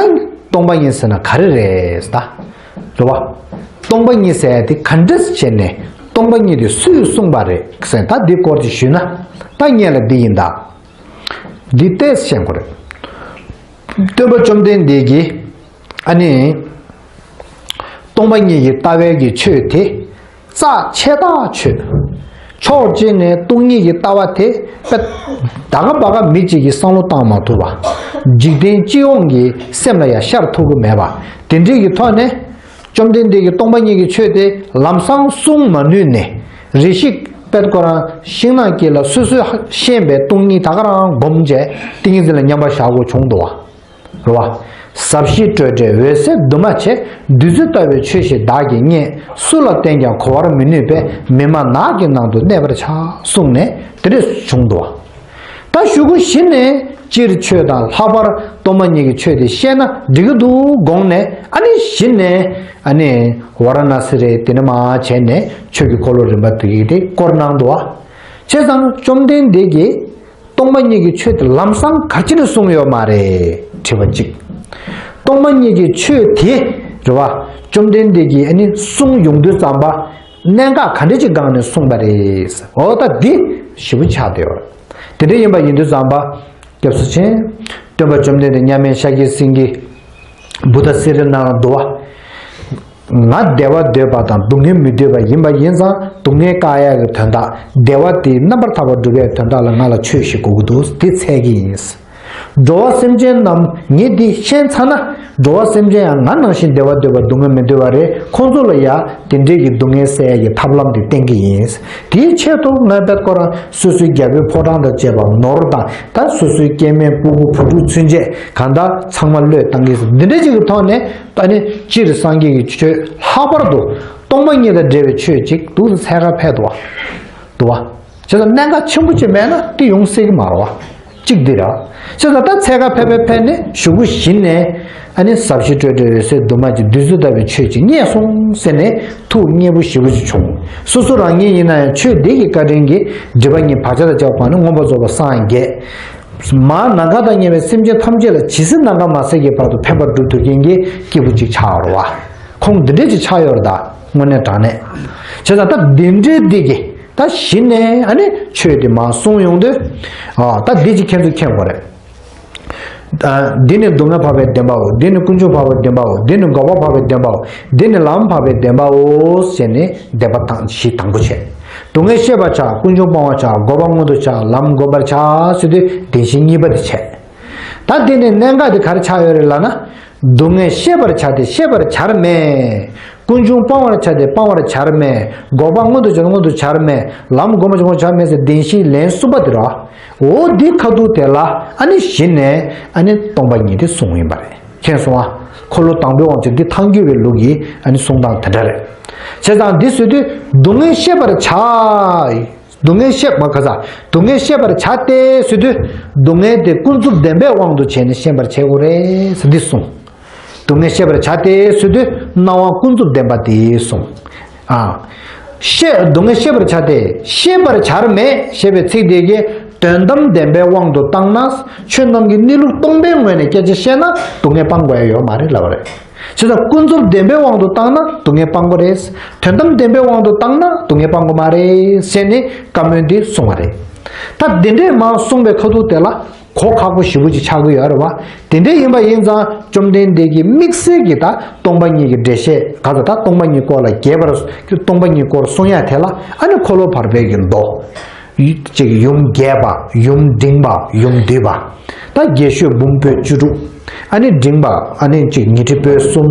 སྟོང་པ་ཉིད་ཟེར་ན་ག་རེ་རེད་ད། རེད་བ། སྟོང་པ་ཉིད་ཟེར་ཡ་དེ་ག་འདྲས་བྱས་ནས་སྟོང་པ་ཉིད་དེ་སུས་གསུངས་པ་རེད་ཟེར། ད་འདི་སྐོར་ཅིག་ཞུས་ན། ད་སྔོན་ལ་འདི་ཡིན་ད། འདི་ཏོག་ཙམ་ཤེས་དགོས་རེད། སྟོན་པ་བཅོམ་ལྡན་འདས་ཀྱིས་ཨ་ནི་སྟོང་པ་ཉིད་ཀྱི་ལྟ་བའི་གི་ཆོས་དེ་རྩ་ཆེ་ཐག་ཆོད། ཕྱོགས་གཅིག་ནས་སྟོང་ཉིད་ཀྱི་ལྟ་བ་དེ་དཔེ་ད་ག་བ་ག་མི་གཅིག་གིས་བསམ་བློ་བཏང་མ་ཐུབ་པ། འཇིག་རྟེན་སྤྱི་ཡོངས་ཀྱི་སེམས་ལ་ཡང་ཤར་ཐུབ་ཀྱི་མེད་པ། དེ་འདྲའི་གི་ཐོག་ནས་བཅོམ་ལྡན་འདས་ཀྱིས་སྟོང་པ་ཉིད་ཀྱི་ཆོས་དེ་ལམ་སང་གསུང་མ་ནུས་ནས། རེ་ཞིག་དཔེ་ཁོ་རང་ཤིང་ནགས་དཀྱིལ་ལ་སོ་སོས་ཤེས་པའི་སྟོང་ཉིད་ད་ག་རང་སྒོམ་བྱས་ཏིང་ངེ་འཛིན་ལ་མཉམ་པར་བཞག་དགོས་བྱུང་འདུག་བ། རེད་བ། ཟབ་ཞི་སྤྲོས་བྲལ་འོད་གསལ་འདུས་མ་བྱས། བདུད་རྩི་ལྟ་བུའི་ཆོས་ཤིག་བདག་གིས་རྙེད། སུ་ལ་བསྟན་ཀྱང་གོ་བར་མི་ནུས་པས། མི་སྨྲ་ནགས་ཀྱི་ནང་དུ་གནས་པར་བྱ། གསུངས་ནས་དེ་འདྲས་བྱུང་འདུག་བ། ད་གཞུག་གུ་གཞི་ནས་སྤྱིར་ཆོས་དང་ལྷག་པར་སྟོང་པ་ཉིད་ཀྱི་ཆོས་དེ་ཤེས་ན་འགྲིག་གི་འདུག་དགོངས་ནས། ཨ་ནི་གཞི་ནས་ཨ་ནི་ཝཱ་ར་ཎཱ་སི་རེད། དེ་ནས་མར་བྱས་ནས་ཆོས་ཀྱི་འཁོར་ལོ་རིམ་པ་དེ་གི་དེ་བསྐོར་གནང་འདུག་བ། བྱས་ཙང་བཅོམ་ལྡན་འདས་ཀྱིས་སྟོང་པ་ཉིད་ཀྱི་ཆོས་དེ་ལམ་སང་ག་ཅི་ནས་གསུངས་ཡོད་མ་རེད་དྲི་བ་གཅིག་སྟོང་པ་ཉིད་ཀྱི་ཆོས་དེ་རེད་བ། བཅོམ་ལྡན་འདས་ཀྱིས་ཨ་ནི་གསུངས་ཡོང་དུས་ཙམ་པ། གནད་འགག་ག་འདྲ་ཅིག་སྒང་ནས་གསུངས་པ་རེད། འོ་ད་འདི་ཞེ་པོ་ཆགས་བསྡད་ཡོད་རེད། དེ་འདྲ་ཡིན་པ་ཡིན་དུས་ཙམ་པ། སྐྱབས་སུ་མཆི། སྟོན་པ་བཅོམ་ལྡན་འདས་མཉམ་མེད་ཤཱཀྱའི་སེང་གེ། བུདྡྷ་སི་རི་ན་ར་དུ་བ། ང་བདེ་བ་འདོད་པ་དང་སྡུག་བསྔལ་མི་འདོད་པ་ཡིན་པ་ཡིན་ཙང་། སྡུག་བསྔལ་བཀག་ཡག་གི་དོན་དག་བདེ་བ་དེ་རྣམ་པར་ཐར་པ་སྒྲུབ་པའི་དོན་དག་ལ་ང་ལ་ཆོས་ཤིག་དགོས་ཀྱི་འདུག་དེ་འཚལ་གྱི་ཡིན། འགྲོ་བ་སེམས་ཅན་རྣམས་ངས་འདི་ཤེས་ཚར་ན། འགྲོ་བ་སེམས་ཅན་ཡང་ང་ནང་བཞིན་བདེ་བ་འདོད་པ་སྡུག་བསྔལ་མི་འདོད་པ་རེད། ཁོང་ཚོ་ལ་ཡང་དེ་འདྲའི་གི་སྡུག་བསྔལ་སེལ་ཡག་གི་ཐབས་ལམ་དེ་བསྟན་གྱི་ཡིན། དེའི་ཆེད་དུ་ང་དཔེ་ཁོ་རང་སོ་སོའི་རྒྱལ་པོའི་ཕོ་བྲང་དང་བཅས་པ་ནོར་དང་། ད་སོ་སོའི་སྐྱེ་དམན་སྤུ་གུ་བུ་ཕྲུག་ཚུན་ཆད་གང་ལྟར་ཚང་མ་བློས་བཏང་གི་ཡིན། འདི་འདྲ་ཅིག་གི་ཐོག་ནས་ད་ནི་སྤྱིར་སངས་རྒྱས་ཀྱི་ཆོས་ལྷག་པར་དུ་སྟོང་པ་ཉིད་དང་འབྲེལ་བའི་ཆོས་ཅིག་འདུག་སེ་འཚོལ་ག་ཕེབས་འདུག་བ། འདུག་བ། བྱས་ཙང་གནད་འགག་ཆེན་པོ་ཅིག་མེད་ན་དེ་ཡོང་སྲིད་ཀྱི་མ་རེད་བ། གཅིག་འདི་རེད། བྱས་ཙང་ད་འཚོལ་ག་ཕེབས་ཕེབས་ཕེབས་ནས་གཞུག་གུ་གཞི་ནས་ཨ་ནི་ཟབ་ཞི་སྤྲོས་བྲལ་འོད་གསལ་འདུས་མ་བྱས་བདུད་རྩི་ལྟ་བུའི་ཆོས་ཅིག་རྙེད་སོང་ཟེར་ནས་ཐུགས་མཉེས་པོ་ཞེ་པོ་ཅིག་བྱུང་། སོ་སོ་རང་ཉིད་ཡིན་ན་ཡང་ཆོས་འདི་གི་བཀའ་དྲིན་གྱིས་སྒྲིབ་པ་གཉིས་བག་ཆགས་དང་བཅས་པ་ནི་མངོན་པར་རྫོགས་པར་སངས་རྒྱས། མར་ནམ་མཁའ་དང་མཉམ་པའི་སེམས་ཅན་ཐམས་ཅད་ལ་ཇི་སྲིད་ནམ་མཁའ་མ་ཟད་ཀྱི་བར་དུ་ཕན་པར་སྒྲུབ་ཐུབ་མཁན་གྱི་སྐྱེས་བུ་ཅིག་ཆགས་ཡོད་རེད་བ། ཁོང་འདི་འདྲས་ཅིག་ཆགས་ཡོད་རེད་ད། དངོས་གནས་དྲང་གནས། བྱས་ཙང་ད་འདི་འདྲའི་འདི་གི་ད་གཞི་ནས་ཨ་ནི་ཆོས་དེ་མར་གསུངས་ཡོང་དུས། ཨ་ད་འདི་ཅིག་ཁྱེད་ཚོས་མཁྱེན་དགོས་རེད། ཨ་འདི་ནི་སྡུག་བསྔལ་འཕགས་པའི་བདེན་པའོ། འདི་ནི་ཀུན་འབྱུང་འཕགས་པའི་བདེན་པའོ། འདི་ནི་འགོག་པ་འཕགས་པའི་བདེན་པའོ། འདི་ནི་ལམ་འཕགས་པའི་བདེན་པའོ་ཞེས་ནས་བདེན་པ་དང་གཞི་དང་པོ་བྱས། སྡུག་བསྔལ་ཤེས་པར་བྱ། ཀུན་འབྱུང་སྤང་བར་བྱ། འགོག་པ་མངོན་དུ་བྱ། ལམ་བསྒོམ་པར་བྱ་ཟེར་དུས་བདེན་བཞི་གཉིས་པ་དེ་བྱས། ད་འདི་ནས་གནད་འགག་དེ་ག་རེ་ཆགས་ཡོད་རེད་ལབ་ན། སྡུག་བསྔལ་ཤེས་པར་བྱ་སྟེ་ཤེས་པར་བྱར་མེད། ཀུན་འབྱུང་སྤང་བར་བྱ་སྟེ་སྤང་བར་བྱར་མེད། འགོག་པ་མངོན་དུ་བྱ་སྟེ་མངོན་དུ་བྱར་མེད། ལམ་བསྒོམ་པར་བྱ་སྟེ་མངོན་དུ་བྱར་མེད་ཟེར་བདེན་བཞིའི་ལན་གསུམ་པ་དེ་རེད། འོ་འདི་ཁ་ཐུག་དེ་ལ་ཨ་ནི་གཞི་ནས་ཨ་ནི་སྟོང་པ་ཉིད་དེ་གསུངས་ཡིན་པ་རེད། མཁྱེན་སོང་ཨ། འཁོར་ལོ་དང་པོའི་དབང་ཕྱུག་འདི་ཐལ་འགྱུར་བའི་ལུགས་ཀྱི་ཨ་ནི་གསུང་སྟངས་དེ་འདྲ་རེད། བྱས་ཙང་འདི་ཟེར་དུས་སྡུག་བསྔལ་ཤེས་པར་བྱ། སྡུག་བསྔལ་ཤེས་པ་ག་ས། སྡུག་བསྔལ་ཤེས་པར་བྱ་སྟེ་ཟེར་དུས། སྡུག་བསྔལ་དེ་ཀུན་རྫོབ་བདེན་པའི་དབང་དུ་བྱས་ནས་ཤེས་པར་བྱེད་དགོས་རེད་ཟེར་འདི་གསུངས། སྡུག་བསྔལ་ཤེས་པར་བྱ་སྟེ་ཟེར་དུས་སྣང་བ་ཀུན་རྫོབ་བདེན་པ་དེ་གསུངས། ཨ། ཤེས་སྡུག་བསྔལ་ཤེས་པར་བྱ་སྟེ་ཤེས་པར་བྱར་མེད་ཞེས་པའི་ཚིག་དེ་གིས་དོན་དམ་བདེན་པའི་དབང་དུ་བཏང་ན། ཆོས་རྣམས་ཀྱི་གནས་ལུགས་སྟོང་པའི་ངོས་ནས་སྐད་ཆ་བཤད་ན་སྡུག་བསྔལ་སྤང་དགོས་ཡ་ཡོད་མ་རེད་ལབ་པ་རེད། བྱས་ཙང་ཀུན་རྫོབ་བདེན་པའི་དབང་དུ་བཏང་ན་སྡུག་བསྔལ་སྤང་དགོས་རེད། དོན་དམ་བདེན་པའི་དབང་དུ་བཏང་ན་སྡུག་བསྔལ་སྤང་དགོས་མ་རེད་ཟེར་ནས་བཀའ་མོལ་འདི་གསུངས་པ་རེད། ད་འདི་འདྲས་མར་གསུངས་པའི་ཁ་ཐུག་དེ་ལ་གོ་ཁག་པོ་ཞེ་པོ་ཅིག་ཆགས་ཀྱི་ཡོད་རེད་བ། དེ་འདྲས་ཡིན་པ་ཡིན་ཙང་བཅོམ་ལྡན་འདས་ཀྱིས་དམིགས་བསལ་གྱིས་ད་སྟོང་པ་ཉིད་ཀྱི་འགྲེལ་བཤད་ག་ཚོད་ད་སྟོང་པ་ཉིད་སྐོར་ལ་རྒྱས་པར་སྟོང་པ་ཉིད་སྐོར་གསུང་ཡ་དེ་ལ་ཨ་ནི་འཁོར་ལོ་བར་པའི་གི་མདོ། གཅིག་ཡུམ་རྒྱས་པ། ཡུམ་འབྲིང་པ། ཡུམ་བསྡུས་པ། ད་རྒྱས་ཤོས་འབུམ་པོད་བཅུ་དྲུག་ཨ་ནི་འབྲིང་པ། ཨ་ནི་གཅིག་ཉི་ཁྲི་པོད་གསུམ།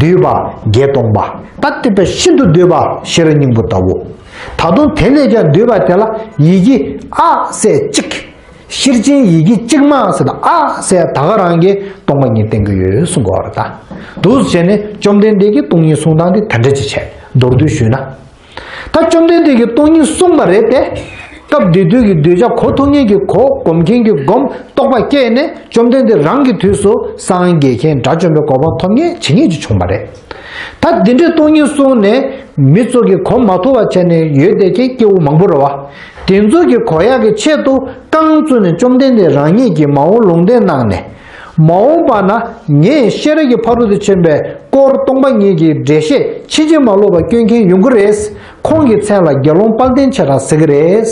བསྡུས་པ་བརྒྱད་སྟོང་པ། ད་དེ་བས་ཤིན་ཏུ་བསྡུས་པ་ཤེས་རབ་སྙིང་པོ་ལྟ་བུ། ད་དུང་དེ་ལས་ཀྱང་བསྡུས་པ་དེ་ལ་ཡི་གེ་ཨ་ཟེར་གཅིག་ཤེར་ཕྱིན་ཡི་གེ་གཅིག་མ་ཟེར་ན་ཨ་ཟེར་ད་ག་རང་གིས་སྟོང་པ་ཉིད་བསྟན་གྱི་ཡོད་གསུང་གི་ཡོད་རེད་ད། འདུག་བྱས་ནས་བཅོམ་ལྡན་འདས་ཀྱིས་སྟོང་ཉིད་གསུང་སྟངས་དེ་དེ་འདྲ་ཅིག་བྱས། མདོར་བསྡུས་ཞུས་ན། ད་བཅོམ་ལྡན་འདས་ཀྱིས་སྟོང་ཉིད་གསུངས་པ་རེད་དེ། སྐབས་དེ་དུས་ཀྱི་གདུལ་བྱ་གོ་ཐུབ་མཁན་གྱི་གོ་སྒོམ་མཁན་གྱི་སྒོམ་རྟོགས་པ་སྐྱེས་ནས་བཅོམ་ལྡན་འདས་རང་གི་དུས་སུ་སངས་རྒྱས་མཁན་དགྲ་བཅོམ་པའི་གོ་འཕང་ཐོབ་མཁན་ཇི་སྙེད་ཅིག་བྱུང་བ་རེད། ད་འདི་འདྲའི་སྟོང་ཉིད་གསུངས་ནས་མི་ཚོ་གིས་གོ་མ་ཐུབ་པ་བྱས་ནས་ཡོད་བསྡད་མཁན་སྐྱེ་བོ་མང་པོ་རེད་བ། དེ་ཚོ་གིས་གོ་ཡག་གི་ཆེད་དུ་རྐང་བཙུགས་ནས་བཅོམ་ལྡན་འདས་རང་ཉིད་ཀྱིས་མ་འོངས་ལུང་བསྟན་གནང་ནས། མ་འོངས་པ་ན་ངས་ཤེས་རབ་ཀྱི་ཕ་རོལ་ཏུ་ཕྱིན་པའི་སྐོར་སྟོང་པ་ཉིད་ཀྱི་འགྲེལ་བཤད་ཕྱིན་ཅི་མ་ལོག་པ་སྐྱོན་མཁན་ཡོང་གི་རེད། ཁོང་གི་མཚན་ལ་དགེ་སློང་དཔལ་ལྡན་ཆེ་དྲགས་ཟེར་གི་རེད།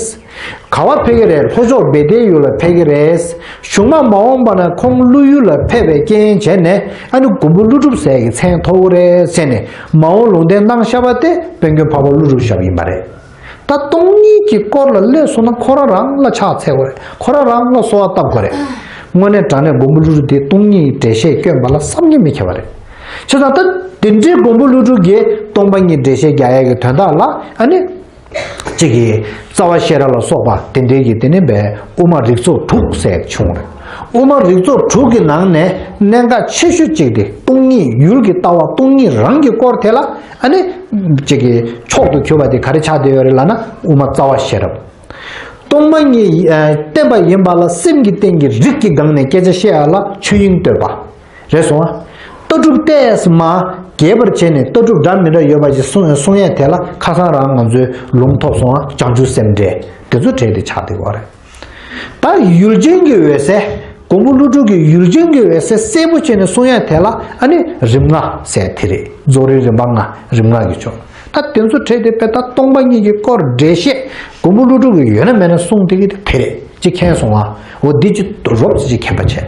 ག་བ་ཕེབས་ཀྱི་རེད། ལྷོ་ཕྱོགས་བེ་ཏའི་ཡུལ་ལ་ཕེབས་ཀྱི་རེད། གཞུག་མ་མ་འོངས་པ་ན་ཁོང་ཀླུ་ཡུལ་ལ་ཕེབས་པའི་རྐྱེན་བྱས་ནས་ཨ་ནི་མགོན་པོ་ཀླུ་སྒྲུབ་ཟེར་གྱི་མཚན་ཐོབ་ཀྱི་རེད་ཟེར་ནས་མ་འོངས་ལུང་བསྟན་གནང་བཞག་པ་དེ་དཔལ་མགོན་འཕགས་པ་ཀླུ་སྒྲུབ་ཞབས་ཡིན་པ་རེད། ད་སྟོང་ཉིད་ཀྱི་སྐོར་ལ་སླེབས་སོང་ན་ཁོ་རང་རང་ལ་ཕྱག་འཚལ་དགོས་རེད། ཁོ་རང་རང་ལ་གསོལ་བ་བཏབ་དགོས་རེད། དངོས་གནས་དྲང་གནས་མགོན་པོ་ཀླུ་སྒྲུབ་དེ་སྟོང་ཉིད་འགྲེལ་བཤད་སྐྱོན་པ་ལ་བསམ་གྱིས་མི་ཁྱབ་པ་རེད། བྱས་ཙང་ད་དེ་འདྲའི་མགོན་པོ་ཀླུ་སྒྲུབ་ཀྱིས་སྟོང་པ་ཉིད་འགྲེལ་བཤད་རྒྱག་ཡ་གི་དོན་དག་ལ་ཨ་ནི། གཅིག་གིས་རྩ་བ་ཤེས་རབ་ལ་སོགས་པ་དེ་འདྲའི་གི་དེ་ནི་བས་དབུ་མ་རིགས་ཚོགས་དྲུག་ཟེར་བྱུང་རེད། དབུ་མ་རིགས་ཚོགས་དྲུག་གི་ནང་ནས་གནད་འགག་ཆེ་ཤོས་གཅིག་དེ་སྟོང་ཉིད་ཡུལ་གྱི་ལྟ་བ་སྟོང་ཉིད་རང་གི་སྐོར་དེ་ལ་ཨ་ནི་གཅིག་གིས་མཆོག་ཏུ་གྱུར་པ་དེ་ག་རེ་ཆགས་བསྡད་ཡོད་རེད་ལབ་ན་དབུ་མ་རྩ་བ་ཤེས་རབ། སྟོང་པ་ཉིད་ཨ་བསྟན་པ་ཡིན་པ་ལ་སེམས་ཀྱི་སྟེང་གི་རིགས་ཀྱི་སྒང་ནས་སྐད་ཆ་བཤད་ཡ་ལ་ཆོས་དབྱིངས་བསྟོད་པ། རེད་སོང་ཨ། ལྟ་གྲུབ་ཏོག་ཙམ་མ་རྒྱས་པར་བྱས་ནས་ལྟ་གྲུབ་འདྲ་མི་འདྲ་ཡོད་པ་ཞིག་གསུང་གསུང་ཡས་དེ་ལ་ཁ་སང་རང་ང་ཚོས་ལུང་ཐོབ་སོང་ཨ། བྱང་ཆུབ་སེམས་འགྲེལ་དེ་ཚོ་གྲས་དེ་ཆགས་བསྡད་ཡོད་རེད། ད་ཡུལ་ཅན་གྱི་འོད་གསལ། མགོན་པོ་ཀླུ་སྒྲུབ་ཀྱི་ཡུལ་ཅན་གྱི་འོད་གསལ་གསལ་པོ་བྱས་ནས་གསུང་ཡས་དེ་ལ་ཨ་ནི་རིམ་ལྔ་ཟེར་དེ་རེད། རྫོགས་རིམ་རིམ་པ་ལྔ། རིམ་ལྔ་གི་ཕྱོགས། ད་དེ་ཚོ་གྲས་དེ་དཔེ་ད་སྟོང་པ་ཉིད་ཀྱི་སྐོར་འགྲེལ་བཤད་མགོན་པོ་ཀླུ་སྒྲུབ་ཀྱི་ཡོད་ན་མེད་ན་གསུང་དེ་གི་དེ་དེ་རེད། ཅིག་མཁྱེན་སོང་ཨ། འོ་འདི་ཅིག་རོབ་ཙམ་ཅིག་མཁྱེན་པ་བྱས།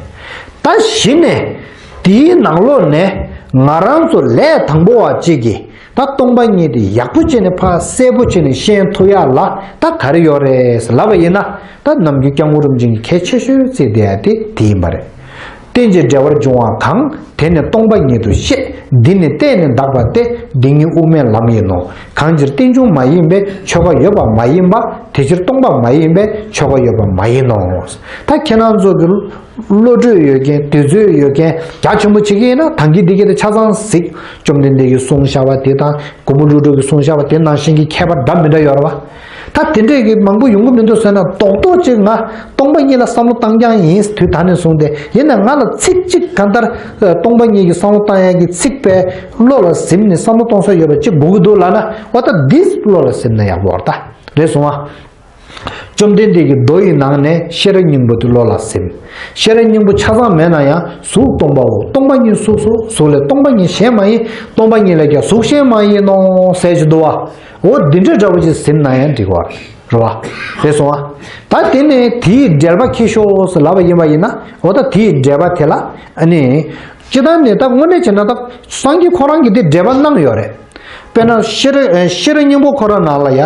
ད་གཞི་ནས་དེའི་ནང་ལོགས་ནས་ང་རང་ཚོ་ལས་དང་པོ་བ་གཅིག་གིས་ད་སྟོང་པ་ཉིད་དེ་ཡག་པོ་བྱས་ནས་ཕར་གསལ་པོ་བྱས་ནས་ཤེས་ཐུབ་ཡག་ལ་ད་ག་རེ་ཡོད་རེད་ལབ་པ་ཡིན་ན། ད་ནམ་རྒྱུན་སྐྱབས་མགོན་རིན་པོ་ཆེ་གིས་གལ་ཆེ་ཤོས་བརྩི་བསྡད་ཡ་དེ་དེ་ཡིན་པ་རེད། རྟེན་ཅིང་འབྲེལ་བར་འབྱུང་བ་གང་། དེ་ནི་སྟོང་པ་ཉིད་དུ་ཤེས། འདི་ནི་བརྟེན་ནས་འདག་པ་སྟེ། འདི་ཉིད་དབུ་མའི་ལམ་ཡིན་ནོ། གང་ཕྱིར་རྟེན་འབྱུང་མ་ཡིན་པས་ཆོས་འགའ་ཡོད་པ་མ་ཡིན་པ། དེ་ཕྱིར་སྟོང་པ་མ་ཡིན་པས་ཆོས་འགའ་ཡོད་པ་མ་ཡིན་ནོ། ད་ཁྱེད་རང་ཚོ་གི་བློ་གྲོས་ཡོད་མཁན་དུས་ཚོད་ཡོད་མཁན་རྒྱ་ཆེན་པོ་བྱེད་ཀྱི་ཡིན་ན་ད་གིན་འདི་གི་དེ་ཆ་ཚང་གཟིགས། བཅོམ་ལྡན་འདས་ཀྱིས་གསུངས་བཞག་པ་དེ་དང་མགོན་པོ་ཀླུ་སྒྲུབ་ཀྱིས་གསུངས་བཞག་པ་དེ་ནང་བཞིན་གྱི་ཁྱད་པར་འདྲ་མི་འདྲ་ཡོད་རེད་བ། ད་དེ་འདྲས་ཀྱི་མང་པོ་ཡོང་གི་མི་འདུག་ཟེར་ན་རྡོག་རྡོག་ཅིག་ང་སྟོང་པ་ཉིད་ལ་བསམ་བློ་བཏང་རྐྱང་ཡིན། དུས་ད་ནས་བཟུང་སྟེ་ཡིན་ན་ང་ལ་ཚིག་གཅིག་གང་ལྟར་སྟོང་པ་ཉིད་ཀྱི་བསམ་བློ་བཏང་ཡག་གི་ཚིག་པའི་བློ་ལ་ཟིན་ནས་བསམ་བློ་གཏོང་ས་ཡོད་པ་ཅིག་དགོས་ཀྱི་འདུག་ལབ་ན། འོ་ད་འདི་བློ་ལ་ཟིན་ན་ཡག་པོ་རེད་ད། རེད་སོང་ཨ། བཅོམ་ལྡན་འདས་ཀྱི་མདོ་ཡི་ནང་ནས་ཤེས་རབ་སྙིང་པོ་དེ་བློ་ལ་ཟིན། ཤེས་རབ་སྙིང་པོ་ཆ་ཚང་མེད་ན་ཡང་གཟུགས་སྟོང་པའོ། སྟོང་པ་ཉིད་གཟུགས་སོ། གཟུགས་ལས་སྟོང་པ་ཉིད་གཞན་མ་ཡིན། སྟོང་པ་ཉིད་ལས་ཀྱང་གཟུགས་གཞན་མ་ཡིན་ནོ་ཟེར་གྱི་འདུག་བ། འོ་འདི་འདྲ་འདྲ་པོ་ཅིག་ཟིན་ན་ཡང་འགྲིག་པ་རེད་བ། རེད་སོང་ཨ། ད་དེ་ནས་དེའི་འགྲེལ་པ་ཁྱེར་ཤོག་ཟེར་ལབ་པ་ཡིན་པ་ཡིན་ན། འོ་ད་དེའི་འགྲེལ་པ་དེ་ལ་ཨ་ནི། སྤྱིར་བཏང་ནས་ད་དངོས་གནས་བྱས་ན་ད་སངས་རྒྱས་ཁོ་རང་གིས་དེ་འགྲེལ་པ་གནང་ཡོད་རེད། དཔེར་ན་ཤེས་རབ་ཤེས་རབ་སྙིང་པོ་ཁོ་རང་ནང་ལ་ཡ།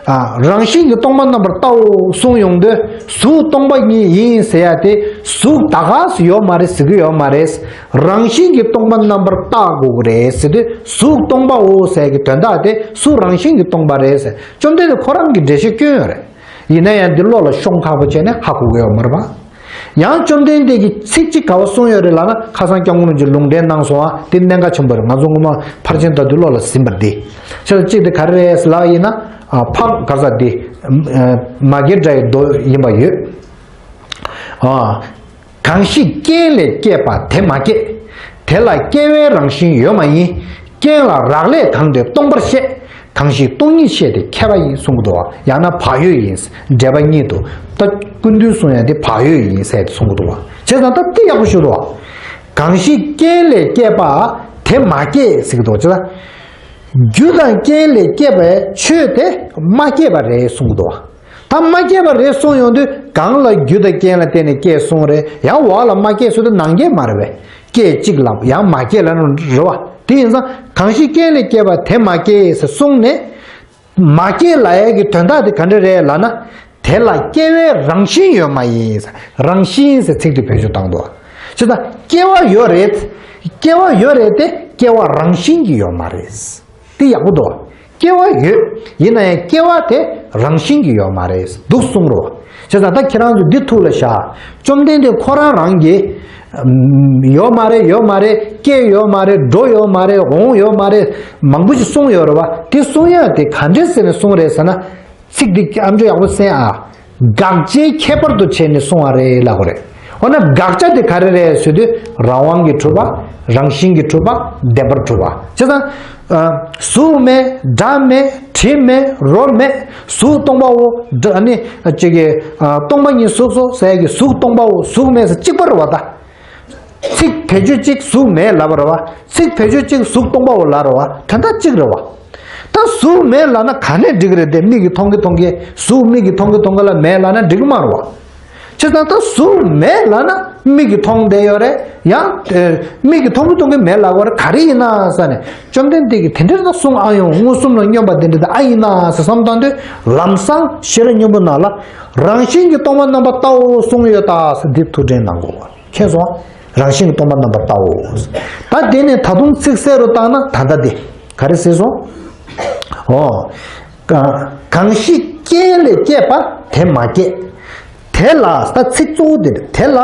རང་བཞིན་གྱིས་སྟོང་པ་རྣམ་པར་བལྟའོ་གསུངས་ཡོང་དུས་གཟུགས་སྟོང་པ་ཉིད་ཡིན་ཟེར་ཡ་དེ་གཟུགས་ད་ག་སུ་ཡོད་མ་རེད་ཟེར་གྱི་ཡོད་མ་རེད། རང་བཞིན་གྱིས་སྟོང་པ་རྣམ་པར་བལྟ་དགོས་ཀྱི་རེད་ཟེར་དུས་གཟུགས་སྟོང་པའོ་ཟེར་གྱི་དོན་དག་དེ་གཟུགས་རང་བཞིན་གྱིས་སྟོང་པ་རེད་ཟེར། བཅོམ་ལྡན་འདས་ཁོ་རང་གིས་འགྲེལ་བཤད་བསྐྱོན་ཡོད་རེད། ཡིན་ན་ཡང་འདི་བློ་ལ་ཤོང་ཁག་པོ་བྱས་ནས་ཧ་གོ་གི་ཡོད་མ་རེད་པ། ཡང་བཅོམ་ལྡན་འདས་ཀྱིས་ཚིག་གཅིག་ག་བ་གསུངས་ཡོད་རེད་ལབ་ན། ཁ་སང་སྐྱབས་མགོན་རིན་པོ་ཆེས་ལུང་འདྲེན་གནང་སོང་ཨ། དེ་གནད་འགག་ཆེན་པོ་རེད། ང་ཚོ་སྔོན་མ་ཕར་ཕྱིན་བདག་མདུན་བློ་ལ་ཟིན་པ་འདི། ཆ་ཚང་གཅིག་དེ་ག་རེ་རེད་ལབ་ཡིན་ན། ཨ་ཕར་ག་ས་འདི། མ་སྐྱེས་དགྲ་ཡི་མདོ་ཡིན་པ་ཡོད། ཨ། གང་ཞིག་རྐྱེན་ལས་སྐྱེས་པ་དེ་མ་སྐྱེས། དེ་ལ་སྐྱེ་བའི་རང་བཞིན་ཡོད་མ་ཡིན། རྐྱེན་ལ་རག་ལས་གང་དེ་སྟོང་པར་བཤད། གང་ཞིག་སྟོང་ཉིད་བཤད་དེ་མཁས་པ་ཡིན་གསུང་གི་འདུག་བ། ཡང་ན་བག་ཡོད་ཡིན། འགྲེལ་པ་གཉིས་འདུག་ད་སྐུ་མདུན་གསུང་ཡ་དེ་བག་ཡོད་ཡིན་ཟེར་གསུང་གི་འདུག་བ། བྱས་ཙང་ད་དེ་ཡག་པོ་ཞུ་འདུག་བ། གང་ཞིག་རྐྱེན་ལས་སྐྱེས་པ་དེ་མ་སྐྱེས་ཟེར་གི་འདུག་བྱས་ཙང་རྒྱུ་དང་རྐྱེན་ལས་སྐྱེས་པའི་ཆོས་དེ་མ་སྐྱེས་པ་རེད་གསུང་གི་འདུག་བ། ད་མ་སྐྱེས་པ་རེད་གསུངས་ཡོང་དུས་གང་ལ་རྒྱུ་དང་རྐྱེན་ལ་བརྟེན་ནས་སྐྱེས་གསུངས་རེད། ཡང་འོག་ལ་མ་སྐྱེས་ཟེར་དུས་ནང་སྐྱེས་མ་རེད་པས། སྐྱེས་གཅིག་ལ་ཡང་མ་སྐྱེས་ལ་ནི་རེད་བ། དེ་ཡིན་ཙང་གང་ཞིག་རྐྱེན་ལས་སྐྱེས་པ་དེ་མ་སྐྱེས་ཟེར་གསུངས་ནས། མ་སྐྱེས་ལབ་ཡ་གི་དོན་དག་དེ་ག་འདྲ་རེད་ལབ་ན། དེ་ལ་སྐྱེ་བའི་རང་བཞིན་ཡོད་མ་ཡིན། རང་བཞིན་ཟེར་ཚིག་དེ་བེད་སྤྱོད་བཏང་འདུག་བྱས་ཙང་སྐྱེ་བ་ཡོད་རེད། སྐྱེ་བ་ཡོད་རེད་དེ་སྐྱེ་བ་རང་བཞིན་གྱིས་ཡོད་མ་རེད། དེ་ཡག་པོ་འདུག་སྐྱེ་བ་ཡོད། ཡིན་ན་ཡང་སྐྱེ་བ་དེ་རང་བཞིན་གྱིས་ཡོད་མ་རེད། འདུག་གསུངས་རོ། བྱས་ཙང་ད་ཁྱེད་རང་ཚོ་འདི་ཐུགས་ལ་བཞག་བཅོམ་ལྡན་འདས་ཁོ་རང་རང་གིས་ཨམ། ཡོད་མ་རེད། ཡོད་མ་རེད། སྐྱེ་ཡོད་མ་རེད། འགྲོ་ཡོད་མ་རེད། འོང་ཡོད་མ་རེད། མང་པོ་ཞིག་གསུངས་ཡོད་རེད་བ། དེ་གསུང་ཡ་དེ་ག་འདྲས་ཟེར་ནས་གསུངས་རེད་ཟེར་ན། ཚིག་འདི་ཨམ་ཅོག་ཡག་པོ་གསན་ཨ། དགག་བྱའི་ཁྱད་པར་དུ་བྱས་ནས་གསུང་བ་རེད་ལབ་དགོས་རེད། འོ་ན་དགག་བྱ་དེ་ག་རེ་རེད་ཟེར་དུས་རང་དབང་གིས་གྲུབ་པ། རང་བཞིན་གྱིས་གྲུབ་པ། བདེན་པར་གྲུབ་པ། བྱས་ཙང་། ཨ། གཟུགས་མེད། སྒྲ་མེད། དྲི་མེད། རོ་མེད། གཟུགས་སྟོང་པའོ། སྒྲ་ནི་ཅིག་གི་ཨ། སྟོང་པ་ཉིད་གཟུགས་སོ་ཟེར་གྱི་གཟུགས་སྟོང་པའོ། གཟུགས་མེད་ཟེར་གཅིག་པ་རེད་བ་ད། ཚིག་བེད་སྤྱོད་གཅིག་གཟུགས་མེད་ལབ་པ་རེད་བ། ཚིག་བེད་སྤྱོད་གཅིག་གཟུགས་སྟོང་པའོ་ལབ་རེད་བ། དོན་དག་གཅིག་རེད་བ། ད་གཟུགས་མེད་ལབ་ན་ག་ནས་འགྲིག་གི་རེད་དེ། མིག་གིས་མཐོང་གི་མཐོང་གི་གཟུགས་མིག་གིས་མཐོང་གི་མཐོང་གི་ལ་མེད་ལབ་ན་འགྲིག་གི་མ་རེད་བ། བྱས་ཙང་ད་གཟུགས་མེད་ལབ་ན་མིག་གིས་མཐོང་བསྡད་ཡོད་རེད། ཡང་ཨེ། མིག་གིས་མཐོང་གི་མཐོང་གི་མེད་ལབ་པ་རེད། ག་རེ་ཡིན་ན་ཟེར་ནས་བཅོམ་ལྡན་འདས་ཀྱིས་དེ་འདྲ་ད་གསུང་ཨ་ཡོང་། མངོན་སུམ་ལ་སྙོམས་པ་དེ་འདྲ་ད་ཨ་ཡིན་ན་ཟེར་བསམ་བཏང་དུས་ལམ་སང་ཤེས་རབ་སྙིང་པོ་ནང་ལ་རང་བཞིན་གྱིས་སྟོང་པ་རྣམ་པར་བལྟའོ་གསུངས་ཡོད་ད་ཟེར་འདི་ཐུགས་དྲན་གནང་དགོས། མཁྱེན་སོང་། རང་བཞིན་གྱིས་སྟོང་པ་རྣམ་པར་བལྟའོ། ད་དེ་ནས་ད་དུང་ཚིག་གསལ་རུ་བཏང་ན་ད་ལྟ་དེ་ག་རེ་ཟེར་སོང་། འོ། ག- གང་ཞིག་རྐྱེན་ལས་སྐྱེས་པ་དེ་མ་སྐྱེས། དེ་ལ་ད་ཚིག་གཙོ་བོ་དེ་རེད། དེ་ལ་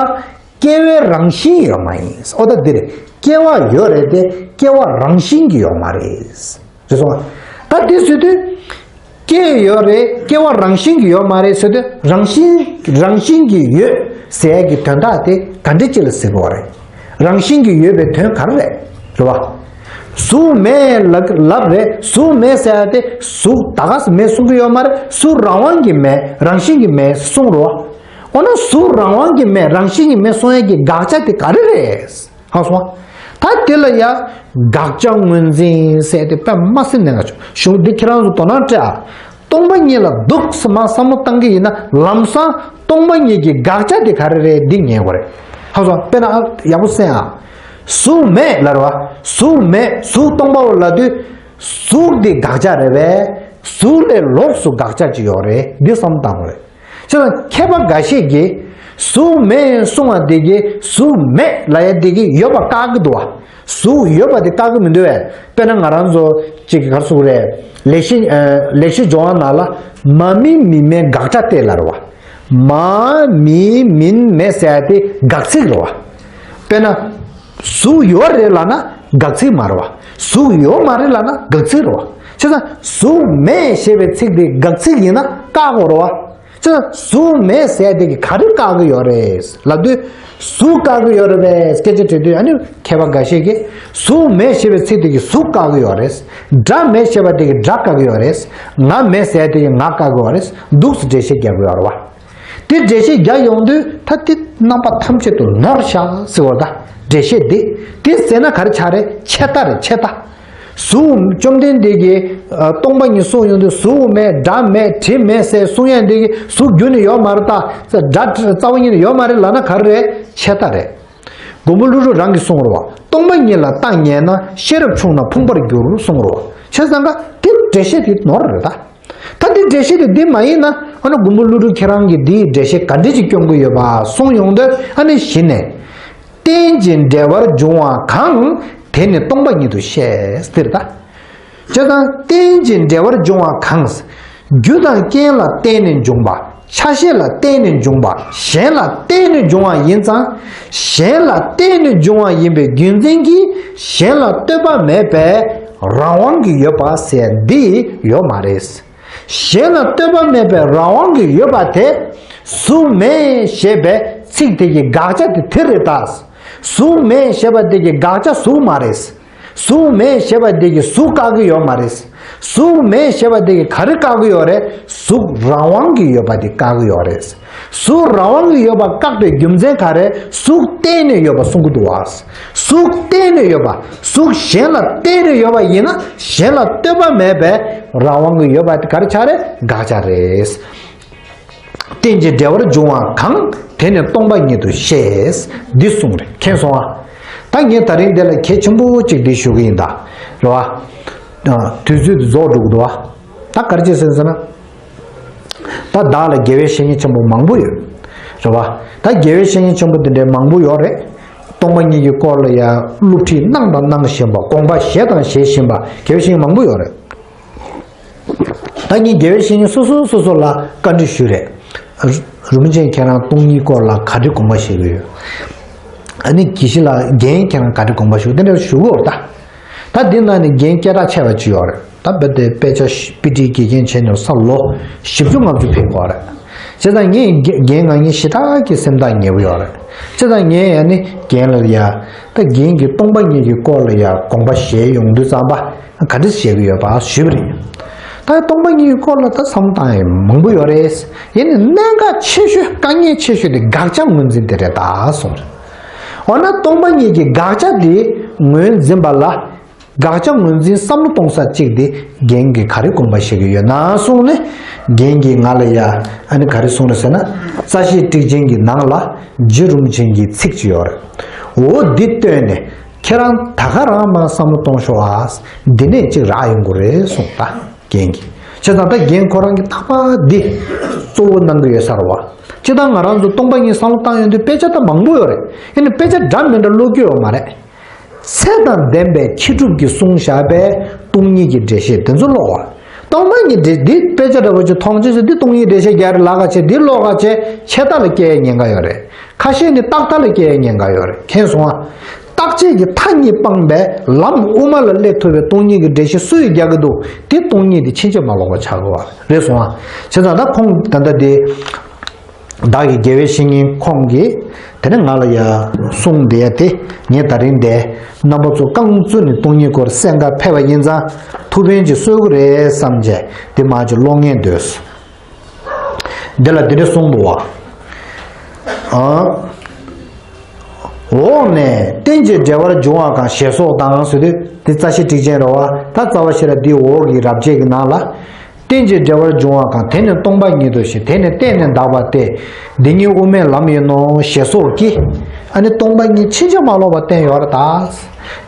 སྐྱེ་བའི་རང་བཞིན་ཡོད་མ་ཡིན། འོ་ད་འདི་རེད། སྐྱེ་བ་ཡོད་རེད་དེ་སྐྱེ་བ་རང་བཞིན་གྱིས་ཡོད་མ་རེད། རེད་སོང་། ད་དེ་ཟེར་དུས། སྐྱེ་ཡོད་རེད། སྐྱེ་བ་རང་བཞིན་གྱིས་ཡོད་མ་རེད་ཟེར་དུས་རང་བཞིན་རང་བཞིན་གྱིས་ཡོད་ཟེར་ཡ་གི་དོན་དག་དེ་ག་འདྲ་ཅིག་ལ་ཟེར་དགོས་རེད། རང་བཞིན་གྱིས་ཡོད་པའི་དོན་ག་རེ་རེད། རེད་བ། གཟུགས་མེད་ལབ་ལབ་རེད། གཟུགས་མེད་ཟེར་ཡ་དེ་གཟུགས་ད་ག་སེ་མེད་གསུང་གི་ཡོད་མ་རེད། གཟུགས་རང་དབང་གིས་མེད། རང་བཞིན་གྱིས་མེད་གསུང་རོ། འོ་ན་གཟུགས་རང་དབང་གིས་མེད། རང་བཞིན་གྱིས་མེད་གསུང་ཡ་གི་དགག་བྱ་དེ་ག་རེ་རེད། ཧ་སོང་། ད་དེ་ལ་ཡ་དགག་བྱ་ངོས་འཛིན་ཟེར་དེ་དཔེ་མ་སྲིད་གནད་འགག་ཆེ། གཞུང་འདི་ཁྱེད་རང་ཚོ་དོ་སྣང་སྤྲད་ཨ། སྟོང་པ་ཉིད་ལ་འདུག་སེ་མ་བསམ་བློ་བཏང་གི་ཡིན་ན་ལམ་སང་སྟོང་པ་ཉིད་ཀྱི་དགག་བྱ་དེ་ག་རེ་རེད་འདི་ངེས་དགོས་རེད། ཧ་སོང་། དཔེར་ན་ཨ་ཡག་པོ་གསན་ཨ། གཟུགས་མེད་ལབ་རེད་བ། གཟུགས་མེད་གཟུགས་སྟོང་པའོ་ལབ་དུས་གཟུགས་འདི་དགག་བྱ་རེད་པས། གཟུགས་ལས་ལོགས་སུ་དགག་བྱ་ཅིག་ཡོད་རེད། འདི་བསམ་བློ་བཏང་དགོས་རེད། བྱས་ཙང་མཁས་པ་འགའ་ཤས་ཀྱིས་གཟུགས་མེད་གསུང་བ་འདི་གིས་གཟུགས་མེད་ལབ་ཡ་འདི་གིས་ཡོད་པ་བཀག་གི་འདུག་བ། གཟུགས་ཡོད་པ་དེ་བཀག་གི་མི་འདུག་བས། དཔེར་ན་ང་རང་ཚོ་ཅིག་ག་རེ་ཟེར་དགོས་རེད། ལེགས་བཤད་ཨ། ལེགས་བཤད་ལྗོན་དབང་ནང་ལ་མ་མིན་མིན་མེད་དགག་བྱ་སྟེ་ལབ་རེད་བ། མ་མིན་མིན་མེད་ཟེར་ཡ་དེ་དགག་ཚིག་རེད་བ། དཔེར་ན། གཟུགས་ཡོད་རེད་ལབ་ན་དགག་ཚིག་མ་རེད་བ། གཟུགས་ཡོད་མ་རེད་ལབ་ན་དགག་ཚིག་རེད་བ། བྱས་ཙང་གཟུགས་མེད་ཞེས་པའི་ཚིག་དེ་དགག་ཚིག་ཡིན་ན་བཀག་དགོས་རེད་བ། ཅི་ན་གཟུགས་མེད་ཟེར་དེ་གིས་ག་རེ་བཀག་གི་ཡོད་རེད་ལབ་དུས། གཟུགས་བཀག་གི་ཡོད་རེད་པས་སྐད་ཆ་དྲིས་དུས། ཨ་ནི་མཁས་པ་འགའ་ཤས་ཀྱིས་གཟུགས་མེད་ཞེས་པའི་ཚིག་དེ་གིས་གཟུགས་བཀག་གི་ཡོད་རེད། སྒྲ་མེད་ཞེས་པ་དེ་གིས་སྒྲ་བཀག་གི་ཡོད་རེད། ང་མེད་ཟེར་དེ་གིས་ང་བཀག་གི་ཡོད་རེད། འདུག་སེ་འགྲེལ་བཤད་རྒྱག་གི་ཡོད་རེད་བ། དེ་འགྲེལ་བཤད་རྒྱག་ཡོང་དུས་ད་དེ་རྣམ་པ་ཐམས་ཅད་དུ་ནོར་བཞག་ཟེར་བ་ད། འགྲེལ་བཤད་འདི། དེ་ཟེར་ན་ག་རེ་ཆགས་རེད། ཆད་ལྟ་རེད། ཆད་ལྟ། གཟུགས་བཅོམ་ལྡན་འདས་ཀྱིས་ཨ། སྟོང་པ་ཉིད་གསུངས་ཡོང་དུས་གཟུགས་མེད། སྒྲ་མེད། དྲི་མེད་ཟེར་གསུང་ཡ་འདི་གིས་གཟུགས་རྒྱུ་ནི་ཡོད་མ་རེད་ད། སྒྲ་རྩ་བ་ཉིད་ནས་ཡོད་མ་རེད་ལབ་ན་ག་རེ་རེད། ཆད་ལྟ་རེད། མགོན་པོ་ཀླུ་སྒྲུབ་རང་གིས་གསུངས་རེད་བ། སྟོང་པ་ཉིད་ལ་རྟག་ངེས་ན། ཤེས་རབ་ཆུང་ན་ཕུང་པོར་འགྱུར་གསུངས་རེད་བ། བྱས་ཙང་ཀ་དེ་འགྲེལ་བཤད་དེ་ནོར་རེད་ད། ད་འདི་འགྲེལ་བཤད་དེ་འདི་མ་ཡིན་ན། ཨ་ནི་མགོན་པོ་ཀླུ་སྒྲུབ་ཁྱེད་རང་གིས་འདིའི་འགྲེལ་བཤད་ག་འདྲ་ཅིག་སྐྱོན་གྱི་ཡོད་པ་གསུངས་ཡོང་དུས། ཨ་ནི་གཞི་ནས་རྟེན་ཅིང་འབྲེལ་བར་འབྱུང་བ་གང་། དེ་ནི་སྟོང་པ་ཉིད་དུ་བཤད་ཟེར་ད། བྱས་ཙང་རྟེན་ཅིང་འབྲེལ་བར་འབྱུང་བ་གང་། རྒྱུ་དང་རྐྱེན་ལ་བརྟེན་ནས་འབྱུང་བ། ཆ་ཤས་ལ་བརྟེན་ནས་འབྱུང་བ། གཞན་ལ་བརྟེན་ནས་འབྱུང་བ་ཡིན་ཙང་། གཞན་ལ་བརྟེན་ནས་འབྱུང་བ་ཡིན་པའི་རྒྱུ་མཚན་གྱིས་གཞན་ལ་ལྟོས་པ་མེད་པའི་རང་དབང་གིས་ཡོད་པ་ཟེར་འདི་ཡོད་མ་རེད། གཞན་ལ་ལྟོས་པ་མེད་པའི་རང་དབང་གིས་ཡོད་པ་དེ་གཟུགས་མེད་ཞེས་པའི་ཚིག་དེ་གི་དགག་བྱ་དེ་དེ་རེད་ད། གཟུགས་མེད་ཞེས་པ་དེ་གི་དགག་བྱ་གཟུགས་མ་རེད། གཟུགས་མེད་ཞེས་པ་དེ་གིས་གཟུགས་བཀག་གི་ཡོད་མ་རེད། གཟུགས་མེད་ཞེས་པ་དེ་གིས་ག་རེ་བཀག་གི་ཡོད་རེད། གཟུགས་རང་དབང་གིས་ཡོད་པ་དེ་བཀག་གི་ཡོད་རེད། གཟུགས་རང་དབང་གིས་ཡོད་པ་བཀག་པའི་རྒྱུ་མཚན་ག་རེ། གཟུགས་བརྟེན་ནས་ཡོད་པ་གསུང་གི་འདུག་བ། གཟུགས་བརྟེན་ནས་ཡོད་པ། གཟུགས་གཞན་ལ་བརྟེན་ནས་ཡོད་པ་ཡིན་ན་གཞན་ལ་ལྟོས་པ་མེད་པའི་རང་དབང་གིས་ཡོད་པ་དེ་ག་རེ་ཆགས་རེད། དགག་བྱ་རེད། རྟེན་ཅིང་འབྲེལ་བར་འབྱུང་བ་གང་། དེ་ནི་སྟོང་པ་ཉིད་དུ་བཤད། འདི་གསུངས་རེད། མཁྱེན་སོང་ཨ། ད་ངས་ད་རིང་འདི་ལ་གལ་ཆེན་པོ་གཅིག་འདི་ཞུ་གི་ཡིན་ད། རེད་བ། དུས་ཚོད་དུ་རྫོགས་འགྲོ་གི་འདུག་བ། ད་ག་རེ་བྱས་ཟེར་ཟེར་ན། ད་བདག་ལ་དགེ་བའི་བཤེས་གཉེན་ཆེན་པོ་མང་པོ་ཡོད། རེད་བ། ད་དགེ་བའི་བཤེས་གཉེན་ཆེན་པོ་དེ་འདྲའི་མང་པོ་ཡོད་རེད། སྟོང་པ་ཉིད་ཀྱི་སྐོར་ལ་ཡང་སློབ་ཁྲིད་གནང་དང་གནང་བཞིན་པ། དགོངས་པ་བཞེས་དང་བཞེས་བཞིན་པ་དགེ་བའི་བཤེས་གཉེན་མང་པོ་ཡོད་རེད། ད་ངས་དགེ་བའི་བཤེས་གཉེན་སོ་སོ་སོ་སོ་ལ་བཀའ་འདྲི་ཞུས་རེད། རིན་པོ་ཆེ་ཁྱེད་རང་སྟོང་ཉིད་སྐོར་ལ་ག་འདྲ་དགོངས་པ་བཞེས་ཀྱི་ཡོད། ཨ་ནི་དགེ་བཤེས་ལགས་རྒན་ཁྱེད་རང་ག་འདྲ་དགོངས་པ་བཞེས། དེ་འདྲ་ཞུ་གི་ཡོད་རེད་ད། ད་འདི་ནང་ནས་རྒན་སྐད་གྲགས་ཆེ་བ་ཅིག་ཡོད་རེད། ད་རྦད་དེ་དཔེ་ཆ་ཞིབ་དཔེ་ཁྲིད་དགེ་རྒན་བྱས་ནས་ས་ལོ་བཞི་བཅུ་ལྔ་བཅུ་ཕེབས་ཀྱི་ཡོད་རེད། བྱས་ཙང་ངས་རྒན་རྒན་ང་གཉིས་ཞེ་དྲག་གི་སེམས་ཐག་ཉེ་པོ་ཡོད་རེད། བྱས་ཙང་ངས་ཡང་ནི་རྒན་ལ་ཡ། ད་རྒན་གྱིས་སྟོང་པ་ཉིད་ཀྱི་སྐོར་ལ་ཡ་དགོངས་པ་བཞེས་ཡོང་དུས་ཙམ་པ་ག་འདྲ་བྱེད་ཀྱི་ཡོད་པ་ཞུས་པ་རེད། ད་སྟོང་པ་ཉིད་ཀྱི་སྐོར་ལ་ད་བསམ་བློ་བཏང་ཡ་མང་པོ་ཡོད་རེད། ཡིན་ནའི་གནད་འགག་ཆེ་ཤོས་དཀའ་ངལ་ཆེ་ཤོས་དེ་དགག་བྱ་ངོས་འཛིན་དེ་རེད་ད་གསུངས་རེད། འོ་ན་སྟོང་པ་ཉིད་ཀྱི་དགག་བྱ་དེ་ངོས་འཛིན་པ་ལ། དགག་བྱ་ངོས་འཛིན་བསམ་བློ་གཏོང་ས་གཅིག་དེ་རྒན་གྱིས་ག་རེ་དགོངས་པ་བཞེས་ཀྱི་ཡོད་ན་གསུངས་ནས། རྒན་གྱིས་ང་ལ་ཡ། ཨ་ནི་ག་རེ་གསུངས་རེད་ཟེར་ན། རྩ་ཤེ་ཊཱིཀ་ཆེན་གྱི་ནང་ལ་རྗེ་རིན་པོ་ཆེ་གི་ཚིག་ཅིག་ཡོད་རེད། འོ་འདི་བཏོན་ནས་ཁྱེད་རང་ད་ག་རང་མར་བསམ་བློ་གཏོང་ཤོག་ཨ། འདི་ནས་གཅིག་རག་ཡོང་གི་རེད་གསུངས་ད་རྒན་གྱིས། བྱས་ཙང་ད་རྒན་ཁོ་རང་གིས་རྟག་པར་འདི་གཙོ་བོ་གནང་གི་ཡོད་ས་རེད་བ། སྤྱིར་བཏང་ང་རང་ཚོ་སྟོང་པ་ཉིད་བསམ་བློ་བཏང་ཡོང་དུས་དཔེ་ཆ་ད་མང་པོ་ཡོད་རེད། ཡིན་ནའི་དཔེ་ཆ་འདྲ་མི་འདྲ་ཀློག་རྒྱུ་ཡོད་མ་རེད། ཚད་དང་ལྡན་པའི་མཁས་གྲུབ་ཀྱིས་གསུངས་བཞག་པའི་སྟོང་ཉིད་ཀྱི་འགྲེལ་བཤད་དེ་ཚོ་ཀློག་པ། སྟོང་པ་ཉིད་འགྲེལ་འདི་དཔེ་ཆ་འདྲ་བོ་ཅིག་མཐོང་བྱས་ཙང་འདི་སྟོང་ཉིད་འགྲེལ་བཤད་རྒྱག་རེད་ལབ་ག་བྱས་འདི་ཀློག་ག་བྱས་ཆད་ལྟ་ལ་སྐྱེལ་ཉེན་ཁ་ཡོད་རེད། ཁ་ཤས་ནི་རྟག་མཐའ་ལ་སྐྱེལ་ཉེན་ཁ་ཡོད་རེད། མཁྱེན་སོང་ཨ། རྟག་ཆད་ཀྱི་མཐའ་གཉིས་སྤངས་པའི་ལམ་དབུ་མ་ལ་སླེབས་ཐུབ་པའི་སྟོང་ཉིད་ཀྱི་འགྲེལ་བཤད་སུ་ཡིས་རྒྱག་གི་འདུག་དེ་སྟོང་ཉིད་དེ་ཕྱིན་ཆད་མ་ལོག་པ་ཆགས་དགོས་པ་རེད་སོང་ཨ། བྱས་ཙང་ད་ཁོང་ད་ལྟ་དེ། བདག་གི་དགེ་བའི་བཤེས་གཉེན་ཁོང་གིས་དེ་ནས་ང་ལ་ཡ་གསུངས་བསྡད་དེ། ངས་ད་རིང་འདིར་རྣམ་པ་ཚོ་རྐང་བཙུགས་ནས་སྟོང་ཉིད་སྐོར་གསན་གར་ཕེབས་པ་ཡིན་ཙང་ཐུགས་ཕན་ཅིག་གསོས་ཀྱི་རེད་བསམ་བྱས་དེ་མར་ཅིག་ཀློག་ངེས་འདོད། འདི་ལ་འདི་འདྲ་གསུངས་འདུག་བ། ཨ། འོག་ནས་རྟེན་ཅིང་འབྲེལ་བར་འབྱུང་བ་གང་ཞེས་སོགས་དང་ཟེར་དུས་དེ་རྩ་ཤེ་ཊཱིཀ་ཆེན་རེད་བ། ད་རྩ་བ་ཤེས་རབ་འདིའི་འོག་གི་རབ་བྱེད་ཀྱི་ནང་ལ། རྟེན་ཅིང་འབྲེལ་བར་འབྱུང་བ་གང་། དེ་ནི་སྟོང་པ་ཉིད་དོ་ཞེས། དེ་ནི་གཏན་ནས་འདག་པ་སྟེ། འདི་ཉིད་དབུ་མའི་ལམ་ཡིན་ནོ་ཞེས་སོགས་ཀྱིས། ཨ་ནི་སྟོང་པ་ཉིད་ཕྱིན་ཅི་མ་ལོག་པ་བསྟན་ཡོད་རེད་ད།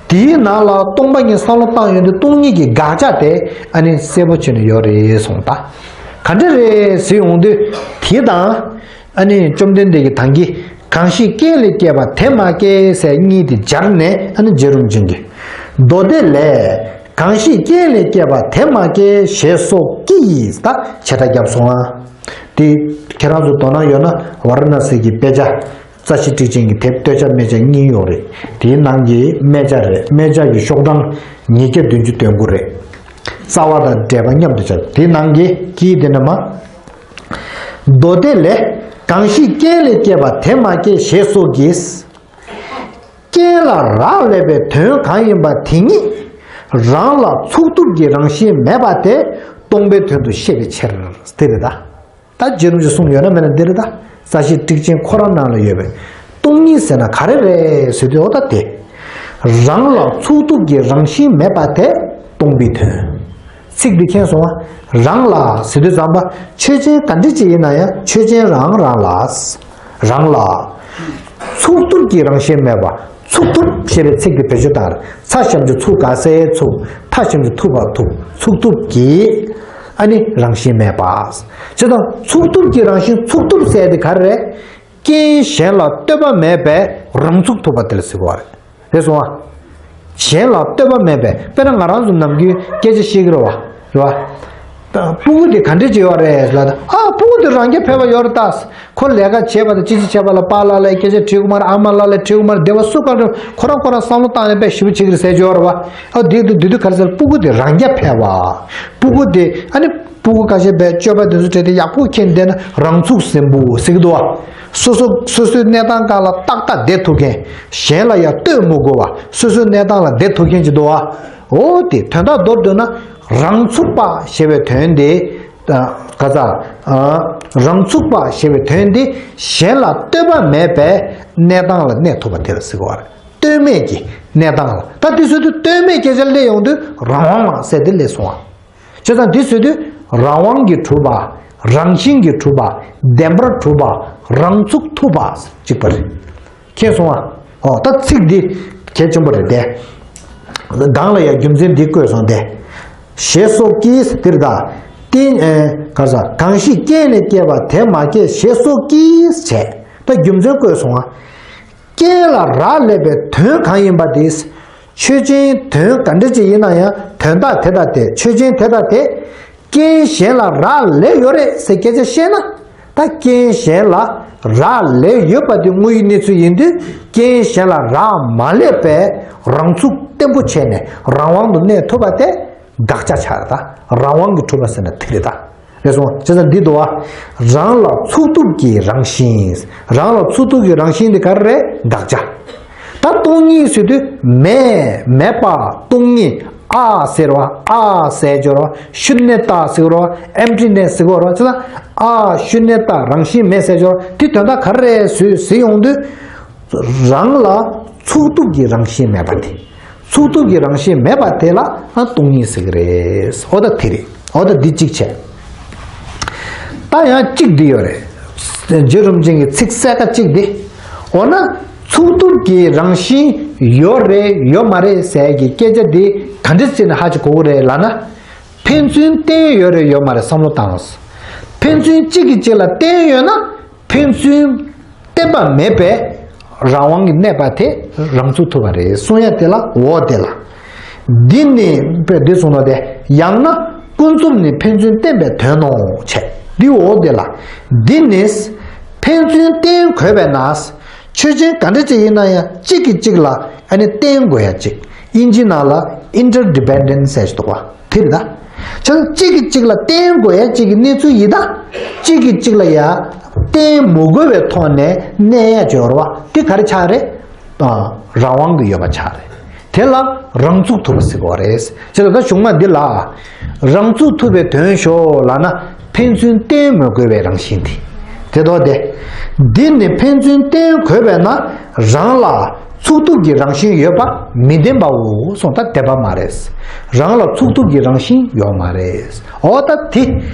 དེའི་ནང་ལ་སྟོང་པ་ཉིད་བསམ་བློ་བཏང་ཡོང་དུས་སྟོང་ཉིད་ཀྱི་དགག་བྱ་དེ་ཨ་ནི་གསལ་པོ་བྱས་ནས་ཡོད་རེད་གསུངས་ད། ག་འདྲ་རེད་ཟེར་ཡོང་དུས་དེ་དང་། ཨ་ནི་བཅོམ་ལྡན་འདས་ཀྱིས་ད་གིན་གང་ཞིག་རྐྱེན་ལས་སྐྱེས་པ་དེ་མ་སྐྱེས་ཟེར་གཉིས་དེ་སྦྱར་ནས་ཨ་ནི་རྗེ་རིན་པོ་ཆེ་གིས། མདོ་སྡེ་ལས། གང་ཞིག་རྐྱེན་ལས་སྐྱེས་པ་དེ་མ་སྐྱེས་ཞེས་སོགས་ཀྱིས་ད་བྱེ་བྲག་བརྒྱབ་སོང་ང་། དེ་ཁྱེད་རང་ཚོ་དོ་སྣང་ཡོད་ན་ཝཱ་ར་ཎ་སི་གི་དཔེ་ཆ་རྩ་ཤེ་ཊཱིཀ་ཆེན་གྱི་དེབ་སྟོད་ཆ་སྨད་ཆ་གཉིས་ཡོད་རེད། དེའི་ནང་གི་སྨད་ཆ་རེད། སྨད་ཆ་གི་ཤོག་གྲངས་ཉིས་བརྒྱ་བདུན་ཅུ་དོན་དགུ་རེད། རྩ་བ་དང་འགྲེལ་པ་མཉམ་དུ་བྱས། དེའི་ནང་གི་དཀྱིལ་དེ་ནས་མར། མདོ་སྡེ་ལས། གང་ཞིག་རྐྱེན་ལས་སྐྱེས་པ་དེ་མ་སྐྱེས་ཞེས་སོགས་ཀྱིས། རྐྱེན་ལ་རག་ལས་པའི་དོན་གང་ཡིན་པ་དེ་ཉིད་རང་ལ་ཚུགས་ཐུབ་ཀྱི་རང་བཞིན་མེད་པ་དེ་སྟོང་པའི་དོན་དུ་ཤེས་པའི་ཕྱིར། དེ་རེད་ད། ད་རྗེ་རིན་པོ་ཆེས་གསུངས་ཡོད་ན་མེད་ན་འདི་རེད་ད། རྩ་ཤེ་ཊཱིཀ་ཆེན་ཁོ་རང་ནང་ལ་ཡོད་པའི་སྟོང་ཉིད་ཟེར་ན་ག་རེ་རེད་ཟེར་དུས་འོ་ད་དེ། རང་ལ་ཚུགས་ཐུབ་ཀྱི་རང་བཞིན་མེད་པ་དེ་སྟོང་པའི་དོན། ཚིག་འདི་མཁྱེན་སོང་ང་། རང་ལ་ཟེར་དུས་ཙམ་པ་ཆོས་ཅན་ག་འདྲ་ཅིག་ཡིན་ན་ཡང་ཆོས་ཅན་རང་རང་ལ། རང་ལ། ཚུགས་ཐུབ་ཀྱི་རང་བཞིན་མེད་པ། ཚུགས་ཐུབ་ཞེས་པའི་ཚིག་འདི་བེད་སྤྱོད་བཏང་རེད། ཚ་ཞབས་ཀྱུ་ཚུགས་ག་སའི་ཚུགས། ཐ་ཞབས་ཀྱུ་ཐུབ་པ་ཐུབ། ཚུགས་ཐུབ་ཀྱི། ཨ་ནི་རང་བཞིན་མེད་པ། བྱས་ཙང་ཚུགས་ཐུབ་ཀྱི་རང་བཞིན་ཚུགས་ཐུབ་ཟེར་དེ་ག་རེ་རེད། རྐྱེན་གཞན་ལ་ལྟོས་པ་མེད་པའི་རང་ཚུགས་ཐུབ་པ་དེ་ལ་ཟེར་གྱི་ཡོད་རེད། རེད་སོང་ང་། གཞན་ལ་ལྟོས་པ་མེད་པའི། དཔེར་ན་ང་རང་ཚོ་ནམ་རྒྱུན་སྐད་ཆ་བཤད་ཀྱི་རེད་བ། རེད་བ། ད་སྤུ་གུ་དེ་ག་འདྲ་ཅིག་ཡོད་རེད་ལབ་ད། ཨ་སྤུ་གུ་དེ་རང་རྐྱ་འཕེར་བ་ཡོད་རེད་ད། ཁོ་ལས་ཀ་བྱེད་པ་དང་ཅི་ཅི་བྱེད་པ་ལ་པཱ་ལགས་ལ་སྐད་ཆ་དྲི་གི་མ་རེད། ཨ་མ་ལགས་ལ་དྲི་གི་མ་རེད། སྡེ་བ་སུ་ག་འདྲ་ཁོ་རང་ཁོ་རང་བསམ་བློ་བཏང་ནས་དཔེ་ཞིབ་པོ་བྱེད་ཀྱི་རེད་ཟེར་གྱི་ཡོད་རེད་བ། ཨ་དེ་དུས་དེ་དུས་ག་རེ་ཟེར། སྤུ་གུ་དེ་རང་རྐྱ་འཕེར་བ། སྤུ་གུ་དེ་ཨ་ནི། སྤུ་གུ་ཁ་ཤས་པའི་སྤྱོད་པ་དེ་ཚོ་བྲལ་ཏེ་ཡག་པོ་མཁྱེན་བསྡད་ན་རང་ཚུགས་ཟིན་པོ་ཟེར་གྱི་འདུག་བ། སོ་སོ་སོ་སོའི་གནས་སྟངས་སྒང་ལ་ཏག་ཏག་བསྡད་ཐུབ་མཁན། གཞན་ལ་ཡང་ལྟོས་མི་དགོས་པ། སོ་སོའི་གནས་སྟངས་ལ་བསྡད་ཐུབ་མཁན་ཅིག་འདུག་བ། འོ་དེ་དོན་དག་མདོར་བསྡུས་ན་རང་ཚུགས་པ་ཞེས་པའི་དོན་དེ། ག་ས། རང་ཚུགས་པ་ཞེས་པའི་དོན་དེ་གཞན་ལ་ལྟོས་པ་མེད་པའི་གནས་སྟངས་ལ་གནས་ཐུབ་པ་དེ་ལ་ཟེར་གྱི་ཡོད་རེད། ལྟོས་མེད་ཀྱི་གནས་སྟངས་ལ། ད་དེ་ཟེར་དུས་ལྟོས་མེད་སྐད་ཆ་སླེབས་ཡོང་དུས་རང་དབང་ཟེར་དེ་སླེབས་སོང་བ། བྱས་ཙང་འདི་ཟེར་དུས་རང་དབང་གིས་གྲུབ་པ། རང་བཞིན་གྱིས་གྲུབ་པ། བདེན་པར་གྲུབ་པ། རང་ཚུགས་ཐུབ་པ་གཅིག་པ་རེད། མཁྱེན་སོང་ང་། ཨོ་ད་ཚིག་འདི་གལ་ཆེན་པོ་རེད་དེ། སྒང་ལ་ཡང་རྒྱུ་མཚན་འདི་བཀོད་སོང་སྟེ། ཞེས་སོགས་ཀྱིས་འདིར་ད། རྐྱེན། ཨེ། ག་རེ་ཟ། གང་ཞིག་རྐྱེན་ལས་སྐྱེས་པ་དེ་མ་སྐྱེས་ཞེས་སོགས་ཀྱིས་བྱས། ད་རྒྱུ་མཚན་བཀོད་སོང་ང་། རྐྱེན་ལ་རག་ལས་པའི་དོན་གང་ཡིན་པ་དེ། ཆོས་ཅན། དོན་ག་འདྲ་ཅིག་ཡིན་ན་ཡང་དོན་དག་དེ་དག་དེ། ཆོས་ཅན་དེ་དག་དེ་རྐྱེན་གཞན་ལ་རག་ལས་ཡོད་རེད་ཟེར་སྐད་ཆ་བཤད་ན། ད་རྐྱེན་གཞན་ལ་རག་ལས་ཡོད་པ་དེ་དངོས་ཡོད་གནས་ཚུལ་ཡིན་དུས། རྐྱེན་གཞན་ལ་རག་མ་ལས་པའི་རང་ཚུགས་བརྟན་པོ་བྱས་ནས་རང་དབང་དུ་གནས་ཐུབ་པ་དེ་དགག་བྱ་ཆགས་རེད། ད་རང་དབང་གིས་གྲུབ་པ་ཟེར་ན་དེ་རེད་ད། རེད་སོང་། བྱས་ཙང་འདི་འདུག་བ། རང་ལ་ཚུགས་ཐུབ་ཀྱི་རང་བཞིན། རང་ལ་ཚུགས་ཐུབ་ཀྱི་རང་བཞིན་དེ་ག་རེ་རེད། དགག་བྱ། ད་སྟོང་ཉིད་ཟེར་དུས་མེད། མེད་པ། སྟོང་ཉིད། ཨ་ཟེར་བ། ཨ་ཟེར་སྦྱོར་བ། ཤུ་ནེ་ཏ་ཟེར་བ། ཨེམ་ཊི་ནེ་སི་ཟེར་བ། བྱས་ཙང་ཨ་ཤུ་ནེ་ཏ་རང་བཞིན་མེད་ཟེར་སྦྱོར་བ་དེ་དོན་དག་ག་རེ་རེད་ཟེར་ཟེར་ཡོང་དུས། རང་ལ་ཚུགས་ཐུབ་ཀྱི་རང་བཞིན་མེད་པ་དེ། ཚུགས་ཐུབ་ཀྱི་རང་བཞིན་མེད་པ་དེ་ལ་ཨ་སྟོང་ཉིད་ཟེར་གྱི་རེད། འོ་ད་དེ་རེད། འོ་ད་འདི་གཅིག་བྱས། ད་ཡང་གཅིག་འདི་ཡོད་རེད། རྗེ་རིན་པོ་ཆེ་གི་ཚིག་གསལ་ཁ་གཅིག་འདི། འོ་ན་ཚུགས་ཐུབ་ཀྱི་རང་བཞིན་ཡོད་རེད་ཡོད་མ་རེད་ཟེར་གྱི་སྐད་ཆ་འདི་ག་འདྲ་བྱས་ནས་ཧ་ཅང་གོ་གི་རེད་ལབ་ན། ཕན་ཚུན་བརྟེན་ཡོད་རེད་ཡོད་མ་རེད་བསམ་བློ་བཏང་། ཕན་ཚུན་གཅིག་གིས་གཅིག་ལ་བརྟེན་ཡོད་ན། ཕན་ཚུན་བརྟེན་པ་མེད་པའི་རང་དབང་གིས་གནས་པ་དེ་རང་ཚུགས་ཐུབ་པ་རེད་གསུང་ཡ་དེ་ལ་འོ་དེ་ལ། འདི་ནི་དཔེ་འདི་གསུངས་ན་དེ། ཡང་ན་ཀུན་རྫོབ་ནི་ཕན་ཚུན་བརྟེན་པའི་དོན་ནོ་བྱས། འདི་འོ་དེ་ལ། འདི་ནི་ཕན་ཚུན་བརྟེན་དགོས་པས་ན། ཆོས་ཅན་ག་འདྲ་ཅིག་ཡིན་ན་ཡང་གཅིག་གིས་གཅིག་ལ་ཨ་ནི་བརྟེན་དགོས་ཡ་གཅིག་ཨིན་ཇི་ནང་ལ་interdependence ཟེར་གྱི་འདུག་བ། དེ་རེད་ད། བྱས་ཙང་གཅིག་གིས་གཅིག་ལ་བརྟེན་དགོས་ཡ་གཅིག་གི་གནས་ཚུལ་ཡིན་ད། གཅིག་གིས་གཅིག་ལ་ཡ་བརྟེན་མི་དགོས་པའི་ཐོག་ནས་གནས་ཡ་སྦྱོར་བ་དེ་ག་རེ་ཆགས་རེད། ཨ། རང་དབང་གི་ཡོད་པ་ཆགས་རེད། དེ་ལ་རང་ཚུགས་ཐུབ་པ་ཟེར་གྱི་ཡོད་རེད། བྱས་ཙང་ད་གཞུང་མ་འདི་ལ་རང་ཚུགས་ཐུབ་པའི་དོན་ཤོག་ལབ་ན། ཕན་ཚུན་བརྟེན་མི་དགོས་པའི་རང་བཞིན་དེ། དེ་ལྟ་སྟེ། འདི་ནི་ཕན་ཚུན་བརྟེན་དགོས་པས་ན་རང་ལ་ཚུགས་ཐུབ་ཀྱི་རང་བཞིན་ཡོད་པ་མི་བདེན་པའོ་གསུངས། ད་བདེན་པ་མ་རེད། རང་ལ་ཚུགས་ཐུབ་ཀྱི་རང་བཞིན་ཡོད་མ་རེད། འོ་ད་དེ།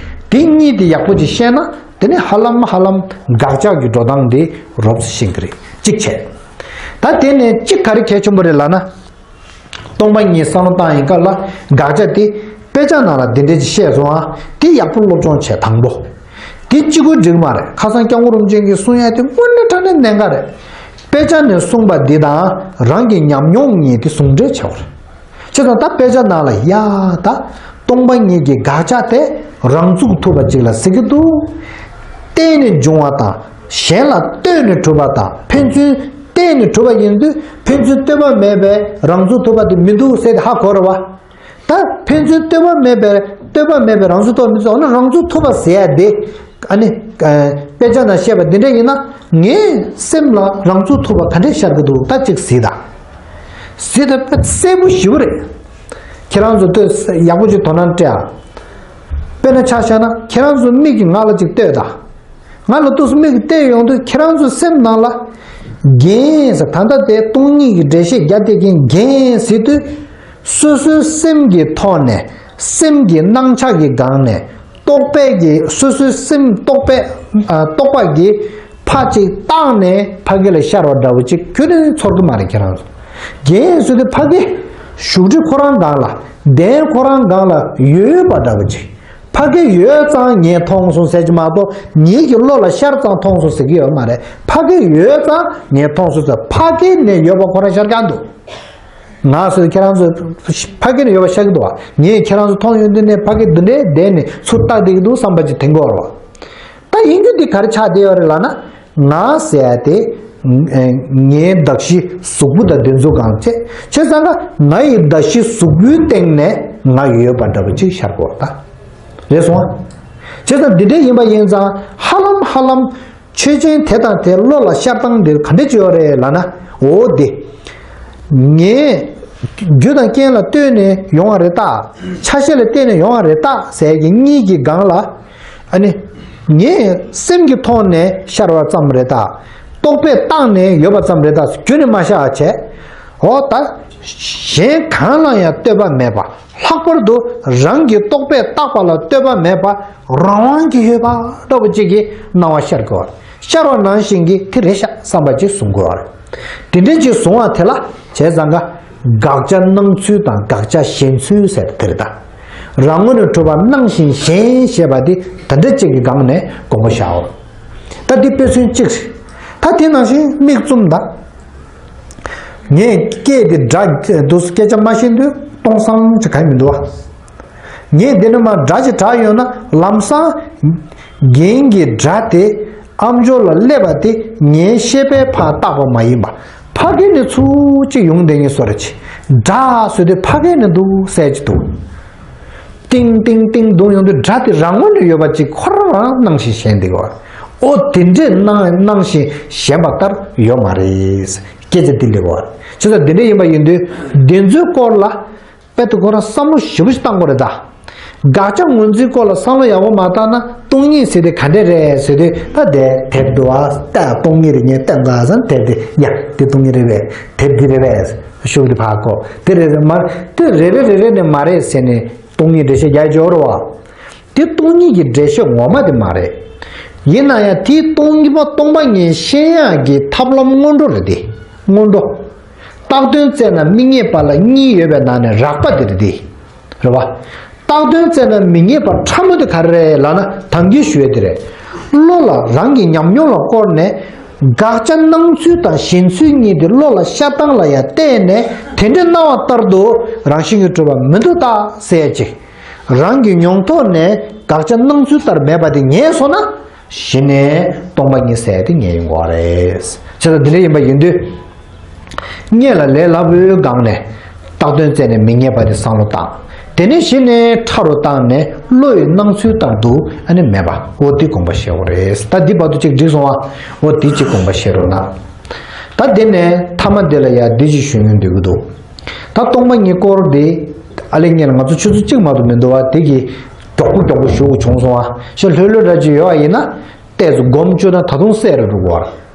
དེ་གཉིས་དེ་ཡག་པོ་ཅིག་ཤེས་ན་དེ་ནི་ཧ་ལམ་ཧ་ལམ་དགག་བྱ་གི་འགྲོ་སྟངས་དེ་རོབ་ཙམ་ཤེས་ཀྱི་རེད། གཅིག་བྱས། ད་དེ་ནས་གཅིག་ག་རེ་གལ་ཆེན་པོ་རེད་ལབ་ན། སྟོང་པ་ཉིད་བསམ་བློ་བཏང་ཡིན་སྐབས་ལ་དགག་བྱ་དེ་དཔེ་ཆ་ནང་ལ་འདི་འདྲས་ཅིག་བཤད་སོང་ཨ། དེ་ཡག་པོ་སློབ་སྦྱོང་བྱས་དང་པོ། དེ་གཅིག་པུ་འགྲིག་མ་རེད། ཁ་སང་སྐྱབས་མགོན་རིན་པོ་ཆེ་གིས་གསུང་ཡ་དེ་དངོས་གནས་དྲང་གནས་གནད་འགག་རེད། དཔེ་ཆ་ནས་གསུངས་པ་འདི་དང་རང་གི་ཉམས་མྱོང་གཉིས་དེ་ཟུང་འབྲེལ་བྱེད་དགོས་རེད། བྱས་ཙང་ད་དཔེ་ཆ་ནང་ལ་ཡ་ད་སྟོང་པ་ཉིད་ཀྱི་དགག་བྱ་དེ་རང་ཚུགས་ཐུབ་པ་ཅིག་ལ་ཟེར་གྱི་འདུག་བརྟེན་ནས་འབྱུང་བ་དང་གཞན་ལ་ལྟོས་ནས་གྲུབ་པ་དང་ཕན་ཚུན་བརྟེན་ནས་གྲུབ་པ་ཡིན་དུས་ཕན་ཚུན་ལྟོས་པ་མེད་པའི་རང་ཚུགས་ཐུབ་པ་དེ་མི་འདུག་ཟེར་ཏེ་ཧ་གོ་རེད་བ། ད་ཕན་ཚུན་ལྟོས་པ་མེད་པའི་ལྟོས་པ་མེད་པའི་རང་ཚུགས་ཐུབ་པ་མི་འདུག་འོ་ན་རང་ཚུགས་ཐུབ་པ་ཟེར་ཡ་དེ་ཨ་ནི་དཔེ་ཆ་ནང་བཤད་པ་འདི་འདྲ་ཡིན་ན་ངའི་སེམས་ལ་རང་ཚུགས་ཐུབ་པ་ག་འདྲས་ཤར་གི་འདུག་ད་ཅིག་གཟིགས་དང་། གཟིགས་དང་དཔེ་གསལ་པོ་ཞེ་པོ་རེད། ཁྱེད་རང་ཚོ་ལྟོས། ཡག་པོ་ཅིག་དོ་སྣང་སྤྲད་ཨ། དཔེར་ན་ཆ་བཞག་ན་ཁྱེད་རང་ཚོ་མིག་གིས་ང་ལ་ཅིག་ལྟོས་དང་། ང་ལ་ཏོག་ཙམ་མིག་གིས་བལྟས་ཡོང་དུས་ཁྱེད་རང་ཚོའི་སེམས་ནང་ལ་རྒྱན་ཟེར། ད་ལྟ་དེ་སྟོང་ཉིད་ཀྱི་འགྲེལ་བཤད་རྒྱག་བསྡད་མཁན་རྒྱན་ཟེར་དུས། སོ་སོའི་སེམས་ཀྱི་ཐོག་ནས་སེམས་ཀྱི་སྣང་ཆ་གི་སྒང་ནས་རྟོག་པས་ཀྱི་སོ་སོའི་སེམས་རྟོག་པས་ཨ་རྟོག་པ་གིས་ཕར་ཅིག་བཏང་ནས་ཕ་གི་ལ་ཤར་བ་འདྲ་བོ་ཅིག་ཁྱོན་ནས་ཚོར་གི་མ་རེད་ཁྱེད་རང་ཚོ། རྒྱན་ཟེར་དུས་ཕ་གི་བཞུགས་ཁྲི་ཁོ་རང་སྒང་ལ་གདན་ཁོ་རང་སྒང་ལ་ཡོད་པ་འདྲ་བོ་ཅིག་ཕ་གི་ཡོད་ཙང་ངས་མཐོང་སོང་ཟེར་གྱི་མ་གཏོགས་ངེད་ཀྱི་བློ་ལ་ཤར་ཙང་མཐོང་སོང་ཟེར་གྱི་ཡོད་མ་རེད། ཕ་གི་ཡོད་ཙང་ངས་མཐོང་སོང་ཟེར། ཕ་གི་ནས་ཡོད་པ་ཁོ་རང་ཤར་ཀྱང་འདུག་ང་ཚོས་ཁྱེད་རང་ཚོ་ཕ་གི་ནས་ཡོད་པ་ཤར་གྱི་འདུག་བ། ངས་ཁྱེད་རང་ཚོ་མཐོང་ཡོང་དུས་ནས་ཕ་གི་འདི་འདྲའི་བསྡད་ནས་ཚུར་ལྟ་བསྡད་ཀྱི་འདུག་བསམ་པ་ཅིག་དྲན་གྱི་ཡོད་རེད་བ། ད་ཡིན་རྒྱུ་འདི་ག་རེ་ཆགས་བསྡད་ཡོད་རེད་ལབ་ན། ང་ཟེར་ཡ་དེ་ངའི་གདགས་གཞི་གཟུགས་པོ་དང་དེ་ཚོ་གང་བྱས་བྱས་ཙང་ཀ་ང་ཡི་གདགས་གཞི་གཟུགས་པོའི་སྟེང་ནས་ང་ཡོད་པ་འདྲ་པོ་ཅིག་ཤར་གྱི་ཡོད་རེད་ད། རེད་སོང་ཨ། བྱས་ཙང་འདི་འདྲ་ཡིན་པ་ཡིན་ཙང་ཧ་ལམ་ཧ་ལམ་ཆོས་ཅན་དེ་དང་དེ་བློ་ལ་ཤར་སྟངས་འདི་ག་འདྲ་ཅིག་ཡོད་རེད་ལབ་ན། འོ་དེ། ངས་རྒྱུ་དང་རྐྱེན་ལ་ལྟོས་ནས་ཡོང་བ་རེད་ད། ཆ་ཤས་ལ་བརྟེན་ནས་ཡོང་བ་རེད་ད་ཟེར་གྱི་གཉིས་ཀྱི་སྒང་ལ། ཨ་ནི། ངས་སེམས་ཀྱི་ཐོག་ནས་ཤར་བ་ཙམ་རེད་ད། རྟོག་པས་བཏང་ནས་ཡོད་པ་ཙམ་རེད་ད་ཁྱོན་ནས་མ་ཤར་བ་བྱས། འོ་ད། གཞན་གང་ལ་ཡང་ལྟོས་པ་མེད་པ། ལྷག་པར་དུ་རང་གི་རྟོག་པས་བཏགས་པ་ལ་ལྟོས་པ་མེད་པ། རང་དབང་གིས་ཡོད་པ་འདྲ་པོ་ཅིག་གི་སྣང་བ་ཤར་དགོས། ཤར་བ་ནང་བཞིན་གྱི་དེ་རེད་ཤག་བསམ་པ་ཅིག་བཟུང་དགོས་པ་རེད། དེ་འདྲ་ཅིག་བཟུང་བ་དེ་ལ་བྱས་ཙང་ཀ་དགག་བྱ་སྣང་ཚུལ་དང་དགག་བྱ་ཞེན་ཚུལ་ཟེར་དེ་རེད་ད། རང་ངོས་ནས་གྲུབ་པ་སྣང་ཞིང་ཞེན་ཞེས་པ་དེ་དེ་འདྲ་གཅིག་གི་སྒང་ནས་དགོངས་པ་བཞག་འོ། ད་འདི་དཔེ་མཚོན་གཅིག་རེད། ད་དེ་ནང་བཞིན་མིག་བཙུམ་དང་། ངས་སྐད་དེ་སྒྲ་འདུག་སྐད་ཆ་མ་བཤད་དུས་སྟོང་སང་ཅིག་གང་མི་འདུག་བ། ངས་འདི་ནས་མར་སྒྲ་ཅིག་གྲགས་ཡོང་ན་ལམ་སང་རྒན་གྱི་སྒྲ་དེ་ཨམ་ཅོག་ལ་སླེབས་པ་དེ་ངའི་ཤེས་པས་ཕར་བཏགས་པ་མ་ཡིན་པ། ཕ་གི་ནས་ཚུར་ཅིག་ཡོང་བསྡད་ངེས་བཟོ་འདྲ་ཅིག་སྒྲ་ཟེར་དུས་ཕ་གི་ནས་འདུག་ཟེར་གྱི་འདུག་ཏིང་ཏིང་ཏིང་བརྡུངས་ཡོང་དུས་སྒྲ་དེ་རང་ངོས་ནས་ཡོད་པ་ཅིག་ཁོ་རང་རང་སྣང་ཞིང་ཞེན་བསྡད་ཀྱི་ཡོད་རེད། ཨོ་དེ་འདྲས་སྣང་སྣང་ཞིང་ཞེན་པ་ལྟར་ཡོད་མ་རེད། སྐད་ཆ་འདི་སླེབས་ཀྱི་ཡོད་རེད། བྱས་ཙང་འདི་འདྲས་ཡིན་པ་ཡིན་དུས་འདི་ཚོའི་སྐོར་ལ། དཔེ་དེ་ཁོ་རང་བསམ་བློ་ཞིབ་པོ་ཞིག་བཏང་དགོས་རེད་ད། དགག་བྱ་ངོས་འཛིན་སྐོར་ལ་བསམ་བློ་ཡག་པོ་མ་བཏང་ན་སྟོང་ཉིད་ཟེར་དེ་ག་འདྲས་རེད་ཟེར་དུས་ད་དེ་དེབ་འདུག་ཨ་ད་སྟོང་ཉིད་རེད་ངས་བསྟན་ག་ཟེར་ན་དེབ་དེ་ཡ་དེ་སྟོང་ཉིད་རེད་པས་དེབ་འདི་རེད་པས་ཤུགས་དེ་ཕར་བཀོག་དེ་རེད་ཟེར་མ་དེ་རེ་རེ་རེ་རེ་ནས་མ་རེད་ཟེར་ནས་སྟོང་ཉིད་འགྲེལ་བཤད་རྒྱག་འཇོག་རོགས་ཨ། དེ་སྟོང་ཉིད་ཀྱི་འགྲེལ་བཤད་ངོ་མ་དེ་མ་རེད། ཡིན་ན་ཡང་དེ་སྟོང་ཉིད་པ་སྟོང་པ་ཉིད་ཤེས་ཡག་གི་ཐབས་ལམ་སྔོན་འགྲོ་རེད་དེ། སྔོན་འགྲོ། བཏགས་དོན་བཙལ་ན་མི་རྙེད་པ་ལ་གཉིས་ཡོད་པའི་ནང་ནས་རགས་པ་དེ་རེད་དེ། རེད་བ། བཏགས་དོན་བཙལ་ན་མི་རྙེད་པ་ཕྲ་མོ་དེ་ག་རེ་རེད་ལབ་ན་ད་གིན་ཞུས་དེ་རེད། བློ་ལ་རང་གི་ཉམས་མྱོང་ལ་བསྐོར་ནས་དགག་བྱ་སྣང་ཚུལ་དང་ཞེན་ཚུལ་གཉིས་དེ་བློ་ལ་ཤར་སྟངས་ལ་ཡང་བལྟས་ནས་དེ་འདྲའི་སྣང་བ་ལྟར་དུ་རང་བཞིན་གྱིས་གྲུབ་པ་མི་འདུག་ད་ཟེར་ཅིག་རང་གི་མྱོང་ཐོག་ནས་དགག་བྱ་སྣང་ཚུལ་ལྟར་མེད་པ་དེ་ངེས་སོང་ན། གཞི་ནས་སྟོང་པ་ཉིད་ཟེར་དེ་ངེས་ཡོང་གི་རེད། བྱས་ཙང་འདི་འདྲ་ཡིན་པ་ཡིན་དུས། སྔོན་ལ་ལས་སླ་པོའི་སྒང་ནས་བཏགས་དོན་བཙལ་ནས་མི་རྙེད་པ་དེ་བསམ་བློ་བཏང་། དེ་ནས་གཞི་ནས་ཕྲ་རུ་བཏང་ནས་བློ་ཡི་སྣང་ཚུལ་ལྟར་དུ་ཨ་ནི་མེད་པ་འོ་དེ་དགོངས་པ་བཞེས་དགོས་རེད། ད་འདི་བར་དུ་གཅིག་འགྲིག་སོང་ཨ། འོ་དེ་གཅིག་དགོངས་པ་བཞེས་རོགས་གནང་། ད་དེ་ནས་མཐའ་མ་འདི་ལ་ཡ་འདི་གཅིག་ཞུ་སྙིང་འདོད་ཀྱི་འདུག་ད་སྟོང་པ་ཉིད་སྐོར་འདི་ཨ་ལེ་ངས་ང་ཚོ་ཆུ་ཚོད་གཅིག་མ་གཏོགས་མི་འདུག་བ། དེ་གི་མགྱོགས་པོ་མགྱོགས་པོ་ཞུ་དགོས་བྱུང་སོང་བ། ཞེ་ལྷོད་ལྷོད་འདྲ་ཅིག་ཡོད་པ་ཡིན་ན་ཏོག་ཙམ་སྒོམ་བཅུག་ན་ད་དུང་གསལ་རུ་འགྲོ་གི་བ།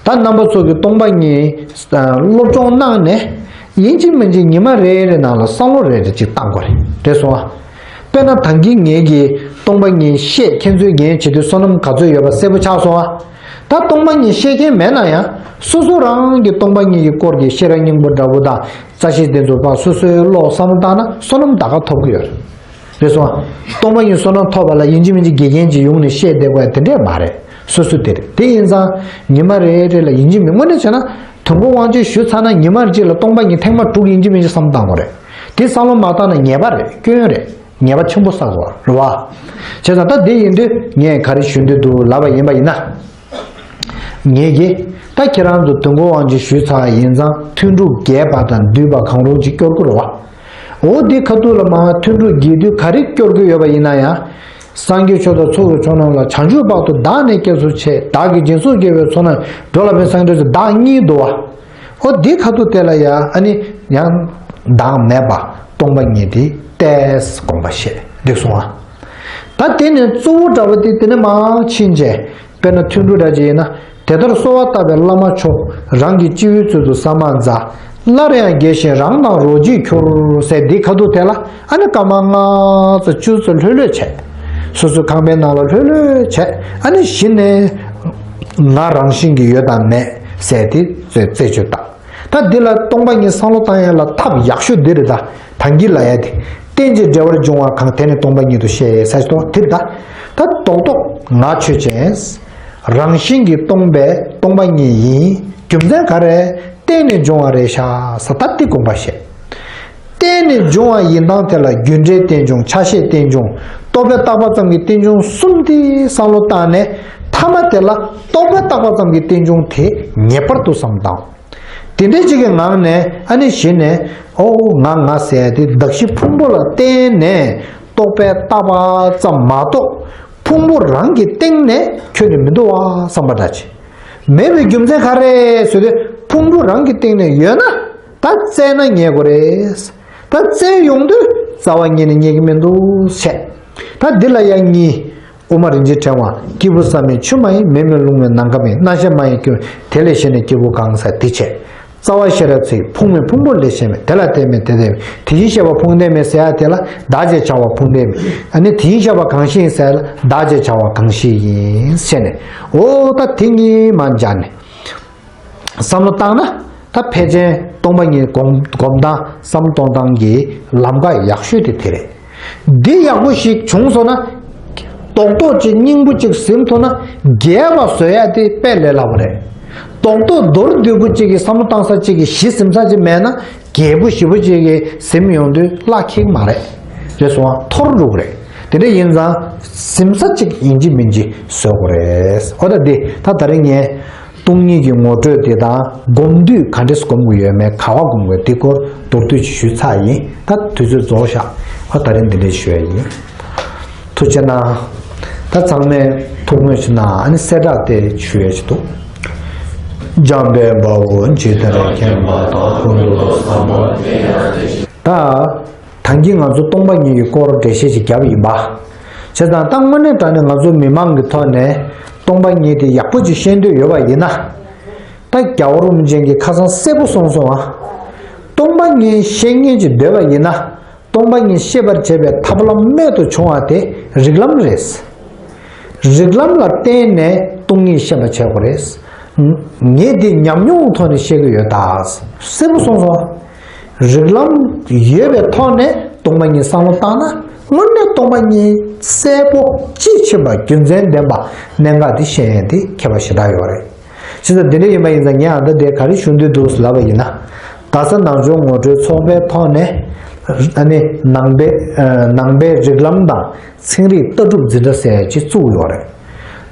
ད་རྣམ་པ་ཚོ་གི་སྟོང་པ་ཉིད་སློབ་སྦྱོང་གནང་ནས་ཡིན་གཅིག་མིན་གཅིག་ཉི་མ་རེ་རེ་ནང་ལ་བསམ་བློ་རེ་རེ་ཅིག་བཏང་དགོས་རེད། རེད་སོང་ཨ། དཔེར་ན་ད་གིན་ངེད་ཀྱིས་སྟོང་པ་ཉིད་བཤད་མཁན་ཚོའི་འགན་བྱེད་དུས་བསོད་ནམས་ག་ཚོད་ཡོད་པ་གསལ་པོ་ཆགས་སོང་ཨ། ད་སྟོང་པ་ཉིད་བཤད་མཁན་མེད་ན་ཡང་སོ་སོ་རང་གི་སྟོང་པ་ཉིད་ཀྱི་སྐོར་གྱི་ཤེས་རབ་སྙིང་པོ་འདྲ་པོ་དང་རྩ་ཤེ་དེ་ཚོ་ཕར་སོ་སོའི་བློ་བསམ་བློ་བཏང་ན་བསོད་ནམས་ད་ག་ཐོབ་ཀྱི་ཡོད་རེད། རེད་སོང་ཨ། སྟོང་པ་ཉིད་བསོད་ནམས་ཐོབ་པ་ལ་ཡིན་གཅིག་མིན་གཅིག་དགེ་རྒན་ཅིག་ཡོང་ནས་བཤད་བསྡད་དགོས་ཡ་དེ་འདྲས་མ་རེད། སོ་སོ་དེ་རེད། དེ་ཡིན་ཙང་ཉི་མ་རེ་རེ་ལ་ཡིན་གཅིག་མིན་དངོས་གནས་བྱས་ན་དུས་འཁོར་དབང་ཆེན་ཞུས་ཚར་ན་ཉི་མ་གཅིག་ལ་སྟོང་པ་ཉིད་ཐེངས་མ་དྲུག་ཡིན་གཅིག་མིན་གཅིག་བསམ་བློ་བཏང་དགོས་རེད། དེ་བསམ་བློ་མ་བཏང་ན་ཉེས་པ་རེད། སྐྱོན་རེད། ཉེས་པ་ཆེན་པོ་བསགས་དགོས་རེད་བ། བྱས་ཙང་ད་དེ་ཡིན་དུས་ངས་ག་རེ་ཞུ་འདོད་འདུག་ལབ་པ་ཡིན་པ་ཡིན་ན། ངེད་ཀྱིས་ད་ཁྱེད་རང་ཚོ་དུས་འཁོར་དབང་ཆེན་ཞུས་ཚར་བ་ཡིན་ཙང་ཐུན་དྲུག་རྒྱས་པ་དང་བསྡུས་པ་གང་རུང་ཅིག་སྐྱོར་དགོས་རེད་བ། འོ་དེ་ཁ་ཐུག་ལ་མ་ཐུན་དྲུག་རྒྱས་བསྡུས་ག་རེ་སྐྱོར་དགོས་ཡོད་པ་ཡིན་ན་ཡང་། སངས་རྒྱས་ཆོས་དང་ཚོགས་ཀྱི་མཆོག་རྣམས་ལ། བྱང་ཆུབ་བར་དུ་བདག་ནི་སྐྱེལ་ཚུལ་འཆད། བདག་གིས་སྦྱིན་སོགས་དགེ་བའི་ཚོགས་རྣམས། འགྲོ་ལ་ཕན་སངས་རྒྱས་ཚེ། བདག་གཉིས་འདུག་བ། འོ་དེ་ཁ་ཐུག་དེ་ལ་ཡང་ཨ་ནི་ཡང་བདག་མེད་པ་སྟོང་པ་ཉིད་དེ་ཏོག་ཙམ་དགོངས་པ་བཞེས་འདུག་སོང་ཨ། ད་དེ་ནས་གཙོ་བོ་འདྲ་བོ་དེ་དེ་ནས་མར་ཕྱིན་རྗེས། དཔེར་ན་ཐུན་དྲུག་འདྲ་ཅིག་ཡིན་ན། དེ་ལྟར་གསོལ་བ་བཏབ་པའི་བླ་མ་མཆོག་རང་གི་སྤྱི་བོའི་ཚུལ་དུ་ཟ་མ་མཛའ། སླར་ཡང་དགྱེས་བཞིན་རང་དང་རོ་གཅིག་གྱུར། ཟེར་འདི་ཁ་ཐུག་དེ་ལ་ཨ་ནི་སྐར་མ་ལྔ་ཙམ་བཅུ་ཙམ་ལྷོད་ལྷོད་བྱས། སོ་སོའི་ཁང་པའི་ནང་ལ་ལྷོད་ལྷོད་བྱས། ཨ་ནི་གཞི་ནས་ང་རང་བཞིན་གྱིས་ཡོད་དང་མེད་ཟེར་དེ་རྩད་གཅོད་བཏང་། ད་འདི་ལ་སྟོང་པ་ཉིད་བསམ་བློ་བཏང་ཡ་ལ་ཐབས་ཡག་ཤོས་འདི་རེད་ད། ད་གིན་ལབ་ཡ་དེ། རྟེན་ཅིང་འབྲེལ་བར་འབྱུང་བ་གང་། དེ་ནི་སྟོང་པ་ཉིད་དུ་ཤེས། ཟེར་ཏོ་དེ་རེད་ད། ད་རྡོག་རྡོག་ང་ཆོས་ཅན། རང་བཞིན་གྱིས་སྟོང་པའི་སྟོང་པ་ཉིད་ཡིན། རྒྱུ་མཚན་ག་རེ། རྟེན་ནས་འབྱུང་བ་རེད་ཤག་ཟེར་ད་འདི་དགོངས་པ་བཞེས། རྟེན་ནས་འབྱུང་བ་ཡིན་སྟངས་དེ་ལ་རྒྱུ་འབྲས་རྟེན་འབྱུང་། ཆ་ཤས་རྟེན་འབྱུང་། རྟོག་པས་བཏགས་པ་ཙམ་གྱི་རྟེན་འབྱུང་གསུམ་དེ་བསམ་བློ་བཏང་ནས་མཐའ་མ་དེ་ལ་རྟོག་པས་བཏགས་པ་ཙམ་གྱི་རྟེན་འབྱུང་དེ་ངེས་པར་དུ་བསམ་བཏང་། དེ་འདྲའི་ཅིག་གི་ངང་ནས་ཨ་ནི་གཞི་ནས་ཨོ་ང་ང་ཟེར་ཡ་དེ་གདགས་གཞི་ཕུང་པོ་ལ་བརྟེན་ནས་རྟོག་པས་བཏགས་པ་ཙམ་མ་གཏོགས་ཕུང་པོ་རང་གི་སྟེང་ནས་ཁྱོན་ནས་མི་འདུག་བ་བསམ་པ་འདྲ་ཅིག་མེད་པའི་རྒྱུ་མཚན་ག་རེ་ཟེར་དུས་ཕུང་པོ་རང་གི་སྟེང་ནས་ཡོད་ན་ད་བཙལ་ན་རྙེད་དགོས་རེད། ད་བཙལ་ཡོང་དུས་རྩ་བ་ཉིད་ནས་རྙེད་ཀྱི་མི་འདུག་བྱས། ད་འདི་ལ་ཡང་གཉིས། དབུ་མ་རིན་ཆེན་ཕྲེང་བ། སྐྱེས་བུ་བསམ་མིན་ཆུ་མ་ཡིན། མེ་མིན་རླུང་མིན་ནམ་མཁའ་མིན། སྣང་ཤས་མ་ཡིན་སྐྱེ་བོ། དེ་ལས་གཞན་ནི་སྐྱེས་བུ་གང་ཟེར་འདི་བྱས། རྩ་བ་ཤེས་རབ་ཚིག་ཕུང་མིན་ཕུང་པོ་ལས་གཞན་མིན། དེ་ལ་བརྟེན་མིན་དེ་ལྟར་མིན། དེ་བཞིན་གཤེགས་པ་ཕུང་ལྡན་མིན་ཟེར་ཡ་དེ་ལ་བདག་ཅེས་བྱ་བ་ཕུང་ལྡན་མིན། ཨ་ནི་དེ་བཞིན་གཤེགས་པ་གང་ཞིག་ཡིན་ཟེར་ལ་བདག་ཅེས་བྱ་བ་གང་ཞིག་ཡིན་ཟེར་ནས། འོ་ད་དེ་གཉིས་མ་སྦྱར་ནས། བསམ་བློ་བཏང་ན་ད་ཕལ་ཆེར་སྟོང་པ་ཉིད་སྒོམ་སྒོམ་སྟངས་བསམ་གཏོང་སྟངས་ཀྱི་ལམ་ཁ་ཡག་ཤོས་དེ་དེ་རེད། འདི་ཡག་པོ་ཞིག་བྱུང་སོང་ན། རྡོག་རྡོག་ཅིག་སྙིང་པོ་ཅིག་ཟིན་ཐུབ་ན། རྒྱས་པ་བཟོ་ཡ་དེ་དཔེ་ལས་སླ་པོ་རེད། རྡོག་རྡོག་མདོར་བསྡུས་པོ་ཅིག་གི་བསམ་བློ་བཏང་ས་ཅིག་གི་གཞི་ཟིན་ས་ཅིག་མེད་ན། རྒྱས་པོ་ཞེ་པོ་ཅིག་གི་ཟིན་ཡོང་དུས་བརླག་ཁེགས་མ་རེད། རེད་སོང་ང་འཐོར་འགྲོ་གི་རེད། དེ་འདྲ་ཡིན་ཙང་ཟིན་ས་ཅིག་ཡིན་གཅིག་མིན་གཅིག་བཟོ་དགོས་རེད། འོ་ད་འདི་ད་ད་རིང་ངས། སྟོང་ཉིད་ཀྱི་ངོ་སྤྲོད་དེ་དང་སྒོམ་དུས་ག་འདྲས་སྒོམ་དགོས་ཡོད་མེད། ག་བ་སྒོམ་དགོས་དེ་སྐོར་མདོར་བསྡུས་ཤིག་ཞུས་ཚར་ཡིན། ད་དུས་ཚོད་རྫོགས་ཤག་ཨ་ད་རིང་འདི་འདྲས་ཞུ་ཡ་ཡིན། ཐུགས་རྗེ་གནང་། ད་ཚང་མས་ཐུགས་སྨོན་ཞུ་གནང་། ཨ་ནི་གསལ་བསྒྲགས་དེ་ཞུ་ཡ་ཞིག་འདུག་འཇམ་དཔལ་དཔའ་བོས་ཇི་ལྟར་མཁྱེན་པ་དང་། ཀུན་ཏུ་བཟང་པོ་དེ་ཡང་དེ་བཞིན། ད། ད་གིན་ང་ཚོ་སྟོང་པ་ཉིད་ཀྱི་སྐོར་འགྲེལ་བཤད་ཅིག་བརྒྱབ་ཡིན་པ། བྱས་ཙང་ད་དངོས་གནས་དྲང་གནས་ང་ཚོ་མི་མང་གི་ཐོག་ནས་སྟོང་པ་ཉིད་དེ་ཡག་པོ་ཅིག་ཤེས་འདོད་ཡོད་པ་ཡིན་ན། ད་རྒྱལ་བ་རིན་པོ་ཆེ་གིས་ཁ་སང་གསལ་པོ་གསུངས་སོང་ཨ། སྟོང་པ་ཉིད་ཤེས་མཁན་ཅིག་འདོད་པ་ཡིན་ན། སྟོང་པ་ཉིད་ཤེས་པར་བྱེད་པའི་ཐབས་ལམ་རྨད་དུ་བྱུང་བ་དེ་རིགས་ལམ་རེད། རིགས་ལམ་ལ་བརྟེན་ནས་སྟོང་ཉིད་ཤེས་པར་བྱེད་དགོས་རེད། ངས་འདི་ཉམས་མྱོང་ཐོག་ནས་བཤད་ཀྱི་ཡོད་ད། གསལ་པོ་གསུངས་སོང་། རིགས་ལམ་ཡོད་པའི་ཐོག་ནས་སྟོང་པ་ཉིད་བསམ་བློ་བཏང་ན། དངོས་གནས་སྟོང་པ་ཉིད་གསལ་པོ་དཔྱིས་ཕྱིན་པ་རྒྱུ་མཚན་ལྡན་པ་གནད་འགག་འདི་ཤེས་ཡས་འདི་ཁྱད་པར་ཞེ་དྲག་ཡོད་རེད། ཅི་ལྟར་འདི་འདྲ་ཡིན་པ་ཡིན་ཙང་ངས་ཨ་མདའ་དེ་ག་རེ་ཞུ་འདོད་འདུག་ལབ་པ་ཡིན་ན། རྡ་ས་ནང་ཆོས་ངོ་སྤྲོད་ཚོགས་པའི་ཐོག་ནས་ཨ་ནི་ནང་པའི་ནང་པའི་རིགས་ལམ་དང་ཚན་རིག་ལྟ་གྲུབ་འཛིན་གྲྭ་ཟེར་ཡ་ཅིག་བཙུགས་ཡོད་རེད།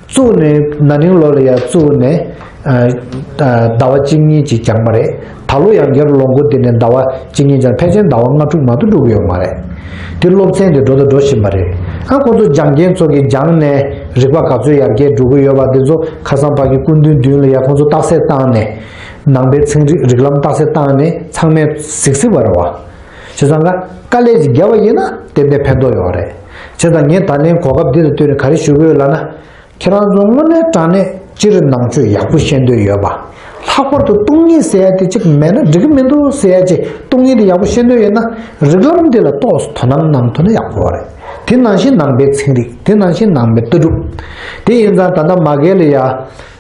བཙུགས་ནས་ན་ནིང་ལོ་ལ་ཡ་བཙུགས་ནས་ཟླ་བ་གཅིག་གཉིས་ཅིག་འགྱངས་པ་རེད། ད་ལོ་ཡང་བསྐྱར་ལོ་འགོ་དེ་ནས་ཟླ་བ་གཅིག་གཉིས་འགྱངས། ཕལ་ཆེར་ཟླ་བ་ལྔ་དྲུག་མ་གཏོགས་འགྲོ་གི་ཡོད་མ་རེད། དེ་སློབ་ཚན་དེ་འགྲོ་དང་འགྲོ་བཞིན་པ་རེད། ཨ་ཁོང་ཚོ་སྦྱང་མཁན་ཚོ་གིས་སྦྱངས་ནས་རིག་པ་ག་ཚོད་ཡར་རྒྱས་འགྲོ་གི་ཡོད་པ་དེ་ཚོ་ཁ་སང་ཕ་གི་སྐུ་མདུན་མདུན་ལ་ཡ་ཁོང་ཚོ་རྟགས་གསལ་བཏང་ནས། ནང་པའི་ཚན་རིག་རིགས་ལམ་རྟགས་གསལ་བཏང་ནས་ཚང་མས་གཟིགས་གཟིགས་པ་རེད་བ། བྱས་ཙང་ཀ་དཀའ་ལས་ཅིག་བརྒྱབ་པ་ཡིན་ན་ཏན་ཏན་ཕན་ཐོགས་ཡོད་རེད། བྱས་ཙང་ངས་ད་ལན་གོ་སྐབས་འདི་དང་བསྟུན་ནས་ག་རེ་ཞུ་གི་ཡོད་ལབ་ན། ཁྱེད་རང་ཚོ་དངོས་གནས་དྲང་གནས་སྤྱིར་ནང་ཆོས་ཡག་པོ་ཤེས་འདོད་ཡོད་པ། ལྷག་པར་དུ་སྟོང་ཉིད་ཟེར་ཡ་དེ་གཅིག་མེད་ན་འགྲིག་གི་མི་འདུག་ཟེར་ཡ་ཅིག་སྟོང་ཉིད་དེ་ཡག་པོ་ཤེས་འདོད་ཡོད་ན། རིགས་ལམ་འདི་ལ་ཏོག་ཙམ་དོ་སྣང་གནང་ཐུབ་ན་ཡག་པོ་རེད། དེ་ནང་བཞིན་ནང་པའི་ཚན་རིག་དེ་ནང་བཞིན་ནང་པའི་ལྟ་གྲུབ། དེ་ཡིན་ཙང་ད་ལྟ་མ་གི་ལ་ཡ།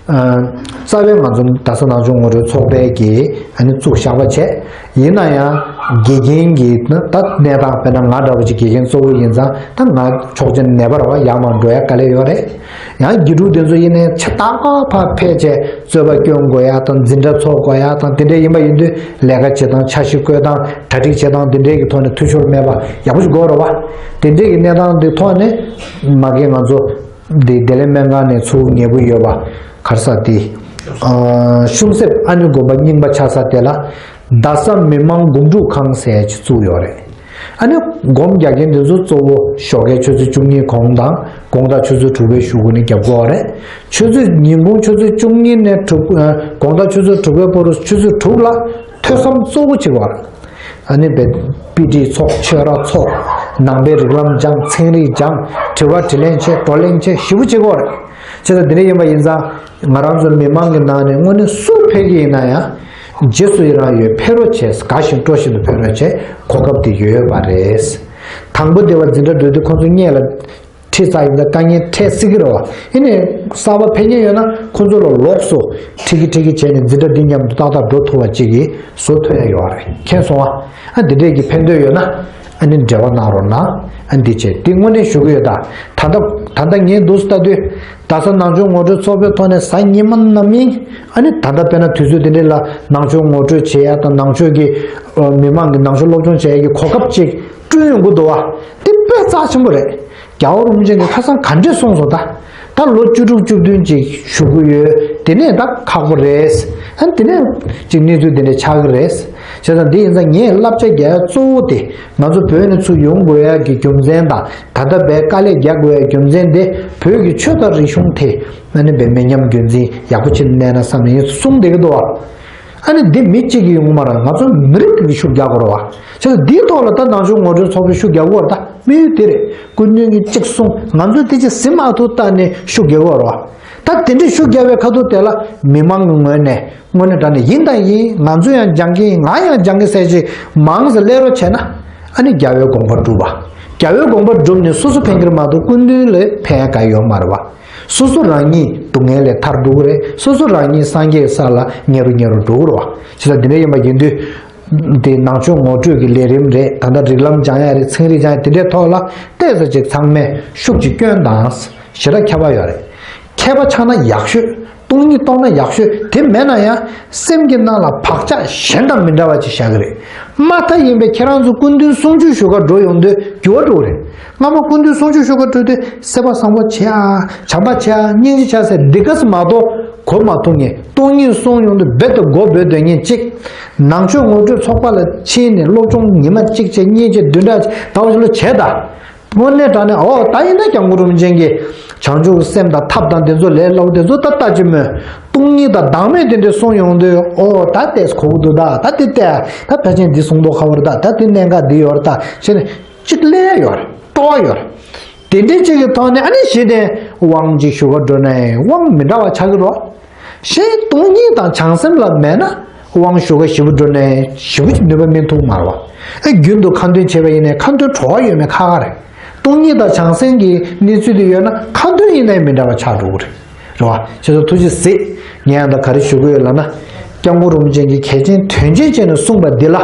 རྩ་བའི་ང་ཚོ་རྡ་ས་ནང་ཆོས་ངོ་སྤྲོད་ཚོགས་པའི་གི་ཨ་ནི་བཙུགས་བཞག་པ་བྱས། ཡིན་ན་ཡང་དགེ་རྒན་གྱི་ད་གནས་སྟངས་དཔེར་ན་ང་འདྲ་བོ་ཅིག་དགེ་རྒན་གཙོ་བོ་ཡིན་ཙང་ད་ང་ཆོག་མཆན་ནད་པ་ར་བ་ཡར་མར་འགྲོ་ཡ་དཀའ་ལས་ཡོད་རེད། ཡང་དགེ་ཕྲུག་དེ་ཚོ་ཡིན་ནའི་ཆ་རྟག་པར་ཕར་ཕེབས་བྱས་རྩོད་པ་སྐྱོན་དགོས་ཡ་དང་འཛིན་གྲྭ་ཚོགས་དགོས་ཡ་དང་དེ་འདྲ་ཡིན་པ་ཡིན་དུས་ལས་ཀ་བྱེད་སྟངས་འཆར་གཞི་བཀོད་སྟངས་གྲ་སྒྲིག་བྱེད་སྟངས་དེ་འདྲའི་གི་ཐོག་ནས་འཐུས་ཤོར་མེད་པ་ཡག་པོ་ཞིག་དགོས་རེད་བ། དེ་འདྲའི་གི་གནས་སྟངས་དེ་ཐོག་ནས་མ་གི་ང་ཚོ། འདི་བདེ་ལེགས་སྨན་ཁང་ནས་ཚུར་ཉེ་པོ་ཡོད་པ་ག་རེ་ཟེར་དེ། ཨ་ཤུམ་གསེབ་ཨ་ནི་དགོན་པ་རྙིང་པ་ཆགས་ས་དེ་ལ་རྡ་ས་མི་མང་སྒོམ་སྒྲུབ་ཁང་ཟེར་ཡ་ཅིག་བཙུགས་ཡོད་རེད། ཨ་ནི་སྒོམ་རྒྱག་མཁན་དེ་ཚོ་གཙོ་བོ་ཞོགས་ཀའི་ཆུ་ཚོད་བཅུ་གཉིས་གོང་དང་དགོང་དག་ཆུ་ཚོད་དྲུག་པའི་གཞུག་གུ་ནས་རྒྱབ་དགོས་པ་རེད། ཆུ་ཚོད་ཉིན་གུང་ཆུ་ཚོད་བཅུ་གཉིས་ནས་དྲུག་ཨ་དགོང་དག་ཆུ་ཚོད་དྲུག་པའི་བར་དུ་ཆུ་ཚོད་དྲུག་ལ་ཐོས་བསམ་གཙོ་བོ་བྱེད་དགོས་པ་རེད། ཨ་ནི་བེ་པི་ཏི་ཚོགས་ཆོས་ར་ཚོགས། ནང་པའི་རིགས་ལམ་སྦྱང་ཚན་རིག་སྦྱང་། དྲི་བ་དྲིས་ལན་བྱེད་བགྲོ་གླེང་བྱེད་ཞེ་པོ་བྱེད་དགོས་རེད། བྱས་ཙང་འདི་འདྲ་ཡིན་པ་ཡིན་ཙང་ང་རང་ཚོ་མི་མང་གི་ནང་ནས་དངོས་གནས་སུ་ཕེབས་ཀྱི་ཡིན་ན་ཡང་། རྗེས་སུ་ཡི་རང་ཡོད་ཕེབས་རོགས་བྱས། དགའ་བཞིན་སྤྲོ་བཞིན་དུ་ཕེབས་རོགས་བྱས། གོ་སྐབས་དེ་ཡོད་པ་རེད། དང་པོ་སྡེ་བ་འཛིན་གྲྭ་འགྲོ་དུས་ཁོང་ཚོ་སྔོན་ལ། ཁྲིད་ཚར་ཡིན་ཙང་དཀའ་ངལ་འཕྲད་སྲིད་ཀྱི་རེད་བ། ཡིན་ནའི་གསར་པ་ཕེབས་མཁན་ཡོད་ན་ཁོ་ཚོ་ལ་ལོགས་སུ་ཁྲིད་ཀྱི་ཁྲིད་ཀྱི་བྱས་ནས་འཛིན་གྲྭ་འདི་མཉམ་དུ་ཏག་ཏག་འགྲོ་ཐུབ་པ་ཅིག་གི་བཟོ་ཐུབ་ཡ་ཡོད་རེད། མཁྱེན་སོང་ཨ། ཨ་འདི་འདྲས་ཀྱི་ཕན་ཐོགས་ཡོད་ན་ཨ་ནི་འབྲེལ་བ་གནང་རོགས་གནང་། ཨ་འདི་བྱས་འདི་དངོས་གནས་ཞུ་གི་ཡོད་ད། ད་ལྟ་ད་ལྟ་ངས་འདུག་སེ་ལྟ་དུས་རྡ་ས་ནང་ཆོས་ངོ་སྤྲོད་ཚོགས་པའི་ཐོག་ནས་གཟའ་ཉི་མ་ནམ་ཡིན་ཨ་ནི་ད་ལྟ་དཔེར་ན་དུས་ཚོད་འདི་འདྲས་ལ་ནང་ཆོས་ངོ་སྤྲོད་བྱེད་ཡ་དང་ནང་ཆོས་ཀྱི་མི་མང་གི་ནང་ཆོས་སློབ་སྦྱོང་བྱེད་ཡ་གི་གོ་སྐབས་ཅིག་བསྐྲུན་ཡོང་གི་འདུག་བ། འདི་དཔེ་རྩ་ཆེན་པོ་རེད། རྒྱལ་བ་རིན་པོ་ཆེ་གིས་ཁ་སང་ག་འདྲས་གསུངས་སོང་ད། ད་ལོ་བཅུ་དྲུག་བཅུ་བདུན་ཅིག་བཞུགས་ཀྱི་ཡོད། དེ་ནས་ད་ཁག་པོ་རེད། ཨ་དེ་ནས་ཅིག་གནས་ཚུལ་དེ་འདྲས་ཆགས་ཀྱི་རེད། བྱས་ཙང་འདི་ཡིན་ཙང་ངས་བསླབ་བྱ་རྒྱག་ཡ་གཙོ་བོ་དེ་ང་ཚོ་བོད་ནས་ཚུར་ཡོང་དགོས་ཡ་གི་རྒྱུ་མཚན་དང་ད་ལྟ་བས་དཀའ་ལས་རྒྱག་དགོས་ཡ་རྒྱུ་མཚན་དེ་བོད་ཀྱི་ཆོས་དང་རིག་གཞུང་དེ་ཨ་ནི་བས་མི་ཉམས་རྒྱུན་འཛིན་ཡག་པོ་བྱེད་གནས་ན་བསམ་ནས་ངས་གསུངས་བསྡད་ཀྱི་འདུག་བ། ཨ་ནི་འདི་མི་གཅིག་གིས་ཡོང་མ་རེད། ང་ཚོ་མི་རིགས་ཀྱིས་ཤུགས་རྒྱག་དགོས་རེད་བ། བྱས་ཙང་འདིའི་ཐོག་ལ་ད་ནང་ཆོས་ངོ་སྤྲོད་ཚོགས་པས་ཤུགས་རྒྱག་དགོས་རེད་ད། དམིགས་ཡུལ་དེ་རེད། སྐུ་མདུན་གྱིས་གཅིག་གསུངས། ང་ཚོས་དེ་ཅིག་ཟིན་མ་ཐུབ་ལྟ་ནས་ཤུགས་རྒྱག་དགོས་རེད་བ། ད་དེ་འདྲས་ཤུགས་རྒྱག་པའི་ཁ་ཐུག་དེ་ལ་མི་མང་གི་ངོས་ནས་དངོས་གནས་དྲང་གནས་ཡིན་དང་ཡིན། ང་ཚོ་ཡང་སྦྱང་གི་ཡིན། ང་ཡང་སྦྱང་གི་ཟེར་ཅིག་མང་ཙམ་སླེབས་རོགས་བྱས་ན་ཨ་ནི་རྒྱལ་བའི་དགོངས་པ་འགྲུབ་པ། རྒྱལ་བའི་དགོངས་པ་འགྲུབ་ནས་སོ་སོ་ཕན་གྱི་རེད་མ་གཏོགས་སྐུ་མདུན་ལ་ཕན་ཡ་གང་ཡོད་མ་རེད་བ། སོ་སོ་རང་ཉིད་སྡུག་བསྔལ་ལས་ཐར་འགྲོ་གི་རེད། སོ་སོ་རང་ཉིད་སངས་རྒྱས་ས་ལ་ཉེ་རུ་ཉེ་རུ་འགྲོ་གི་རེད་བ། བྱས་ཙང་འདི་འདྲ་ཡིན་པ་ཡིན་དུས་ དེ་ནང་ཆོས་ངོ་སྤྲོད་ཀྱི་ལས་རིམ་རེད། ད་ལྟ་རིགས་ལམ་སྦྱང་ཡ་རེད། ཚན་རིག་སྦྱང་ཡ་དེ་འདྲའི་ཐོག་ལ་ཏོག་ཙམ་ཅིག་ཚང་མས་ཤུགས་ཅིག་བསྐྱོན་དང་། ཞེ་དྲག་ཁྱད་པར་ཡོད་རེད། མཁས་པ་ཆགས་ན་ཡག་ཤོས། སྟོང་ཉིད་རྟོགས་ན་ཡག་ཤོས་དེ་མེད་ན་ཡང་སེམས་ཀྱི་ནང་ལ་བག་ཆགས་གཞན་དང་མི་འདྲ་བ་ཅིག་བཞག་གི་རེད། མ་མཐའ་ཡིན་པའི་ཁྱེད་རང་ཚོ་སྐུ་མདུན་གསུང་ཆོས་ཞུ་གར་འགྲོ་ཡོང་དུས་འགྱུར་བ་འགྲོ་གི་རེད། སྔ་མོ་སྐུ་མདུན་གསུང་ཆོས་ཞུ་གར་འགྲོ་དུས་སེམས་པ་བཟང་པོ་བྱེད་ཨ། བྱམས་པ་བྱེད་ཨ། སྙིང་རྗེ་བྱ་ཟེར་འདི་ག་ས་མ་གཏོགས་གོ་མ་ཐུབ་མཁན། སྟོང་ཉིད་གསུང་ཡོང་དུས་རྦད་དེ་མགོ་སྦོས་སྡོད་མཁན་གཅིག་ནང་ཆོས་ངོ་སྤྲོད་ཚོགས་པ་ལ་ཕྱིན་ནས་སློབ་སྦྱོང་ཉི་མ་གཅིག་བྱས། གཉིས་བྱས། བདུན་ཕྲག་ཟླ་བ་བཞི་ལོ་བྱས་ད། དངོས་གནས་དྲང་གནས་ཨོ་ད་ཡིན་ན་སྐྱབས་མགོན་རིན་པོ་ཆེ་གིས་བྱང་ཆུབ་སེམས་དང་ཐབས་དང་དེ་ཚོ་ལས་སླ་པོ་དེ་ཚོ་ད་ལྟ་ཅི་སྨོས། སྟོང་ཉིད་དང་བདག་མེད་དེ་འདྲ་གསུང་ཡོང་དུས་ཨོ་ད་ལྟས་གོ་གི་འདུག་ད་ད་དེ་ལྟས་ད་ཕལ་ཆེར་འདི་གསུང་མདོག་ཁ་པོ་རེད། ད་ད་དེ་གནད་འགག་འདི་ཡོད་རེད། ད་བྱས་ནས་གཅིག་སླེབས་ཡོད་རེད། སྤྲོ་བ་ཡོད་རེད། དེ་འདྲའི་གཅིག་གི་ཐོག་ནས་ཨ་ནི་གཞི་དེ་དབང་ཅིག་ཞུ་ག་འགྲོ་ནའི་དབང་མི་འདྲ་བ་ཆགས་ཀྱི་རེད། གཞན་སྟོང་ཉིད་དང་བྱང་སེམས་ལ་མེད་ན་དབང་ཞུ་ག་ཞེ་པོ་འགྲོ་ནའི་ཞེ་པོ་ཅིག་ནུས་པ་སྨིན་ཐུབ་མ་རེད་བ། ཨེ་རྒྱུན་དུ་ཁ་འདོན་བྱས་པ་ཡིན་ནའི་ཁ་འདོན་བྲོ་བ་ཡོད་མེད་ཁག་ཁག་རེད། སྟོང་ཉིད་དང་བྱང་སེམས་ཀྱི་གནས་ཚུལ་དེ་ཡོད་ན་ཁ་འདོན་ཡིན་ནའི་མི་འདྲ་བ་ཆགས་འགྲོ་གི་རེད། རེད་བ། ཁྱེད་ཚོ་ཐུགས་རྗེ་གཟིགས། ངས་ཡང་ད་ག་རེ་ཞུ་གི་ཡོད་ལབ་ན། སྐྱབས་མགོན་རིན་པོ་ཆེ་གིས་གལ་ཆེན་དོན་ཆེན་བྱས་ནས་གསུངས་པ་འདི་ལ་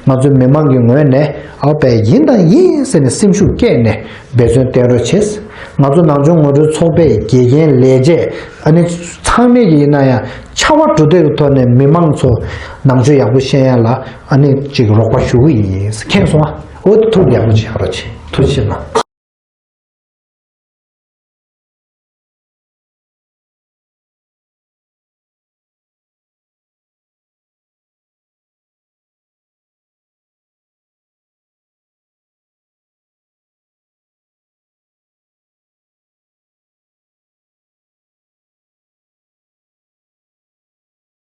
ང་ཚོའི་མི་མང་གི་ངོས་ནས་ཨ་པས་ཡིན་དང་ཡིན་ཟེར་ནས་སེམས་ཤུགས་བསྐྱེད་ནས་འབད་བརྩོན་བསྟེན་རོགས་བྱེད། ང་ཚོ་ནང་ཆོས་ངོ་སྤྲོད་ཚོགས་པའི་དགེ་རྒན་ལས་བྱེད་ཨ་ནི་ཚང་མས་ཀྱི་ཡིན་ན་ཡང་ཕྱར་བ་གྲུ་འདེགས་ཀྱི་ཐོག་ནས་མི་མང་ཚོ་ནང་ཆོས་ཡག་པོ་ཤེས་ཡ་ལ་ཨ་ནི་ཅིག་རོགས་པ་ཞུ་གི་ཡིན། མཁྱེན་སོང་ཨ། འོ་ཐུགས་ཡག་པོ་ཅིག་ཡག་རོགས་བྱེད། ཐུགས་རྗེ་ཆེ་གནང་།